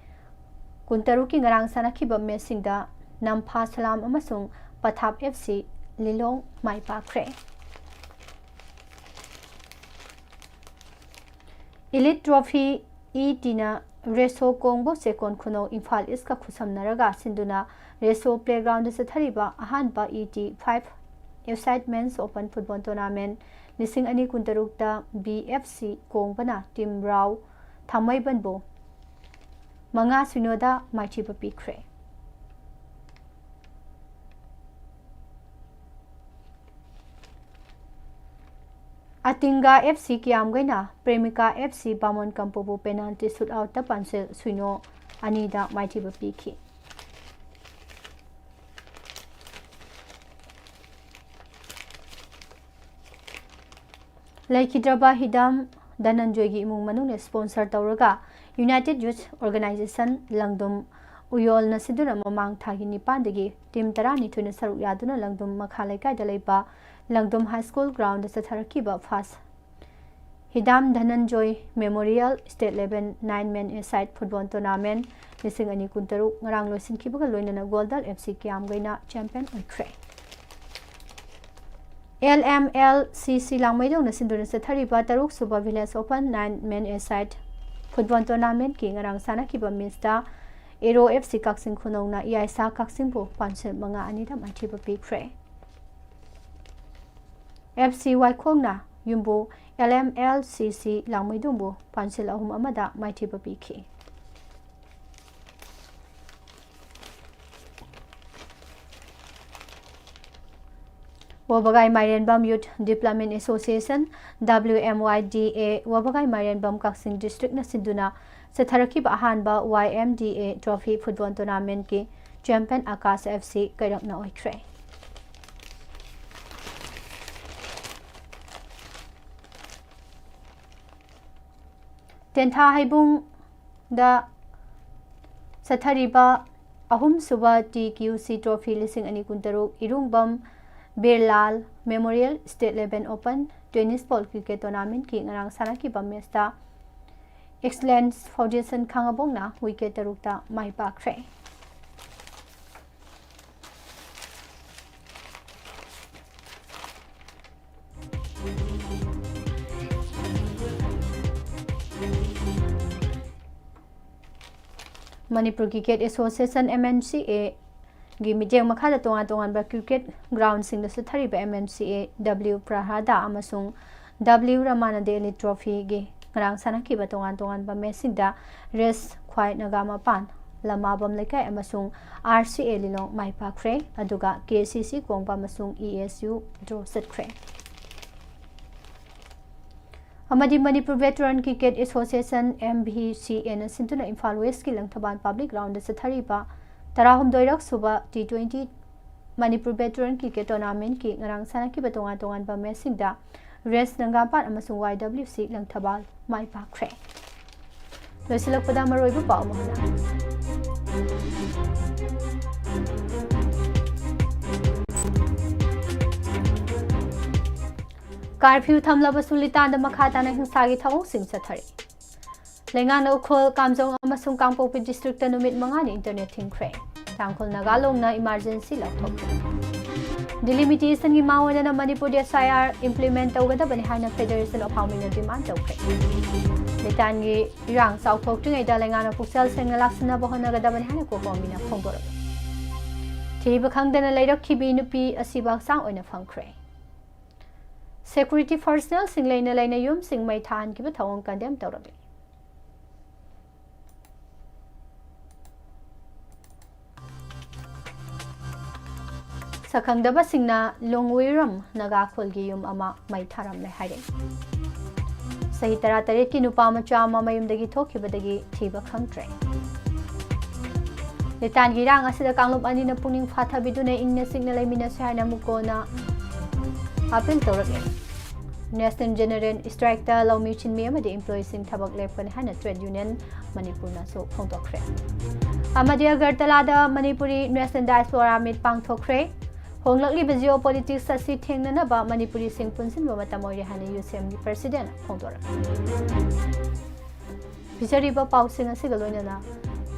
ꯀꯨꯟꯇꯔꯨꯛꯀꯤ ꯉꯔꯥꯡ ꯁꯥꯟꯅꯈꯤꯕ matchꯁꯤꯡꯗ ꯅꯝꯐꯥ ꯁꯂꯥꯝ ꯑꯃꯁꯨꯡ ꯄꯊꯥꯞ F C ꯂꯤꯂꯣꯡ ꯃꯥꯏ ꯄꯥꯛꯈ꯭ꯔꯦ꯫ Elite Trophy E Tꯅ ꯔꯦꯁꯣ ꯀꯣꯡꯕꯣ ꯆꯦꯛꯀꯣꯟ ꯈꯨꯅꯧ ꯏꯝꯐꯥꯜ Eastꯀ ꯈꯨꯠꯁꯝꯅꯔꯒ ꯁꯤꯟꯗꯨꯅ ꯔꯦꯁꯣ playgroundꯗ ꯆꯠꯊꯔꯤꯕ ꯑꯍꯥꯟꯕ E T five A-side Men's Open Football Tournament ꯂꯤꯁꯤꯡ ꯑꯅꯤ ꯀꯨꯟꯇꯔꯨꯛꯇ B F C ꯀꯣꯡꯕꯅ Team Rao ꯊꯥꯡꯃꯩꯕꯟꯕꯨ ꯃꯉꯥ ꯁꯤꯅꯣꯗ ꯃꯥꯏꯊꯤꯕ ꯄꯤꯈ꯭ꯔꯦ꯫ ꯑꯇꯤꯡꯒ F C ꯀꯤꯌꯥꯝꯒꯩꯅ ꯄ꯭ꯔꯦꯃꯤꯀꯥ F C ꯕꯥꯃꯣꯟ ꯀꯝꯄꯨꯕꯨ penalty shootoutꯇ ꯄꯥꯟꯁꯤꯜ ꯁꯤꯅꯣ ꯑꯅꯤꯗ ꯃꯥꯏꯊꯤꯕ ꯄꯤꯈꯤ꯫ ꯂꯩꯈꯤꯗ꯭ꯔꯕ ꯍꯤꯗꯝ ꯙꯅꯟꯖꯣꯏꯒꯤ ꯏꯃꯨꯡ ꯃꯅꯨꯡꯅ sponsor ꯇꯧꯔꯒ United Youth Organization ꯂꯪꯗꯨꯝ ꯎꯌꯣꯜꯅ ꯁꯤꯟꯗꯨꯅ ꯃꯃꯥꯡ ꯊꯥꯒꯤ ꯅꯤꯄꯥꯟꯗꯒꯤ team ꯇꯔꯥꯅꯤꯊꯣꯏꯅ ꯁꯔꯨꯛ ꯌꯥꯗꯨꯅ ꯂꯪꯗꯨꯝ ꯃꯈꯥ ꯂꯩꯀꯥꯏꯗ ꯂꯩꯕ ꯂꯪꯗꯨꯝ High School groundꯗ ꯆꯠꯊꯔꯛꯈꯤꯕ first ꯍꯤꯗꯥꯝ ꯙꯅꯟꯖꯣꯏ Memorial State Level nine Man A Side Football Tournament ꯂꯤꯁꯤꯡ ꯑꯅꯤ ꯀꯨꯟꯇꯔꯨꯛ ꯉꯔꯥꯡ ꯂꯣꯏꯁꯤꯟꯈꯤꯕꯒ ꯂꯣꯏꯅꯅ ꯒꯣꯜꯗꯜ F C ꯀꯤꯌꯥꯝꯒꯩꯅ champion ꯑꯣꯏꯈ꯭ꯔꯦ꯫ L M L C C ꯂꯥꯡꯃꯩꯗꯣꯡꯅ ꯁꯤꯟꯗꯨꯅ ꯆꯠꯊꯔꯤꯕ ꯇꯔꯨꯛ ꯁꯨꯕ Village Open nine Man A Side Football Tournamentꯀꯤ ꯉꯔꯥꯡ ꯁꯥꯟꯅꯈꯤꯕ matchꯇ Aero F C ꯀꯛꯆꯤꯡ ꯈꯨꯅꯧꯅ ꯏꯌꯥꯏꯁꯥ ꯀꯛꯆꯤꯡꯕꯨ ꯄꯥꯟꯁꯤꯜ ꯃꯉꯥ ꯑꯅꯤꯗ ꯃꯥꯏꯊꯤꯕ ꯄꯤꯈ꯭ꯔꯦ꯫ F C ꯋꯥꯏꯈꯣꯡꯅ ꯌꯨꯝꯕꯨ L M L C C ꯂꯥꯡꯃꯩꯗꯣꯡꯕꯨ ꯄꯥꯟꯁꯤꯜ ꯑꯍꯨꯝ ꯑꯃꯗ ꯃꯥꯏꯊꯤꯕ ꯄꯤꯈꯤ꯫ ꯋꯥꯕꯒꯥꯏ ꯃꯥꯏꯔꯦꯟꯕꯝ Youth Development Association, W M Y D A, ꯋꯥꯕꯒꯥꯏ ꯃꯥꯏꯔꯦꯟꯕꯝ ꯀꯛꯆꯤꯡ districtꯅ ꯁꯤꯟꯗꯨꯅ ꯆꯠꯊꯔꯛꯈꯤꯕ ꯑꯍꯥꯟꯕ Y M D A Trophy Football Tournamentꯀꯤ champion Akash F C ꯀꯩꯔꯛꯅ ꯑꯣꯏꯈ꯭ꯔꯦ꯫ ꯇꯦꯟꯊꯥ ꯍꯩꯕꯨꯡꯗ ꯆꯠꯊꯔꯤꯕ ꯑꯍꯨꯝꯁꯨꯕ T Q C Trophy ꯂꯤꯁꯤꯡ ꯑꯅꯤ ꯀꯨꯟꯇꯔꯨꯛ ꯏꯔꯨꯡꯕꯝ ꯕꯤꯔꯂꯥꯜ Memorial State Level Open Tennis Ball Cricket Tournamentꯀꯤ ꯉꯔꯥꯡ ꯁꯥꯟꯅꯈꯤꯕ matchꯇ Excellence Foundation ꯈꯥꯉꯕꯣꯡꯅ wicket ꯇꯔꯨꯛꯇ ꯃꯥꯏ ꯄꯥꯛꯈ꯭ꯔꯦ꯫ Manipur Cricket Association, M N C A, ꯒꯤ ꯃꯤꯠꯌꯦꯡ ꯃꯈꯥꯗ ꯇꯣꯉꯥꯟ ꯇꯣꯉꯥꯟꯕ cricket groundꯁꯤꯡꯗ ꯆꯠꯊꯔꯤꯕ M N C A W Praharda ꯑꯃꯁꯨꯡ W Ramana Daily Trophyꯒꯤ ꯉꯔꯥꯡ ꯁꯥꯟꯅꯈꯤꯕ ꯇꯣꯉꯥꯟ ꯇꯣꯉꯥꯟꯕ matchꯁꯤꯡꯗ ꯔꯦꯁ ꯈ꯭ꯋꯥꯏ ꯅꯥꯒꯥꯃꯄꯥꯟ, ꯂꯃꯥꯕꯝ ꯂꯩꯀꯥꯏ ꯑꯃꯁꯨꯡ R C A ꯂꯤꯂꯣꯡ ꯃꯥꯏ ꯄꯥꯛꯈ꯭ꯔꯦ, ꯑꯗꯨꯒ K C C ꯀꯣꯡꯕ ꯑꯃꯁꯨꯡ E S U draw ꯆꯠꯈ꯭ꯔꯦ꯫ ꯑꯃꯗꯤ Manipur Veteran Cricket Association, M V C Aꯅ ꯁꯤꯟꯗꯨꯅ ꯏꯝꯐꯥꯜ Westꯀꯤ ꯂꯪꯊꯕꯥꯜ Public Groundꯗ ꯆꯠꯊꯔꯤꯕ ꯇꯔꯥꯍꯨꯝꯗꯣꯏꯔꯛ ꯁꯨꯕ T twenty Manipur Veteran Cricket Tournamentꯀꯤ ꯉꯔꯥꯡ ꯁꯥꯟꯅꯈꯤꯕ ꯇꯣꯉꯥꯟ ꯇꯣꯉꯥꯟꯕ matchꯁꯤꯡꯗ ꯔꯦꯁ ꯅꯪꯒꯥꯝꯄꯥꯠ ꯑꯃꯁꯨꯡ Y W C ꯂꯪꯊꯕꯥꯜ ꯃꯥꯏ ꯄꯥꯛꯈ꯭ꯔꯦ꯫ ꯂꯣꯏꯁꯤꯜꯂꯛꯄꯗ ꯃꯔꯨꯑꯣꯏꯕ ꯄꯥꯎ ꯑꯃ ꯍꯥꯟꯅ꯫ ꯀꯥꯔꯐ꯭ꯌꯨ ꯊꯝꯂꯕꯁꯨ ꯂꯤꯇꯥꯟꯗ ꯃꯈꯥ ꯇꯥꯅ ꯍꯤꯡꯁꯥꯒꯤ ꯊꯧꯑꯣꯡꯁꯤꯡ ꯆꯠꯊꯔꯤ꯫ ꯂꯩꯉꯥꯛꯅ ꯎꯈ꯭ꯔꯨꯜ, ꯀꯥꯝꯖꯣꯡ ꯑꯃꯁꯨꯡ ꯀꯥꯡꯄꯣꯛꯄꯤ ꯗꯤꯁꯇ꯭ꯔꯤꯛꯇ ꯅꯨꯃꯤꯠ ꯃꯉꯥꯅꯤ ꯏꯟꯇꯔꯅꯦꯠ ꯊꯤꯡꯈ꯭ꯔꯦ꯫ ꯇꯥꯡꯈꯨꯜ ꯅꯥꯒꯥ ꯂꯣꯡꯅ ꯏꯃꯥꯔꯖꯦꯟꯁꯤ ꯂꯥꯎꯊꯣꯛꯈ꯭ꯔꯦ꯫ ꯗꯤꯂꯤꯃꯤꯇꯦꯁꯟꯒꯤ ꯃꯥꯡꯑꯣꯏꯅꯅ ꯃꯅꯤꯄꯨꯔꯗ ꯑꯦꯁ ꯑꯥꯏ ꯑꯥꯔ ꯏꯝꯄ꯭ꯂꯤꯃꯦꯟ ꯇꯧꯒꯗꯕꯅꯤ ꯍꯥꯏꯅ ꯐꯦꯗꯔꯦꯁꯟ ꯑꯣꯐ ꯍꯥꯎꯃꯤꯅ ꯗꯤꯃꯥꯟ ꯇꯧꯈ꯭ꯔꯦ꯫ ꯂꯤꯇꯥꯟꯒꯤ ꯏꯔꯥꯡ ꯆꯥꯎꯊꯣꯛꯇ꯭ꯔꯤꯉꯩꯗ ꯂꯩꯉꯥꯛꯅ ꯄꯨꯛꯆꯦꯜ ꯁꯦꯡꯅ ꯂꯥꯛꯁꯤꯟꯅꯕ ꯍꯣꯠꯅꯒꯗꯕꯅꯤ ꯍꯥꯏꯅ ꯀꯣꯀꯣꯃꯤꯅ ꯐꯣꯡꯗꯣꯔꯛꯂꯤ꯫ ꯊꯤꯕ ꯈꯪꯗꯅ ꯂꯩꯔꯛꯈꯤꯕꯤ ꯅꯨꯄꯤ ꯑꯁꯤꯕ ꯍꯛꯆꯥꯡ ꯑꯣꯏꯅ ꯐꯪꯈ꯭ꯔꯦ꯫ ꯁꯦꯀ꯭ꯌꯨꯔꯤꯇꯤ ꯄꯔꯁꯅꯦꯜꯁꯤꯡ ꯂꯩꯅ ꯂꯩꯅ ꯌꯨꯝꯁꯤꯡ ꯃꯩ ꯊꯥꯍꯟꯈꯤꯕ ꯊꯧꯑꯣꯡ ꯀꯟꯗꯦꯝ ꯇꯧꯔꯛꯂꯤ꯫ ꯁꯛꯈꯪꯗꯕꯁꯤꯡꯅ ꯂꯣꯡꯋꯤꯔꯝ ꯅꯥꯒꯥ ꯈꯨꯜꯒꯤ ꯌꯨꯝ ꯑꯃ ꯃꯩ ꯊꯥꯔꯝꯂꯦ ꯍꯥꯏꯔꯦ꯫ ꯆꯍꯤ ꯇꯔꯥꯇꯔꯦꯠꯀꯤ ꯅꯨꯄꯥ ꯃꯆꯥ ꯑꯃ ꯃꯌꯨꯝꯗꯒꯤ ꯊꯣꯛꯈꯤꯕꯗꯒꯤ ꯊꯤꯕ ꯈꯪꯗ꯭ꯔꯦ꯫ ꯂꯤꯇꯥꯟꯒꯤ ꯏꯔꯥꯡ ꯑꯁꯤꯗ ꯀꯥꯡꯂꯨꯞ ꯑꯅꯤꯅ ꯄꯨꯛꯅꯤꯡ ꯐꯥꯊꯕꯤꯗꯨꯅ ꯏꯪꯅ ꯆꯤꯛꯅ ꯂꯩꯃꯤꯟꯅꯁꯤ ꯍꯥꯏꯅ ꯃꯨꯀꯣꯅ ꯑꯥꯄꯤꯜ ꯇꯧꯔꯛꯂꯦ꯫ ꯅꯦꯁꯅꯦꯜ ꯖꯦꯅꯔꯦꯜ ꯁ꯭ꯇ꯭ꯔꯥꯏꯛꯇ ꯂꯧꯃꯤ ꯁꯤꯟꯃꯤ ꯑꯃꯗꯤ ꯏꯝꯄ꯭ꯂꯣꯌꯤꯁꯤꯡ ꯊꯕꯛ ꯂꯦꯞꯀꯅꯤ ꯍꯥꯏꯅ ꯇ꯭ꯔꯦꯗ ꯌꯨꯅꯤꯌꯟ ꯃꯅꯤꯄꯨꯔꯅꯁꯨ ꯐꯣꯡꯗꯣꯛꯈ꯭ꯔꯦ꯫ ꯑꯃꯗꯤ ꯑꯒꯔꯇꯂꯥꯗ ꯃꯅꯤꯄꯨꯔꯤ ꯅꯦꯁꯅꯦꯜ ꯗꯥꯏꯁꯄꯣꯔꯥ ꯃꯤꯠ ꯄꯥꯡꯊꯣꯛꯈ꯭ꯔꯦ꯫ ꯍꯣꯡꯂꯛꯂꯤꯕ ꯖꯤꯑꯣ ꯄꯣꯂꯤꯇꯤꯛꯁ ꯑꯁꯤ ꯊꯦꯡꯅꯅꯕ ꯃꯅꯤꯄꯨꯔꯤꯁꯤꯡ ꯄꯨꯟꯁꯤꯟꯕ ꯃꯇꯝ ꯑꯣꯏꯔꯦ ꯍꯥꯏꯅ ꯌꯨ ꯁꯤ ꯑꯦꯝꯒꯤ ꯄ꯭ꯔꯁꯤꯗꯦꯟꯠꯅ ꯐꯣꯡꯗꯣꯔꯛꯂꯤ꯫ ꯄꯤꯖꯔꯤꯕ ꯄꯥꯎꯁꯤꯡ ꯑꯁꯤꯒ ꯂꯣꯏꯅꯅ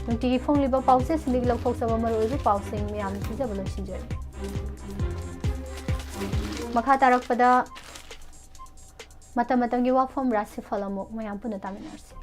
ꯅꯨꯡꯇꯤꯒꯤ ꯐꯣꯡꯂꯤꯕ ꯄꯥꯎꯆꯦꯁꯤꯡꯗꯒꯤ ꯂꯧꯊꯣꯛꯆꯕ ꯃꯔꯨꯑꯣꯏꯕ ꯄꯥꯎꯁꯤꯡ ꯃꯌꯥꯝ ꯄꯤꯖꯕ ꯂꯣꯏꯁꯤꯟꯖꯔꯤ꯫ ꯃꯈꯥ ꯇꯥꯔꯛꯄꯗ ꯃꯇꯝ ꯃꯇꯝꯒꯤ ꯋꯥꯐꯝ ꯔꯥꯁꯤꯐꯜ ꯑꯃꯨꯛ ꯃꯌꯥꯝ ꯄꯨꯟꯅ ꯇꯥꯃꯤꯟꯅꯔꯁꯤ꯫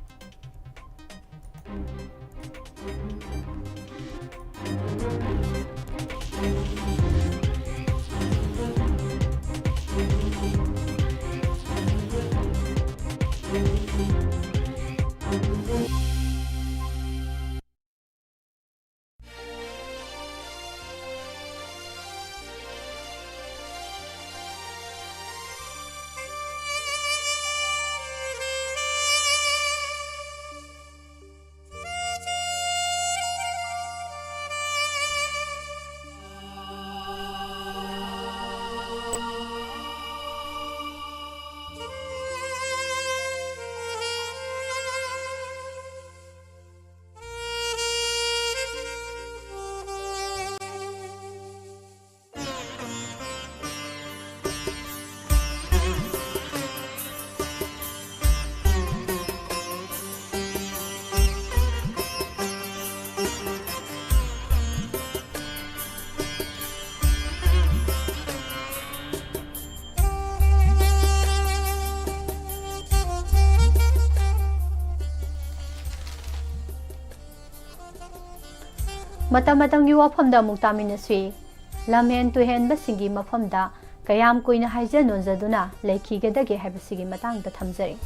ꯃꯇꯝ ꯃꯇꯝꯒꯤ ꯋꯥꯐꯝꯗ ꯑꯃꯨꯛ ꯇꯥꯃꯤꯟꯅꯁꯤ꯫ ꯂꯝꯍꯦꯟ ꯇꯨꯍꯦꯟꯕꯁꯤꯡꯒꯤ ꯃꯐꯝꯗ ꯀꯌꯥꯝ ꯀꯨꯏꯅ ꯍꯥꯏꯖ ꯅꯣꯟꯖꯗꯨꯅ ꯂꯩꯈꯤꯒꯗꯒꯦ ꯍꯥꯏꯕꯁꯤꯒꯤ ꯃꯇꯥꯡꯗ ꯊꯝꯖꯔꯤ꯫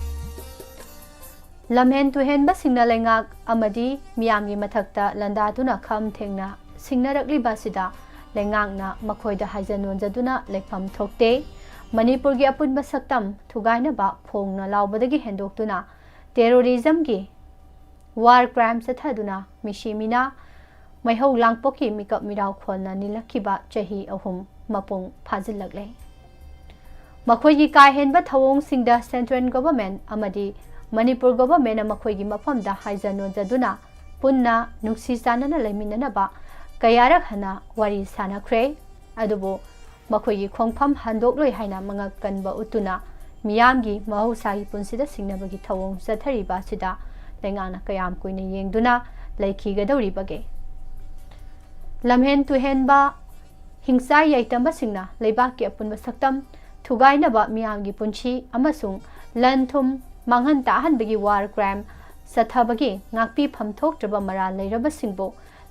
ꯂꯝꯍꯦꯟ ꯇꯨꯍꯦꯟꯕꯁꯤꯡꯅ ꯂꯩꯉꯥꯛ ꯑꯃꯗꯤ ꯃꯤꯌꯥꯝꯒꯤ ꯃꯊꯛꯇ ꯂꯥꯟꯗꯥꯗꯨꯅ ꯈꯝ ꯊꯦꯡꯅ ꯁꯤꯡꯅꯔꯛꯂꯤꯕ ꯑꯁꯤꯗ ꯂꯩꯉꯥꯛꯅ ꯃꯈꯣꯏꯗ ꯍꯥꯏꯖ ꯅꯣꯟꯖꯗꯨꯅ ꯂꯩꯐꯝ ꯊꯣꯛꯇꯦ꯫ ꯃꯅꯤꯄꯨꯔꯒꯤ ꯑꯄꯨꯟꯕ ꯁꯛꯇꯝ ꯊꯨꯒꯥꯏꯅꯕ ꯐꯣꯡꯅ ꯂꯥꯎꯕꯗꯒꯤ ꯍꯦꯟꯗꯣꯛꯇꯨꯅ terrorism ꯒꯤ war crime ꯆꯠꯊꯗꯨꯅ ꯃꯤꯁꯤ ꯃꯤꯅꯥ ꯃꯩꯍꯧ ꯂꯥꯡꯄꯣꯛꯀꯤ ꯃꯤꯀꯞ ꯃꯤꯔꯥꯎ ꯈꯣꯟꯅ ꯅꯤꯜꯂꯛꯈꯤꯕ ꯆꯍꯤ ꯑꯍꯨꯝ ꯃꯄꯨꯡ ꯐꯥꯖꯤꯜꯂꯛꯂꯦ꯫ ꯃꯈꯣꯏꯒꯤ ꯀꯥ ꯍꯦꯟꯕ ꯊꯧꯑꯣꯡꯁꯤꯡꯗ central government ꯑꯃꯗꯤ ꯃꯅꯤꯄꯨꯔ government ꯅ ꯃꯈꯣꯏꯒꯤ ꯃꯐꯝꯗ ꯍꯥꯏꯖ ꯅꯣꯟꯖꯗꯨꯅ ꯄꯨꯟꯅ ꯅꯨꯡꯁꯤ ꯆꯥꯟꯅꯅ ꯂꯩꯃꯤꯟꯅꯅꯕ ꯀꯌꯥꯔꯛ ꯍꯟꯅ ꯋꯥꯔꯤ ꯁꯥꯅꯈ꯭ꯔꯦ꯫ ꯑꯗꯨꯕꯨ ꯃꯈꯣꯏꯒꯤ ꯈꯣꯡꯐꯝ ꯍꯟꯗꯣꯛꯂꯣꯏ ꯍꯥꯏꯅ ꯃꯉꯛ ꯀꯟꯕ ꯎꯠꯇꯨꯅ ꯃꯤꯌꯥꯝꯒꯤ ꯃꯍꯧꯁꯥꯒꯤ ꯄꯨꯟꯁꯤꯗ ꯁꯤꯡꯅꯕꯒꯤ ꯊꯧꯑꯣꯡ ꯆꯠꯊꯔꯤꯕ ꯑꯁꯤꯗ ꯂꯩꯉꯥꯛꯅ ꯀꯌꯥꯝ ꯀꯨꯏꯅ ꯌꯦꯡꯗꯨꯅ ꯂꯩꯈꯤꯒꯗꯧꯔꯤꯕꯒꯦ? ꯂꯝꯍꯦꯟ ꯇꯨꯍꯦꯟꯕ ꯍꯤꯡꯆꯥꯏ ꯌꯥꯏꯇꯝꯕꯁꯤꯡꯅ ꯂꯩꯕꯥꯛꯀꯤ ꯑꯄꯨꯟꯕ ꯁꯛꯇꯝ ꯊꯨꯒꯥꯏꯅꯕ, ꯃꯤꯌꯥꯝꯒꯤ ꯄꯨꯟꯁꯤ ꯑꯃꯁꯨꯡ ꯂꯟ ꯊꯨꯝ ꯃꯥꯡꯍꯟ ꯇꯥꯍꯟꯕꯒꯤ war crime ꯆꯠꯊꯕꯒꯤ ꯉꯥꯛꯄꯤꯐꯝ ꯊꯣꯛꯇ꯭ꯔꯕ ꯃꯔꯥꯜ ꯂꯩꯔꯕꯁꯤꯡꯕꯨ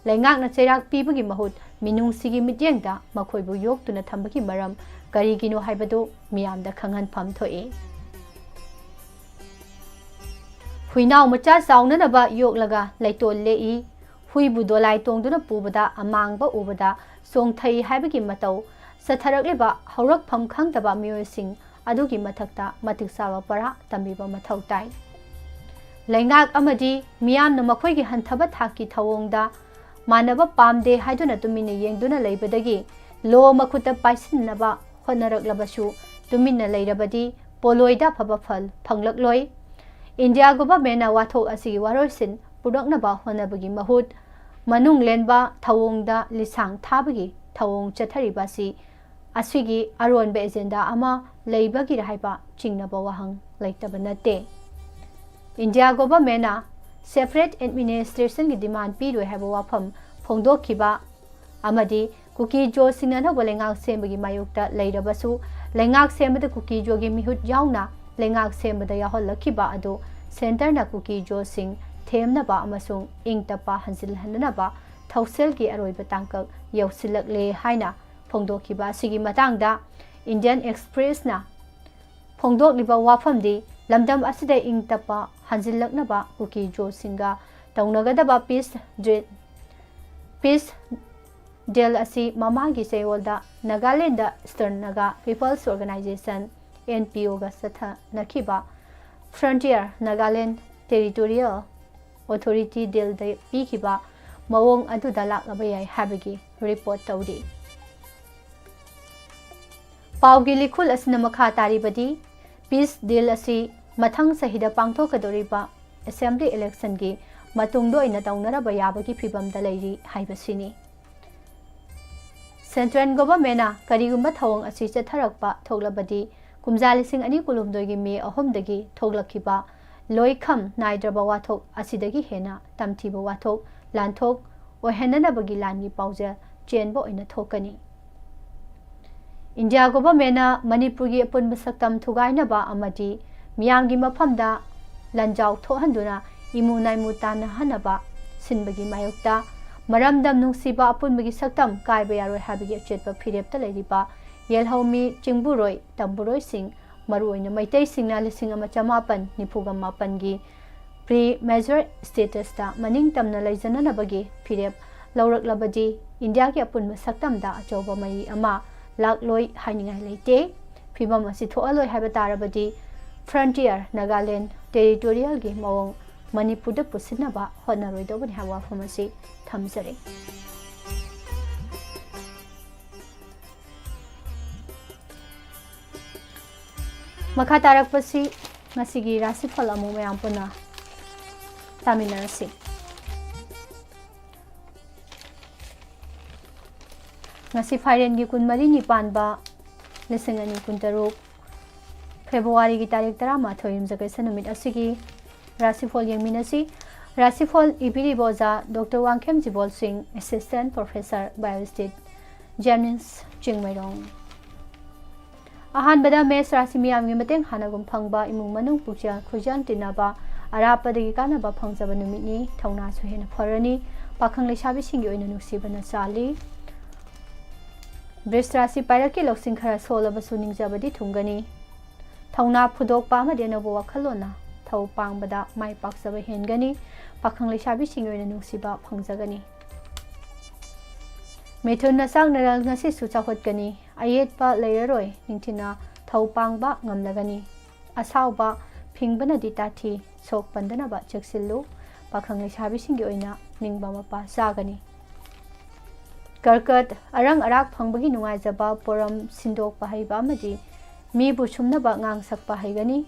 ꯂꯩꯉꯥꯛꯅ ꯆꯩꯔꯥꯛ ꯄꯤꯕꯒꯤ ꯃꯍꯨꯠ ꯃꯤꯅꯨꯡꯁꯤꯒꯤ ꯃꯤꯠꯌꯦꯡꯗ ꯃꯈꯣꯏꯕꯨ ꯌꯣꯛꯇꯨꯅ ꯊꯝꯕꯒꯤ ꯃꯔꯝ ꯀꯔꯤꯒꯤꯅꯣ ꯍꯥꯏꯕꯗꯨ ꯃꯤꯌꯥꯝꯗ ꯈꯪꯍꯟꯐꯝ ꯊꯣꯛꯏ꯫ ꯍꯨꯏꯅꯥꯎ ꯃꯆꯥ ꯆꯥꯎꯅꯅꯕ ꯌꯣꯛꯂꯒ ꯂꯩꯇꯣꯜ ꯂꯦꯛꯏ, ꯍꯨꯏꯕꯨ ꯗꯣꯂꯥꯏ ꯇꯣꯡꯗꯨꯅ ꯄꯨꯕꯗ ꯑꯃꯥꯡꯕ ꯎꯕꯗ ꯆꯣꯡꯊꯩ ꯍꯥꯏꯕꯒꯤ ꯃꯇꯧ ꯆꯠꯊꯔꯛꯂꯤꯕ ꯍꯧꯔꯛꯐꯝ ꯈꯪꯗꯕ ꯃꯤꯑꯣꯏꯁꯤꯡ ꯑꯗꯨꯒꯤ ꯃꯊꯛꯇ ꯃꯇꯤꯛ ꯆꯥꯕ ꯄꯔꯥ ꯇꯝꯕꯤꯕ ꯃꯊꯧ ꯇꯥꯏ꯫ ꯂꯩꯉꯥꯛ ꯑꯃꯗꯤ ꯃꯤꯌꯥꯝꯅ ꯃꯈꯣꯏꯒꯤ ꯍꯟꯊꯕ ꯊꯥꯛꯀꯤ ꯊꯧꯑꯣꯡꯗ ꯃꯥꯟꯅꯕ ꯄꯥꯝꯗꯦ ꯍꯥꯏꯗꯨꯅ ꯇꯨꯃꯤꯟꯅ ꯌꯦꯡꯗꯨꯅ ꯂꯩꯕꯗꯒꯤ law ꯃꯈꯨꯠꯇ ꯄꯥꯏꯁꯤꯟꯅꯕ ꯍꯣꯠꯅꯔꯛꯂꯕꯁꯨ ꯇꯨꯃꯤꯟꯅ ꯂꯩꯔꯕꯗꯤ ꯄꯣꯂꯣꯏꯗ ꯑꯐꯕ ꯐꯜ ꯐꯪꯂꯛꯂꯣꯏ꯫ ꯏꯟꯗꯤꯌꯥ government ꯅ ꯋꯥꯊꯣꯛ ꯑꯁꯤꯒꯤ ꯋꯥꯔꯣꯏꯁꯤꯟ ꯄꯨꯔꯛꯅꯕ ꯍꯣꯠꯅꯕꯒꯤ ꯃꯍꯨꯠ ꯃꯅꯨꯡ ꯂꯦꯟꯕ ꯊꯧꯑꯣꯡꯗ ꯂꯤꯁꯥꯡ ꯊꯥꯕꯒꯤ ꯊꯧꯑꯣꯡ ꯆꯠꯊꯔꯤꯕ ꯑꯁꯤ ꯑꯁꯤꯒꯤ ꯑꯔꯣꯟꯕ agenda ꯑꯃ ꯂꯩꯕꯒꯤꯔ ꯍꯥꯏꯕ ꯆꯤꯡꯅꯕ ꯋꯥꯍꯪ ꯂꯩꯇꯕ ꯅꯠꯇꯦ꯫ ꯏꯟꯗꯤꯌꯥ government ꯅ separate administration ꯒꯤ demand ꯄꯤꯔꯣꯏ ꯍꯥꯏꯕ ꯋꯥꯐꯝ ꯐꯣꯡꯗꯣꯛꯈꯤꯕ ꯑꯃꯗꯤ ꯀꯨꯀꯤ ꯖꯣꯁꯤꯡꯅ ꯑꯅꯧꯕ ꯂꯩꯉꯥꯛ ꯁꯦꯝꯕꯒꯤ ꯃꯥꯌꯣꯛꯇ ꯂꯩꯔꯕꯁꯨ, ꯂꯩꯉꯥꯛ ꯁꯦꯝꯕꯗ ꯀꯨꯀꯤ ꯖꯣꯒꯤ ꯃꯤꯍꯨꯠ ꯌꯥꯎꯅ ꯂꯩꯉꯥꯛ ꯁꯦꯝꯕꯗ ꯌꯥꯎꯍꯜꯂꯛꯈꯤꯕ ꯑꯗꯨ centre ꯅ ꯀꯨꯀꯤ ꯖꯣꯁꯤꯡ ꯊꯦꯝꯅꯕ ꯑꯃꯁꯨꯡ ꯏꯪ ꯇꯞꯄ ꯍꯟꯖꯤꯜꯍꯟꯅꯕ ꯊꯧꯁꯤꯜꯒꯤ ꯑꯔꯣꯏꯕ ꯇꯥꯡꯀꯛ ꯌꯧꯁꯤꯜꯂꯛꯂꯦ ꯍꯥꯏꯅ ꯐꯣꯡꯗꯣꯛꯈꯤꯕ ꯑꯁꯤꯒꯤ ꯃꯇꯥꯡꯗ Indian Expressꯅ ꯐꯣꯡꯗꯣꯛꯂꯤꯕ ꯋꯥꯐꯝꯗꯤ ꯂꯝꯗꯝ ꯑꯁꯤꯗ ꯏꯪ ꯇꯞꯄ ꯍꯟꯖꯤꯜꯂꯛꯅꯕ ꯀꯨꯀꯤ ꯖꯣꯁꯤꯡꯒ ꯇꯧꯅꯒꯗꯕ peace deal, peace deal ꯑꯁꯤ ꯃꯃꯥꯡꯒꯤ ꯆꯌꯣꯜꯗ Nagaland Eastern Naga People's Organisation, NPOꯒ ꯆꯠꯊꯅꯈꯤꯕ Frontier Nagaland Territorial Authority dealꯗ ꯄꯤꯈꯤꯕ ꯃꯑꯣꯡ ꯑꯗꯨꯗ ꯂꯥꯛꯂꯕ ꯌꯥꯏ ꯍꯥꯏꯕꯒꯤ report ꯇꯧꯔꯤ꯫ ꯄꯥꯎꯒꯤ ꯂꯤꯈꯨꯜ ꯑꯁꯤꯅ ꯃꯈꯥ ꯇꯥꯔꯤꯕꯗꯤ, peace deal ꯑꯁꯤ ꯃꯊꯪ ꯆꯍꯤꯗ ꯄꯥꯡꯊꯣꯛꯀꯗꯧꯔꯤꯕ assembly electionꯒꯤ ꯃꯇꯨꯡꯗ ꯑꯣꯏꯅ ꯇꯧꯅꯔꯕ ꯌꯥꯕꯒꯤ ꯐꯤꯚꯝꯗ ꯂꯩꯔꯤ ꯍꯥꯏꯕꯁꯤꯅꯤ꯫ Central Governmentꯅ ꯀꯔꯤꯒꯨꯝꯕ ꯊꯧꯑꯣꯡ ꯑꯁꯤ ꯆꯠꯊꯔꯛꯄ ꯊꯣꯛꯂꯕꯗꯤ, ꯀꯨꯝꯖꯥ ꯂꯤꯁꯤꯡ ꯑꯅꯤ ꯀꯨꯟꯍꯨꯝꯗꯣꯏꯒꯤ ꯃꯦ ꯑꯍꯨꯝꯗꯒꯤ ꯊꯣꯛꯂꯛꯈꯤꯕ ꯂꯣꯏꯈꯝ ꯅꯥꯏꯗ꯭ꯔꯕ ꯋꯥꯊꯣꯛ ꯑꯁꯤꯗꯒꯤ ꯍꯦꯟꯅ ꯇꯝꯊꯤꯕ ꯋꯥꯊꯣꯛ, ꯂꯥꯟꯊꯣꯛ ꯑꯣꯏꯍꯟꯅꯅꯕꯒꯤ ꯂꯥꯟꯒꯤ ꯄꯥꯎꯖꯦꯜ ꯆꯦꯟꯕ ꯑꯣꯏꯅ ꯊꯣꯛꯀꯅꯤ꯫ India Governmentꯅ ꯃꯅꯤꯄꯨꯔꯒꯤ ꯑꯄꯨꯟꯕ ꯁꯛꯇꯝ ꯊꯨꯒꯥꯏꯅꯕ ꯑꯃꯗꯤ ꯃꯤꯌꯥꯝꯒꯤ ꯃꯐꯝꯗ ꯂꯥꯟꯖꯥꯎ ꯊꯣꯛꯍꯟꯗꯨꯅ ꯏꯃꯨ ꯅꯥꯏꯃꯨ ꯇꯥꯟꯅꯍꯟꯅꯕ ꯁꯤꯟꯕꯒꯤ ꯃꯥꯌꯣꯛꯇ ꯃꯔꯝꯗꯝ ꯅꯨꯡꯁꯤꯕ ꯑꯄꯨꯟꯕꯒꯤ ꯁꯛꯇꯝ ꯀꯥꯏꯕ ꯌꯥꯔꯣꯏ ꯍꯥꯏꯕꯒꯤ ꯑꯆꯦꯠꯄ ꯐꯤꯔꯦꯞꯇ ꯂꯩꯔꯤꯕ ꯌꯦꯜꯍꯧꯃꯤ ꯆꯤꯡꯕꯨꯔꯣꯏ ꯇꯝꯕꯨꯔꯣꯏꯁꯤꯡ, ꯃꯔꯨꯑꯣꯏꯅ ꯃꯩꯇꯩꯁꯤꯡꯅ ꯂꯤꯁꯤꯡ ꯑꯃ ꯆꯃꯥꯄꯟ ꯅꯤꯐꯨꯒ ꯃꯥꯄꯟꯒꯤ pre-major statusꯇ ꯃꯅꯤꯡ ꯇꯝꯅ ꯂꯩꯖꯅꯅꯕꯒꯤ ꯐꯤꯔꯦꯞ ꯂꯧꯔꯛꯂꯕꯗꯤ Indiaꯒꯤ ꯑꯄꯨꯟꯕ ꯁꯛꯇꯝꯗ ꯑꯆꯧꯕ ꯃꯔꯤ ꯑꯃ ꯂꯥꯛꯂꯣꯏ ꯍꯥꯏꯅꯤꯡꯉꯥꯏ ꯂꯩꯇꯦ꯫ ꯐꯤꯚꯝ ꯑꯁꯤ ꯊꯣꯛꯍꯜꯂꯣꯏ ꯍꯥꯏꯕ ꯇꯥꯔꯕꯗꯤ Frontier Nagaland Territorialꯒꯤ ꯃꯑꯣꯡ ꯃꯅꯤꯄꯨꯔꯗ ꯄꯨꯁꯤꯟꯅꯕ ꯍꯣꯠꯅꯔꯣꯏꯗꯧꯕꯅꯤ ꯍꯥꯏꯕ ꯋꯥꯐꯝ ꯑꯁꯤ ꯊꯝꯖꯔꯤ꯫ ꯃꯈꯥ ꯇꯥꯔꯛꯄꯁꯤ ꯉꯁꯤꯒꯤ ꯔꯥꯁꯤꯐꯜ ꯑꯃꯨꯛ ꯃꯌꯥꯝ ꯄꯨꯟꯅ ꯇꯥꯃꯤꯟꯅꯔꯁꯤ꯫ ꯉꯁꯤ ꯐꯥꯏꯔꯦꯟꯒꯤ ꯀꯨꯟꯃꯔꯤꯅꯤ ꯄꯥꯟꯕ ꯂꯤꯁꯤꯡ ꯑꯅꯤ ꯀꯨꯟꯇꯔꯨꯛ, ꯐꯦꯕ꯭ꯔꯨꯋꯥꯔꯤꯒꯤ ꯇꯥꯔꯤꯛ ꯇꯔꯥꯃꯥꯊꯣꯏ, ꯌꯨꯝꯖꯀꯩꯁ ꯅꯨꯃꯤꯠ ꯑꯁꯤꯒꯤ ꯔꯥꯁꯤꯐꯣꯜ ꯌꯦꯡꯃꯤꯟꯅꯁꯤ꯫ ꯔꯥꯁꯤꯐꯣꯜ ꯏꯕꯤꯔꯤꯕ ꯑꯣꯖꯥ ꯗꯣꯛꯇꯔ ꯋꯥꯡꯈꯦꯝ ꯖꯤꯕꯣꯜ ꯁꯤꯡ, Assistant Professor, Biostat, JNIMS, Chingmeirong. ꯑꯍꯥꯟꯕꯗ ꯃꯦꯁ ꯔꯥꯁꯤ ꯃꯤꯌꯥꯝꯒꯤ ꯃꯇꯦꯡ ꯍꯥꯟꯅꯒꯨꯝ ꯐꯪꯕ, ꯏꯃꯨꯡ ꯃꯅꯨꯡ ꯄꯨꯛꯆꯦꯜ ꯈꯣꯏꯖꯦꯜ ꯇꯤꯟꯅꯕ, ꯑꯔꯥꯞꯄꯗꯒꯤ ꯀꯥꯟꯅꯕ ꯐꯪꯖꯕ ꯅꯨꯃꯤꯠꯅꯤ꯫ ꯊꯧꯅꯥꯁꯨ ꯍꯦꯟꯅ ꯐꯔꯅꯤ꯫ ꯄꯥꯈꯪ ꯂꯩꯁꯥꯕꯤꯁꯤꯡꯒꯤ ꯑꯣꯏꯅ ꯅꯨꯡꯁꯤꯕꯅ ꯆꯥꯜꯂꯤ꯫ ꯕ꯭ꯔꯤꯁ ꯔꯥꯁꯤ ꯄꯥꯏꯔꯛꯀꯤ ꯂꯧꯁꯤꯡ ꯈꯔ ꯁꯣꯜꯂꯕꯁꯨ ꯅꯤꯡꯖꯕꯗꯤ ꯊꯨꯡꯒꯅꯤ꯫ ꯊꯧꯅꯥ ꯐꯨꯗꯣꯛꯄ ꯑꯃꯗꯤ ꯑꯅꯧꯕ ꯋꯥꯈꯜꯂꯣꯟꯅ ꯊꯧ ꯄꯥꯡꯕꯗ ꯃꯥꯏ ꯄꯥꯛꯆꯕ ꯍꯦꯟꯒꯅꯤ꯫ ꯄꯥꯈꯪ ꯂꯩꯁꯥꯕꯤꯁꯤꯡꯒꯤ ꯑꯣꯏꯅ ꯅꯨꯡꯁꯤꯕ ꯐꯪꯖꯒꯅꯤ꯫ ꯃꯤꯊꯨꯟ ꯅꯆꯥꯛ ꯅꯔꯜ ꯉꯁꯤꯁꯨ ꯆꯥꯎꯈꯠꯀꯅꯤ꯫ ꯑꯌꯦꯠꯄ ꯂꯩꯔꯔꯣꯏ꯫ ꯅꯤꯡꯊꯤꯅ ꯊꯧ ꯄꯥꯡꯕ ꯉꯝꯂꯒꯅꯤ꯫ ꯑꯁꯥꯎꯕ ꯐꯤꯡꯕꯅꯗꯤ ꯇꯥꯊꯤ꯫ ꯁꯣꯛ ꯄꯟꯗꯅꯕ ꯆꯦꯛꯁꯤꯜꯂꯨ꯫ ꯄꯥꯈꯪ ꯂꯩꯁꯥꯕꯤꯁꯤꯡꯒꯤ ꯑꯣꯏꯅ ꯅꯤꯡꯕ ꯃꯄꯥ ꯆꯥꯒꯅꯤ꯫ ꯀꯔꯀꯠ, ꯑꯔꯪ ꯑꯔꯥꯛ ꯐꯪꯕꯒꯤ ꯅꯨꯡꯉꯥꯏꯖꯕ, ꯄꯣꯔꯝ ꯁꯤꯟꯗꯣꯛꯄ ꯍꯩꯕ ꯑꯃꯗꯤ ꯃꯤꯕꯨ ꯁꯨꯝꯅꯕ ꯉꯥꯡ ꯁꯛꯄ ꯍꯩꯒꯅꯤ꯫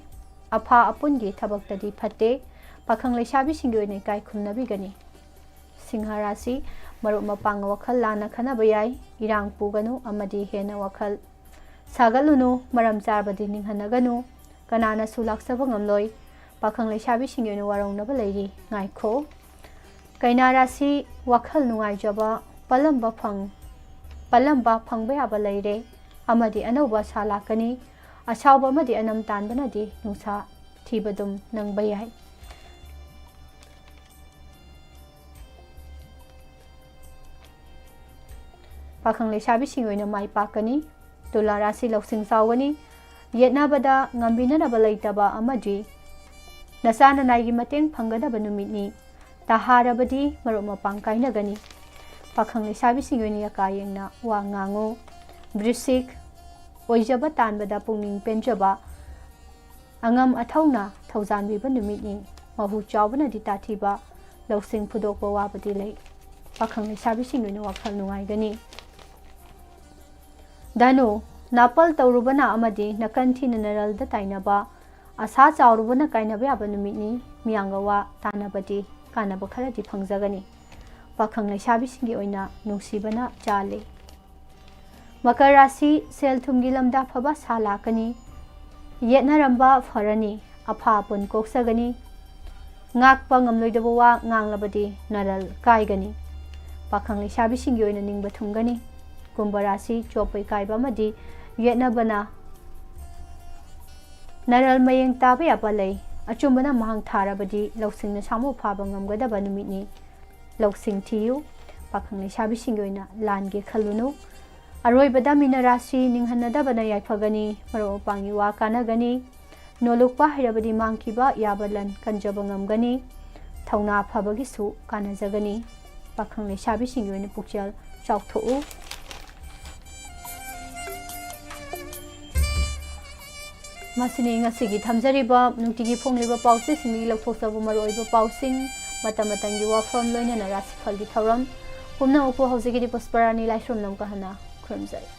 ꯑꯐꯥ ꯑꯄꯨꯟꯒꯤ ꯊꯕꯛꯇꯗꯤ ꯐꯠꯇꯦ꯫ ꯄꯥꯈꯪ ꯂꯩꯁꯥꯕꯤꯁꯤꯡꯒꯤ ꯑꯣꯏꯅ ꯏꯀꯥꯏ ꯈꯨꯝꯅꯕꯤꯒꯅꯤ꯫ ꯁꯤꯡꯍ ꯔꯥꯁꯤ, ꯃꯔꯨꯞ ꯃꯄꯥꯡ ꯋꯥꯈꯜ ꯂꯥꯟꯅ ꯈꯟꯅꯕ ꯌꯥꯏ꯫ ꯏꯔꯥꯡ ꯄꯨꯒꯅꯨ ꯑꯃꯗꯤ ꯍꯦꯟꯅ ꯋꯥꯈꯜ ꯁꯥꯒꯠꯂꯨꯅꯨ꯫ ꯃꯔꯝ ꯆꯥꯕꯗꯤ ꯅꯤꯡꯍꯟꯅꯒꯅꯨ꯫ ꯀꯅꯥꯅꯁꯨ ꯂꯥꯛꯆꯕ ꯉꯝꯂꯣꯏ꯫ ꯄꯥꯈꯪ ꯂꯩꯁꯥꯕꯤꯁꯤꯡꯒꯤ ꯑꯣꯏꯅ ꯋꯥꯔꯧꯅꯕ ꯂꯩꯔꯤ꯫ ꯉꯥꯏꯈꯣ꯫ ꯀꯩꯅꯥ ꯔꯥꯁꯤ, ꯋꯥꯈꯜ ꯅꯨꯡꯉꯥꯏꯖꯕ, ꯄꯜꯂꯝꯕ ꯐꯪ-, ꯄꯜꯂꯝꯕ ꯐꯪꯕ ꯌꯥꯕ ꯂꯩꯔꯦ ꯑꯃꯗꯤ ꯑꯅꯧꯕ ꯑꯁꯥ ꯂꯥꯛꯀꯅꯤ꯫ ꯑꯁꯥꯎꯕ ꯑꯃꯗꯤ ꯑꯅꯝ ꯇꯥꯟꯕꯅꯗꯤ ꯅꯨꯡꯁꯥ ꯊꯤꯕꯗꯨꯝ ꯅꯪꯕ ꯌꯥꯏ꯫ ꯄꯥꯈꯪ ꯂꯩꯁꯥꯕꯤꯁꯤꯡꯒꯤ ꯑꯣꯏꯅ ꯃꯥꯏ ꯄꯥꯛꯀꯅꯤ꯫ ꯇꯨꯂꯥ ꯔꯥꯁꯤ ꯂꯧꯁꯤꯡ ꯆꯥꯎꯒꯅꯤ꯫ ꯌꯦꯠꯅꯕꯗ ꯉꯝꯕꯤꯅꯅꯕ ꯂꯩꯇꯕ ꯑꯃꯗꯤ ꯅꯆꯥ ꯅꯅꯥꯏꯒꯤ ꯃꯇꯦꯡ ꯐꯪꯒꯗꯕ ꯅꯨꯃꯤꯠꯅꯤ꯫ ꯇꯍꯥꯔꯕꯗꯤ ꯃꯔꯨꯞ ꯃꯄꯥꯡ ꯀꯥꯏꯅꯒꯅꯤ꯫ ꯄꯥꯈꯪ ꯂꯩꯁꯥꯕꯤꯁꯤꯡꯒꯤ ꯑꯣꯏꯅ ꯌꯥꯀꯥ ꯌꯦꯡꯅ ꯋꯥ ꯉꯥꯡꯉꯨ꯫ ꯕ꯭ꯔꯤꯁꯤꯛ, ꯑꯣꯏꯖꯕ ꯇꯥꯟꯕꯗ ꯄꯨꯛꯅꯤꯡ ꯄꯦꯟꯖꯕ, ꯑꯉꯝ ꯑꯊꯧꯅ ꯊꯧꯖꯥꯟꯕꯤꯕ ꯅꯨꯃꯤꯠꯅꯤ꯫ ꯃꯍꯨ ꯆꯥꯎꯕꯅꯗꯤ ꯇꯥꯊꯤꯕ, ꯂꯧꯁꯤꯡ ꯐꯨꯗꯣꯛꯄ ꯋꯥꯕꯗꯤ ꯂꯩ꯫ ꯄꯥꯈꯪ ꯂꯩꯁꯥꯕꯤꯁꯤꯡꯒꯤ ꯑꯣꯏꯅ ꯋꯥꯈꯜ ꯅꯨꯡꯉꯥꯏꯒꯅꯤ꯫ ꯙꯅꯨ, ꯅꯥꯄꯜ ꯇꯧꯔꯨꯕꯅ ꯑꯃꯗꯤ ꯅꯀꯟ ꯊꯤꯅ ꯅꯔꯜꯗ ꯇꯥꯏꯅꯕ, ꯑꯁꯥ ꯆꯥꯎꯔꯨꯕꯅ ꯀꯥꯏꯅꯕ ꯌꯥꯕ ꯅꯨꯃꯤꯠꯅꯤ꯫ ꯃꯤꯌꯥꯝꯒ ꯋꯥ ꯇꯥꯅꯕꯗꯤ ꯀꯥꯟꯅꯕ ꯈꯔꯗꯤ ꯐꯪꯖꯒꯅꯤ꯫ ꯄꯥꯈꯪ ꯂꯩꯁꯥꯕꯤꯁꯤꯡꯒꯤ ꯑꯣꯏꯅ ꯅꯨꯡꯁꯤꯕꯅ ꯆꯥꯜꯂꯤ꯫ ꯃꯀꯔ ꯔꯥꯁꯤ, ꯁꯦꯜ ꯊꯨꯝꯒꯤ ꯂꯝꯗ ꯑꯐꯕ ꯁꯥ ꯂꯥꯛꯀꯅꯤ꯫ ꯌꯦꯠꯅꯔꯝꯕ ꯐꯔꯅꯤ꯫ ꯑꯐꯥ ꯑꯄꯨꯟ ꯀꯣꯛꯆꯒꯅꯤ꯫ ꯉꯥꯛꯄ ꯉꯝꯂꯣꯏꯗꯕ ꯋꯥ ꯉꯥꯡꯂꯕꯗꯤ ꯅꯔꯜ ꯀꯥꯏꯒꯅꯤ꯫ ꯄꯥꯈꯪ ꯂꯩꯁꯥꯕꯤꯁꯤꯡꯒꯤ ꯑꯣꯏꯅ ꯅꯤꯡꯕ ꯊꯨꯡꯒꯅꯤ꯫ ꯀꯨꯝꯚ ꯔꯥꯁꯤ, ꯆꯣꯞꯄ ꯏꯀꯥꯏꯕ ꯑꯃꯗꯤ ꯌꯦꯠꯅꯕꯅ ꯅꯔꯜ ꯃꯌꯦꯡ ꯇꯥꯕ ꯌꯥꯕ ꯂꯩ꯫ ꯑꯆꯨꯝꯕꯅ ꯃꯍꯥꯡ ꯊꯥꯔꯕꯗꯤ ꯂꯧꯁꯤꯡꯅ ꯁꯥꯃꯨ ꯐꯥꯕ ꯉꯝꯒꯗꯕ ꯅꯨꯃꯤꯠꯅꯤ꯫ ꯂꯧꯁꯤꯡ ꯊꯤꯌꯨ꯫ ꯄꯥꯈꯪ ꯂꯩꯁꯥꯕꯤꯁꯤꯡꯒꯤ ꯑꯣꯏꯅ ꯂꯥꯟꯒꯦ ꯈꯜꯂꯨꯅꯨ꯫ ꯑꯔꯣꯏꯕꯗ ꯃꯤꯅ ꯔꯥꯁꯤ ꯅꯤꯡꯍꯟꯅꯗꯕꯅ ꯌꯥꯏꯐꯒꯅꯤ꯫ ꯃꯔꯨꯞ ꯃꯄꯥꯡꯒꯤ ꯋꯥ ꯀꯥꯟꯅꯒꯅꯤ꯫ ꯅꯣꯂꯨꯛꯄ ꯍꯩꯔꯕꯗꯤ ꯃꯥꯡꯈꯤꯕ ꯌꯥꯕ ꯂꯟ ꯀꯟꯖꯕ ꯉꯝꯒꯅꯤ꯫ ꯊꯧꯅꯥ ꯐꯕꯒꯤꯁꯨ ꯀꯥꯟꯅꯖꯒꯅꯤ꯫ ꯄꯥꯈꯪ ꯂꯩꯁꯥꯕꯤꯁꯤꯡꯒꯤ ꯑꯣꯏꯅ ꯄꯨꯛꯆꯦꯜ ꯆꯥꯎꯊꯣꯛꯎ꯫ ꯃꯁꯤꯅꯤ ꯉꯁꯤꯒꯤ ꯊꯝꯖꯔꯤꯕ ꯅꯨꯡꯇꯤꯒꯤ ꯐꯣꯡꯂꯤꯕ ꯄꯥꯎꯆꯦꯁꯤꯡꯗꯒꯤ ꯂꯧꯊꯣꯛꯆꯕ ꯃꯔꯨꯑꯣꯏꯕ ꯄꯥꯎꯁꯤꯡ, ꯃꯇꯝ ꯃꯇꯝꯒꯤ ꯋꯥꯐꯝ ꯂꯣꯏꯅꯅ ꯔꯥꯁꯤꯐꯜꯒꯤ ꯊꯧꯔꯝ ꯄꯨꯝꯅꯃꯛꯄꯨ ꯍꯧꯖꯤꯛꯀꯤꯗꯤ ꯄꯨꯁꯄꯔꯥꯅꯤ ꯂꯥꯏꯁ꯭ꯔꯝꯅ ꯑꯃꯨꯛꯀ ꯍꯟꯅ ꯈꯨꯔꯨꯝꯖꯔꯤ꯫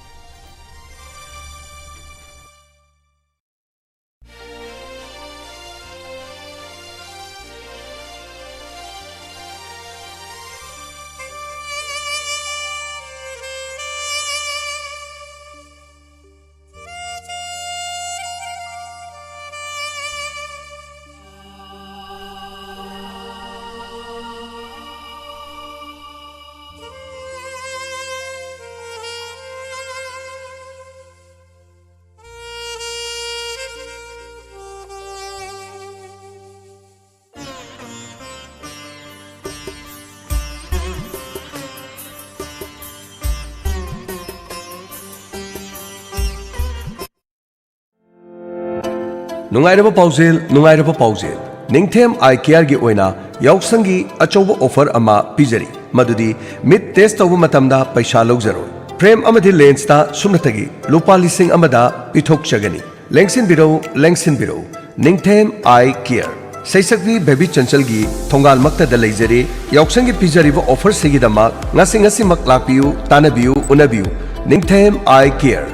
ꯅꯨꯡꯉꯥꯏꯔꯕ ꯄꯥꯎꯖꯦꯜ, ꯅꯨꯡꯉꯥꯏꯔꯕ ꯄꯥꯎꯖꯦꯜ꯫ ꯅꯤꯡꯊꯦꯝ ꯑꯥꯏ ꯀꯤꯌꯔꯒꯤ ꯑꯣꯏꯅ ꯌꯥꯎꯁꯪꯒꯤ ꯑꯆꯧꯕ ꯑꯣꯐꯔ ꯑꯃ ꯄꯤꯖꯔꯤ, ꯃꯗꯨꯗꯤ ꯃꯤꯠ ꯇꯦꯁ ꯇꯧꯕ ꯃꯇꯝꯗ ꯄꯩꯁꯥ ꯂꯧꯖꯔꯣꯏ꯫ ꯐ꯭ꯔꯦꯝ ꯑꯃꯗꯤ ꯂꯦꯟꯁꯇ ꯁꯨꯞꯅꯇꯒꯤ ꯂꯨꯄꯥ ꯂꯤꯁꯤꯡ ꯑꯃꯗ ꯄꯤꯊꯣꯛꯆꯒꯅꯤ꯫ ꯂꯦꯡꯁꯤꯟꯕꯤꯔꯧ, ꯂꯦꯡꯁꯤꯟꯕꯤꯔꯧ꯫ ꯅꯤꯡꯊꯦꯝ ꯑꯥꯏ ꯀꯤꯌꯔ, ꯁꯩꯁꯛꯄꯤ ꯕꯦꯕꯤ ꯆꯟꯆꯜꯒꯤ ꯊꯣꯡꯒꯥꯜꯃꯛꯇꯗ ꯂꯩꯖꯔꯤ꯫ ꯌꯥꯎꯁꯪꯒꯤ ꯄꯤꯖꯔꯤꯕ ꯑꯣꯐꯔꯁꯤꯒꯤꯗꯃꯛ ꯉꯁꯤ ꯉꯁꯤꯃꯛ ꯂꯥꯛꯄꯤꯌꯨ, ꯇꯥꯟꯅꯕꯤꯌꯨ, ꯎꯅꯕꯤꯌꯨ꯫ ꯅꯤꯡꯊꯦꯝ ꯑꯥꯏ ꯀꯤꯌꯔ꯫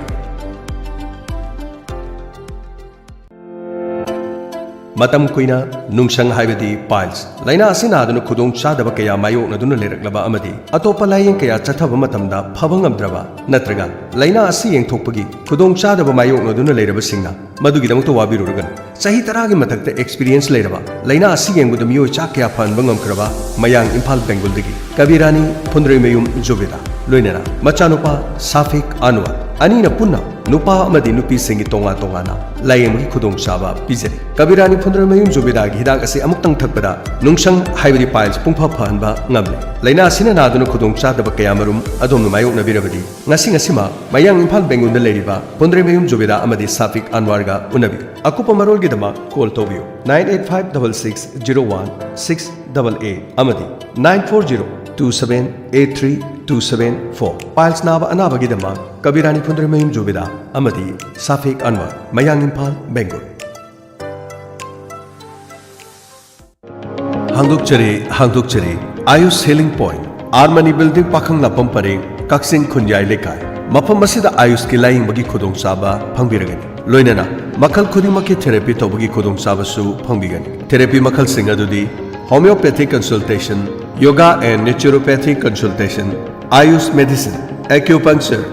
ꯃꯇꯝ ꯀꯨꯏꯅ ꯅꯨꯡꯁꯪ ꯍꯥꯏꯕꯗꯤ piles ꯂꯥꯏꯅꯥ ꯑꯁꯤ ꯅꯥꯗꯨꯅ ꯈꯨꯗꯣꯡ ꯆꯥꯗꯕ ꯀꯌꯥ ꯃꯥꯌꯣꯛꯅꯗꯨꯅ ꯂꯩꯔꯛꯂꯕ ꯑꯃꯗꯤ ꯑꯇꯣꯞꯄ ꯂꯥꯌꯦꯡ ꯀꯌꯥ ꯆꯠꯊꯕ ꯃꯇꯝꯗ ꯐꯕ ꯉꯝꯗ꯭ꯔꯕ, ꯅꯠꯇ꯭ꯔꯒ ꯂꯥꯏꯅꯥ ꯑꯁꯤ ꯌꯦꯡꯊꯣꯛꯄꯒꯤ ꯈꯨꯗꯣꯡ ꯆꯥꯗꯕ ꯃꯥꯌꯣꯛꯅꯗꯨꯅ ꯂꯩꯔꯕꯁꯤꯡꯅ ꯃꯗꯨꯒꯤꯗꯃꯛꯇ ꯋꯥꯕꯤꯔꯨꯔꯒꯅꯨ꯫ ꯆꯍꯤ ꯇꯔꯥꯒꯤ ꯃꯊꯛꯇ experience ꯂꯩꯔꯕ, ꯂꯥꯏꯅꯥ ꯑꯁꯤ ꯌꯦꯡꯕꯗ ꯃꯤꯑꯣꯏ ꯆꯥ ꯀꯌꯥ ꯐꯍꯟꯕ ꯉꯝꯈ꯭ꯔꯕ ꯃꯌꯥꯡ ꯏꯝꯐꯥꯜ ꯕꯦꯡꯒꯨꯜꯗꯒꯤ ꯀꯕꯤꯔꯥꯅꯤ ꯐꯨꯟꯗ꯭ꯔꯩꯃꯌꯨꯝ ꯖꯨꯕꯦꯗꯥ, ꯂꯣꯏꯅꯅ ꯃꯆꯥꯅꯨꯄꯥ ꯁꯥꯐꯤꯛ ꯑꯟꯋꯔ꯫ ꯑꯅꯤꯅ ꯄꯨꯟꯅ ꯅꯨꯄꯥ ꯑꯃꯗꯤ ꯅꯨꯄꯤꯁꯤꯡꯒꯤ ꯇꯣꯉꯥꯟ ꯇꯣꯉꯥꯟꯅ ꯂꯥꯌꯦꯡꯕꯒꯤ ꯈꯨꯗꯣꯡꯆꯥꯕ ꯄꯤꯖꯔꯤ꯫ ꯀꯕꯤꯔꯥꯅꯤ ꯐꯨꯟꯗ꯭ꯔꯩꯃꯌꯨꯝ ꯖꯨꯕꯦꯗꯥꯒꯤ ꯍꯤꯗꯥꯛ ꯑꯁꯤ ꯑꯃꯨꯛꯇꯪ ꯊꯛꯄꯗ ꯅꯨꯡꯁꯪ ꯍꯥꯏꯕꯗꯤ piles ꯄꯨꯡꯐ ꯐꯍꯟꯕ ꯉꯝꯂꯦ꯫ ꯂꯥꯏꯅꯥ ꯑꯁꯤꯅ ꯅꯥꯗꯨꯅ ꯈꯨꯗꯣꯡꯆꯥꯗꯕ ꯀꯌꯥꯃꯔꯨꯝ ꯑꯗꯣꯝꯅ ꯃꯥꯌꯣꯛꯅꯕꯤꯔꯕꯗꯤ ꯉꯁꯤ ꯉꯁꯤꯃꯛ ꯃꯌꯥꯡ ꯏꯝꯐꯥꯜ ꯕꯦꯡꯒꯨꯜꯗ ꯂꯩꯔꯤꯕ ꯐꯨꯟꯗ꯭ꯔꯩꯃꯌꯨꯝ ꯖꯨꯕꯦꯗꯥ ꯑꯃꯗꯤ ꯁꯥꯐꯤꯛ ꯑꯟꯋꯥꯔꯒ ꯎꯅꯕꯤꯌꯨ꯫ ꯑꯀꯨꯞꯄ ꯃꯔꯣꯜꯒꯤꯗꯃꯛ call ꯇꯧꯕꯤꯌꯨ nine eight five double six zero one six double eight ꯑꯃꯗꯤ nine four zero two seven eight three two seven four꯫ Piles ꯅꯥꯕ ꯑꯅꯥꯕꯒꯤꯗꯃꯛ ꯀꯕꯤꯔꯥꯅꯤ ꯐꯨꯟꯗ꯭ꯔꯩꯃꯌꯨꯝ ꯖꯨꯕꯦꯗꯥ ꯑꯃꯗꯤ ꯁꯥꯐꯤꯛ ꯑꯟꯋꯥꯔ, ꯃꯌꯥꯡ Imphal, ꯕꯦꯡꯒꯨꯜ꯫ ꯍꯥꯡꯗꯣꯛꯆꯔꯤ, ꯍꯥꯡꯗꯣꯛꯆꯔꯤ꯫ Ayush Healing Point, R Mani Building, ꯄꯥꯈꯪ ꯂꯥꯛꯐꯝ ꯄꯔꯦꯡ, ꯀꯛꯆꯤꯡ ꯈꯨꯟꯌꯥꯏ ꯂꯩꯀꯥꯏ꯫ ꯃꯐꯝ ꯑꯁꯤꯗ ꯑꯥꯌꯨꯁꯀꯤ ꯂꯥꯌꯦꯡꯕꯒꯤ ꯈꯨꯗꯣꯡꯆꯥꯕ ꯐꯪꯕꯤꯔꯒꯅꯤ꯫ ꯂꯣꯏꯅꯅ ꯃꯈꯜ ꯈꯨꯗꯤꯡꯃꯛꯀꯤ therapy ꯇꯧꯕꯒꯤ ꯈꯨꯗꯣꯡꯆꯥꯕꯁꯨ ꯐꯪꯕꯤꯒꯅꯤ꯫ Therapy ꯃꯈꯜꯁꯤꯡ ꯑꯗꯨꯗꯤ homeopathic consultation, yoga and naturopathic consultation, Ayush medicine, acupuncture,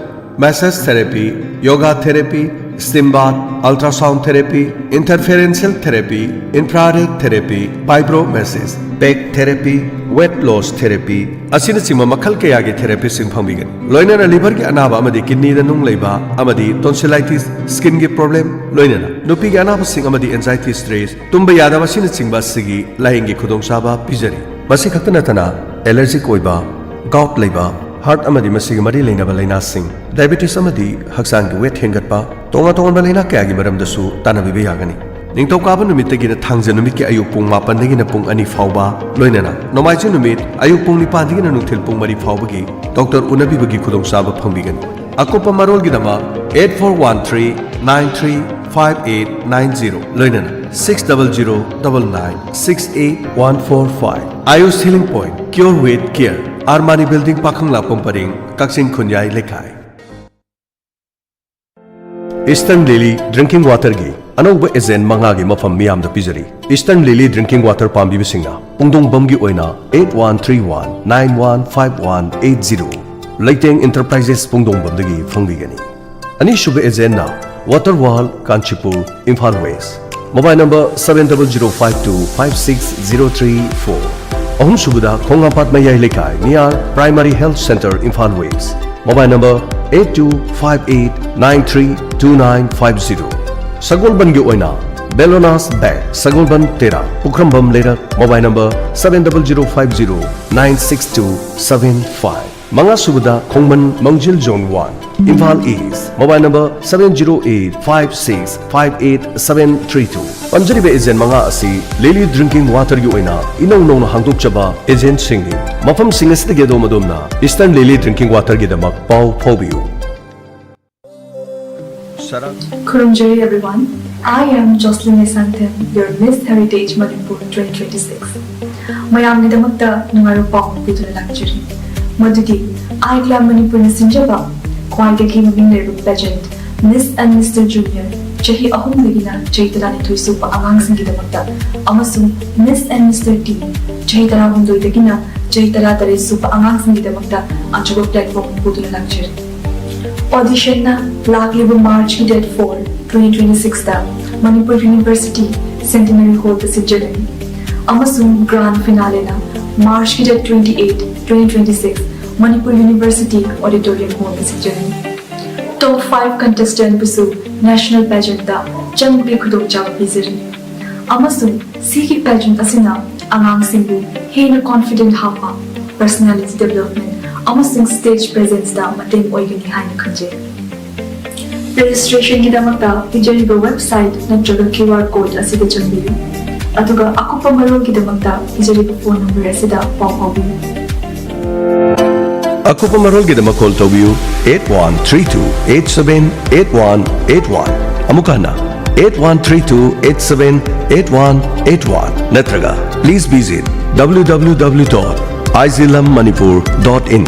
massage therapy, yoga therapy, steam bath, ultrasound therapy, interferential therapy, infrared therapy, fibro massage, back therapy, weight loss therapy ꯑꯁꯤꯅꯆꯤꯡꯕ ꯃꯈꯜ ꯀꯌꯥꯒꯤ therapyꯁꯤꯡ ꯐꯪꯕꯤꯒꯅꯤ꯫ ꯂꯣꯏꯅꯅ liverꯒꯤ ꯑꯅꯥꯕ ꯑꯃꯗꯤ kidneyꯗ ꯅꯨꯡ ꯂꯩꯕ ꯑꯃꯗꯤ tonsillitis, skinꯒꯤ problem, ꯂꯣꯏꯅꯅ ꯅꯨꯄꯤꯒꯤ ꯑꯅꯥꯕꯁꯤꯡ ꯑꯃꯗꯤ anxiety, stress, ꯇꯨꯝꯕ ꯌꯥꯗꯕ ꯑꯁꯤꯅꯆꯤꯡꯕ ꯑꯁꯤꯒꯤ ꯂꯥꯌꯦꯡꯒꯤ ꯈꯨꯗꯣꯡꯆꯥꯕ ꯄꯤꯖꯔꯤ꯫ ꯃꯁꯤ ꯈꯛꯇ ꯅꯠꯇꯅ allergic ꯑꯣꯏꯕ, gout ꯂꯩꯕ, heart ꯑꯃꯗꯤ ꯃꯁꯤꯒꯤ ꯃꯔꯤ ꯂꯩꯅꯕ ꯂꯥꯏꯅꯥꯁꯤꯡ, diabetes ꯑꯃꯗꯤ ꯍꯛꯆꯥꯡꯒꯤ weight ꯍꯦꯟꯒꯠꯄ, ꯇꯣꯉꯥꯟ ꯇꯣꯉꯥꯟꯕ ꯂꯥꯏꯅꯥ ꯀꯌꯥꯒꯤ ꯃꯔꯝꯗꯁꯨ ꯇꯥꯟꯅꯕꯤꯕ ꯌꯥꯒꯅꯤ꯫ ꯅꯤꯡꯊꯧꯀꯥꯕ ꯅꯨꯃꯤꯠꯇꯒꯤꯅ ꯊꯥꯡꯖ ꯅꯨꯃꯤꯠꯀꯤ ꯑꯌꯨꯛ ꯄꯨꯡ ꯃꯥꯄꯟꯗꯒꯤꯅ ꯄꯨꯡ ꯑꯅꯤ ꯐꯥꯎꯕ, ꯂꯣꯏꯅꯅ ꯅꯣꯡꯃꯥꯏꯖꯤꯡ ꯅꯨꯃꯤꯠ ꯑꯌꯨꯛ ꯄꯨꯡ ꯅꯤꯄꯥꯟꯗꯒꯤꯅ ꯅꯨꯡꯊꯤꯜ ꯄꯨꯡ ꯃꯔꯤ ꯐꯥꯎꯕꯒꯤ doctor ꯎꯅꯕꯤꯕꯒꯤ ꯈꯨꯗꯣꯡꯆꯥꯕ ꯐꯪꯕꯤꯒꯅꯤ꯫ ꯑꯀꯨꯞꯄ ꯃꯔꯣꯜꯒꯤꯗꯃꯛ eight four one three nine three five eight nine zero ꯂꯣꯏꯅꯅ six double zero double nine six eight one four five꯫ Ayush Healing Point, Cure with Care, R Mani Building, ꯄꯥꯈꯪ ꯂꯥꯛꯐꯝ ꯄꯔꯦꯡ, ꯀꯛꯆꯤꯡ ꯈꯨꯟꯌꯥꯏ ꯂꯩꯀꯥꯏ꯫ Eastern Lily Drinking Waterꯒꯤ ꯑꯅꯧꯕ agent ꯃꯉꯥꯒꯤ ꯃꯐꯝ ꯃꯤꯌꯥꯝꯗ ꯄꯤꯖꯔꯤ꯫ Eastern Lily Drinking Water ꯄꯥꯝꯕꯤꯕꯁꯤꯡꯅ ꯄꯨꯡꯗꯣꯡꯕꯝꯒꯤ ꯑꯣꯏꯅ eight one three one nine one five one eight zero, ꯂꯩꯇꯦꯡ Enterprises ꯄꯨꯡꯗꯣꯡꯕꯝꯗꯒꯤ ꯐꯪꯕꯤꯒꯅꯤ꯫ ꯑꯅꯤꯁꯨꯕ agentꯅ Water World Kanchipur, Imphal West, mobile number seven double zero five two five six zero three four꯫ ꯑꯍꯨꯝꯁꯨꯕꯗ ꯈꯣꯡꯉꯥꯝꯄꯥꯠ ꯃꯌꯥꯏ ꯂꯩꯀꯥꯏ, near Primary Health Centre, Imphal West, mobile number eight two five eight nine three two nine five zero꯫ ꯁꯒꯣꯜꯕꯟꯒꯤ ꯑꯣꯏꯅ ꯕꯦꯂꯣꯅꯥꯁ bag, ꯁꯒꯣꯜꯕꯟ ꯇꯦꯔꯥ, ꯄꯨꯈ꯭ꯔꯝꯕꯝ ꯂꯩꯔꯛ, mobile number seven double zero five zero nine six two seven five꯫ ꯃꯉꯥ ꯁꯨꯕꯗ ꯈꯣꯡꯃꯟ ꯃꯥꯡꯖꯤꯜ Zone one, Imphal East, mobile number seven zero eight five six five eight seven three two꯫ ꯄꯟꯖꯔꯤꯕ agent ꯃꯉꯥ ꯑꯁꯤ ꯂꯤꯂꯤ drinking ꯋꯥꯇꯔꯒꯤ ꯑꯣꯏꯅ ꯏꯅꯧ ꯅꯧꯅ ꯍꯥꯡꯗꯣꯛꯆꯕ agentꯁꯤꯡꯅꯤ꯫ ꯃꯐꯝꯁꯤꯡ ꯑꯁꯤꯗꯒꯤ ꯑꯗꯣꯝ ꯑꯗꯣꯝꯅ Eastern Lily Drinking Waterꯒꯤꯗꯃꯛ ꯄꯥꯎ ꯐꯥꯎꯕꯤꯌꯨ꯫ ꯁꯔꯥ꯫ ꯈꯨꯔꯨꯝꯖꯔꯤ everyone. I am Jocelyn Esangthem, your Miss Heritage Manipur twenty twenty-six. ꯃꯌꯥꯝꯒꯤꯗꯃꯛꯇ ꯅꯨꯡꯉꯥꯏꯕ ꯄꯥꯎ ꯄꯨꯗꯨꯅ ꯂꯥꯛꯆꯔꯤ꯫ ꯃꯗꯨꯗꯤ I Glam ꯃꯅꯤꯄꯨꯔꯅ ꯁꯤꯟꯖꯕ ꯈ꯭ꯋꯥꯏꯗꯒꯤ ꯃꯃꯤꯡ ꯂꯩꯔꯕ pageant Miss and Mister Junior, ꯆꯍꯤ ꯑꯍꯨꯝꯗꯒꯤꯅ ꯆꯍꯤ ꯇꯔꯥꯅꯤꯊꯣꯏ ꯁꯨꯕ ꯑꯉꯥꯡꯁꯤꯡꯒꯤꯗꯃꯛꯇ ꯑꯃꯁꯨꯡ Miss and Mister Teen, ꯆꯍꯤ ꯇꯔꯥꯍꯨꯝꯗꯣꯏꯗꯒꯤꯅ ꯆꯍꯤ ꯇꯔꯥꯇꯔꯦꯠ ꯁꯨꯕ ꯑꯉꯥꯡꯁꯤꯡꯒꯤꯗꯃꯛꯇ ꯑꯆꯧꯕ platform ꯄꯨꯗꯨꯅ ꯂꯥꯛꯆꯔꯤ꯫ Auditionꯅ ꯂꯥꯛꯂꯤꯕ Marchꯀꯤ date four, twenty twenty-sixꯇ Manipur University Centenary Hallꯗ ꯁꯤꯟꯖꯒꯅꯤ ꯑꯃꯁꯨꯡ grand finaleꯅ Marchꯀꯤ date twenty-eight, twenty twenty-six Manipur University Auditorium Hallꯗ ꯁꯤꯟꯖꯒꯅꯤ꯫ Top five contestantꯕꯨꯁꯨ national pageantꯇ ꯆꯪꯕꯒꯤ ꯈꯨꯗꯣꯡꯆꯥꯕ ꯄꯤꯖꯔꯤ꯫ ꯑꯃꯁꯨꯡ ꯁꯤꯒꯤ pageant ꯑꯁꯤꯅ ꯑꯉꯥꯡꯁꯤꯡꯕꯨ ꯍꯦꯟꯅ confident ꯍꯥꯞꯄ, personality development ꯑꯃꯁꯨꯡ stage presenceꯇ ꯃꯇꯦꯡ ꯑꯣꯏꯒꯅꯤ ꯍꯥꯏꯅ ꯈꯟꯖꯩ꯫ Registrationꯒꯤꯗꯃꯛꯇ ꯄꯤꯖꯔꯤꯕ website ꯅꯠꯇ꯭ꯔꯒ QR code ꯑꯁꯤꯗ ꯆꯪꯕꯤꯌꯨ꯫ ꯑꯗꯨꯒ ꯑꯀꯨꯞꯄ ꯃꯔꯣꯜꯒꯤꯗꯃꯛꯇ ꯄꯤꯖꯔꯤꯕ phone number ꯑꯁꯤꯗ ꯄꯥꯎ ꯐꯥꯎꯕꯤꯌꯨ꯫ ꯑꯀꯨꯞꯄ ꯃꯔꯣꯜꯒꯤꯗꯃꯛ call ꯇꯧꯕꯤꯌꯨ eight one three two eight seven eight one eight one꯫ ꯑꯃꯨꯛ ꯍꯟꯅ, eight one three two eight seven eight one eight one꯫ ꯅꯠꯇ꯭ꯔꯒ please visit www dot izlammanipur dot in꯫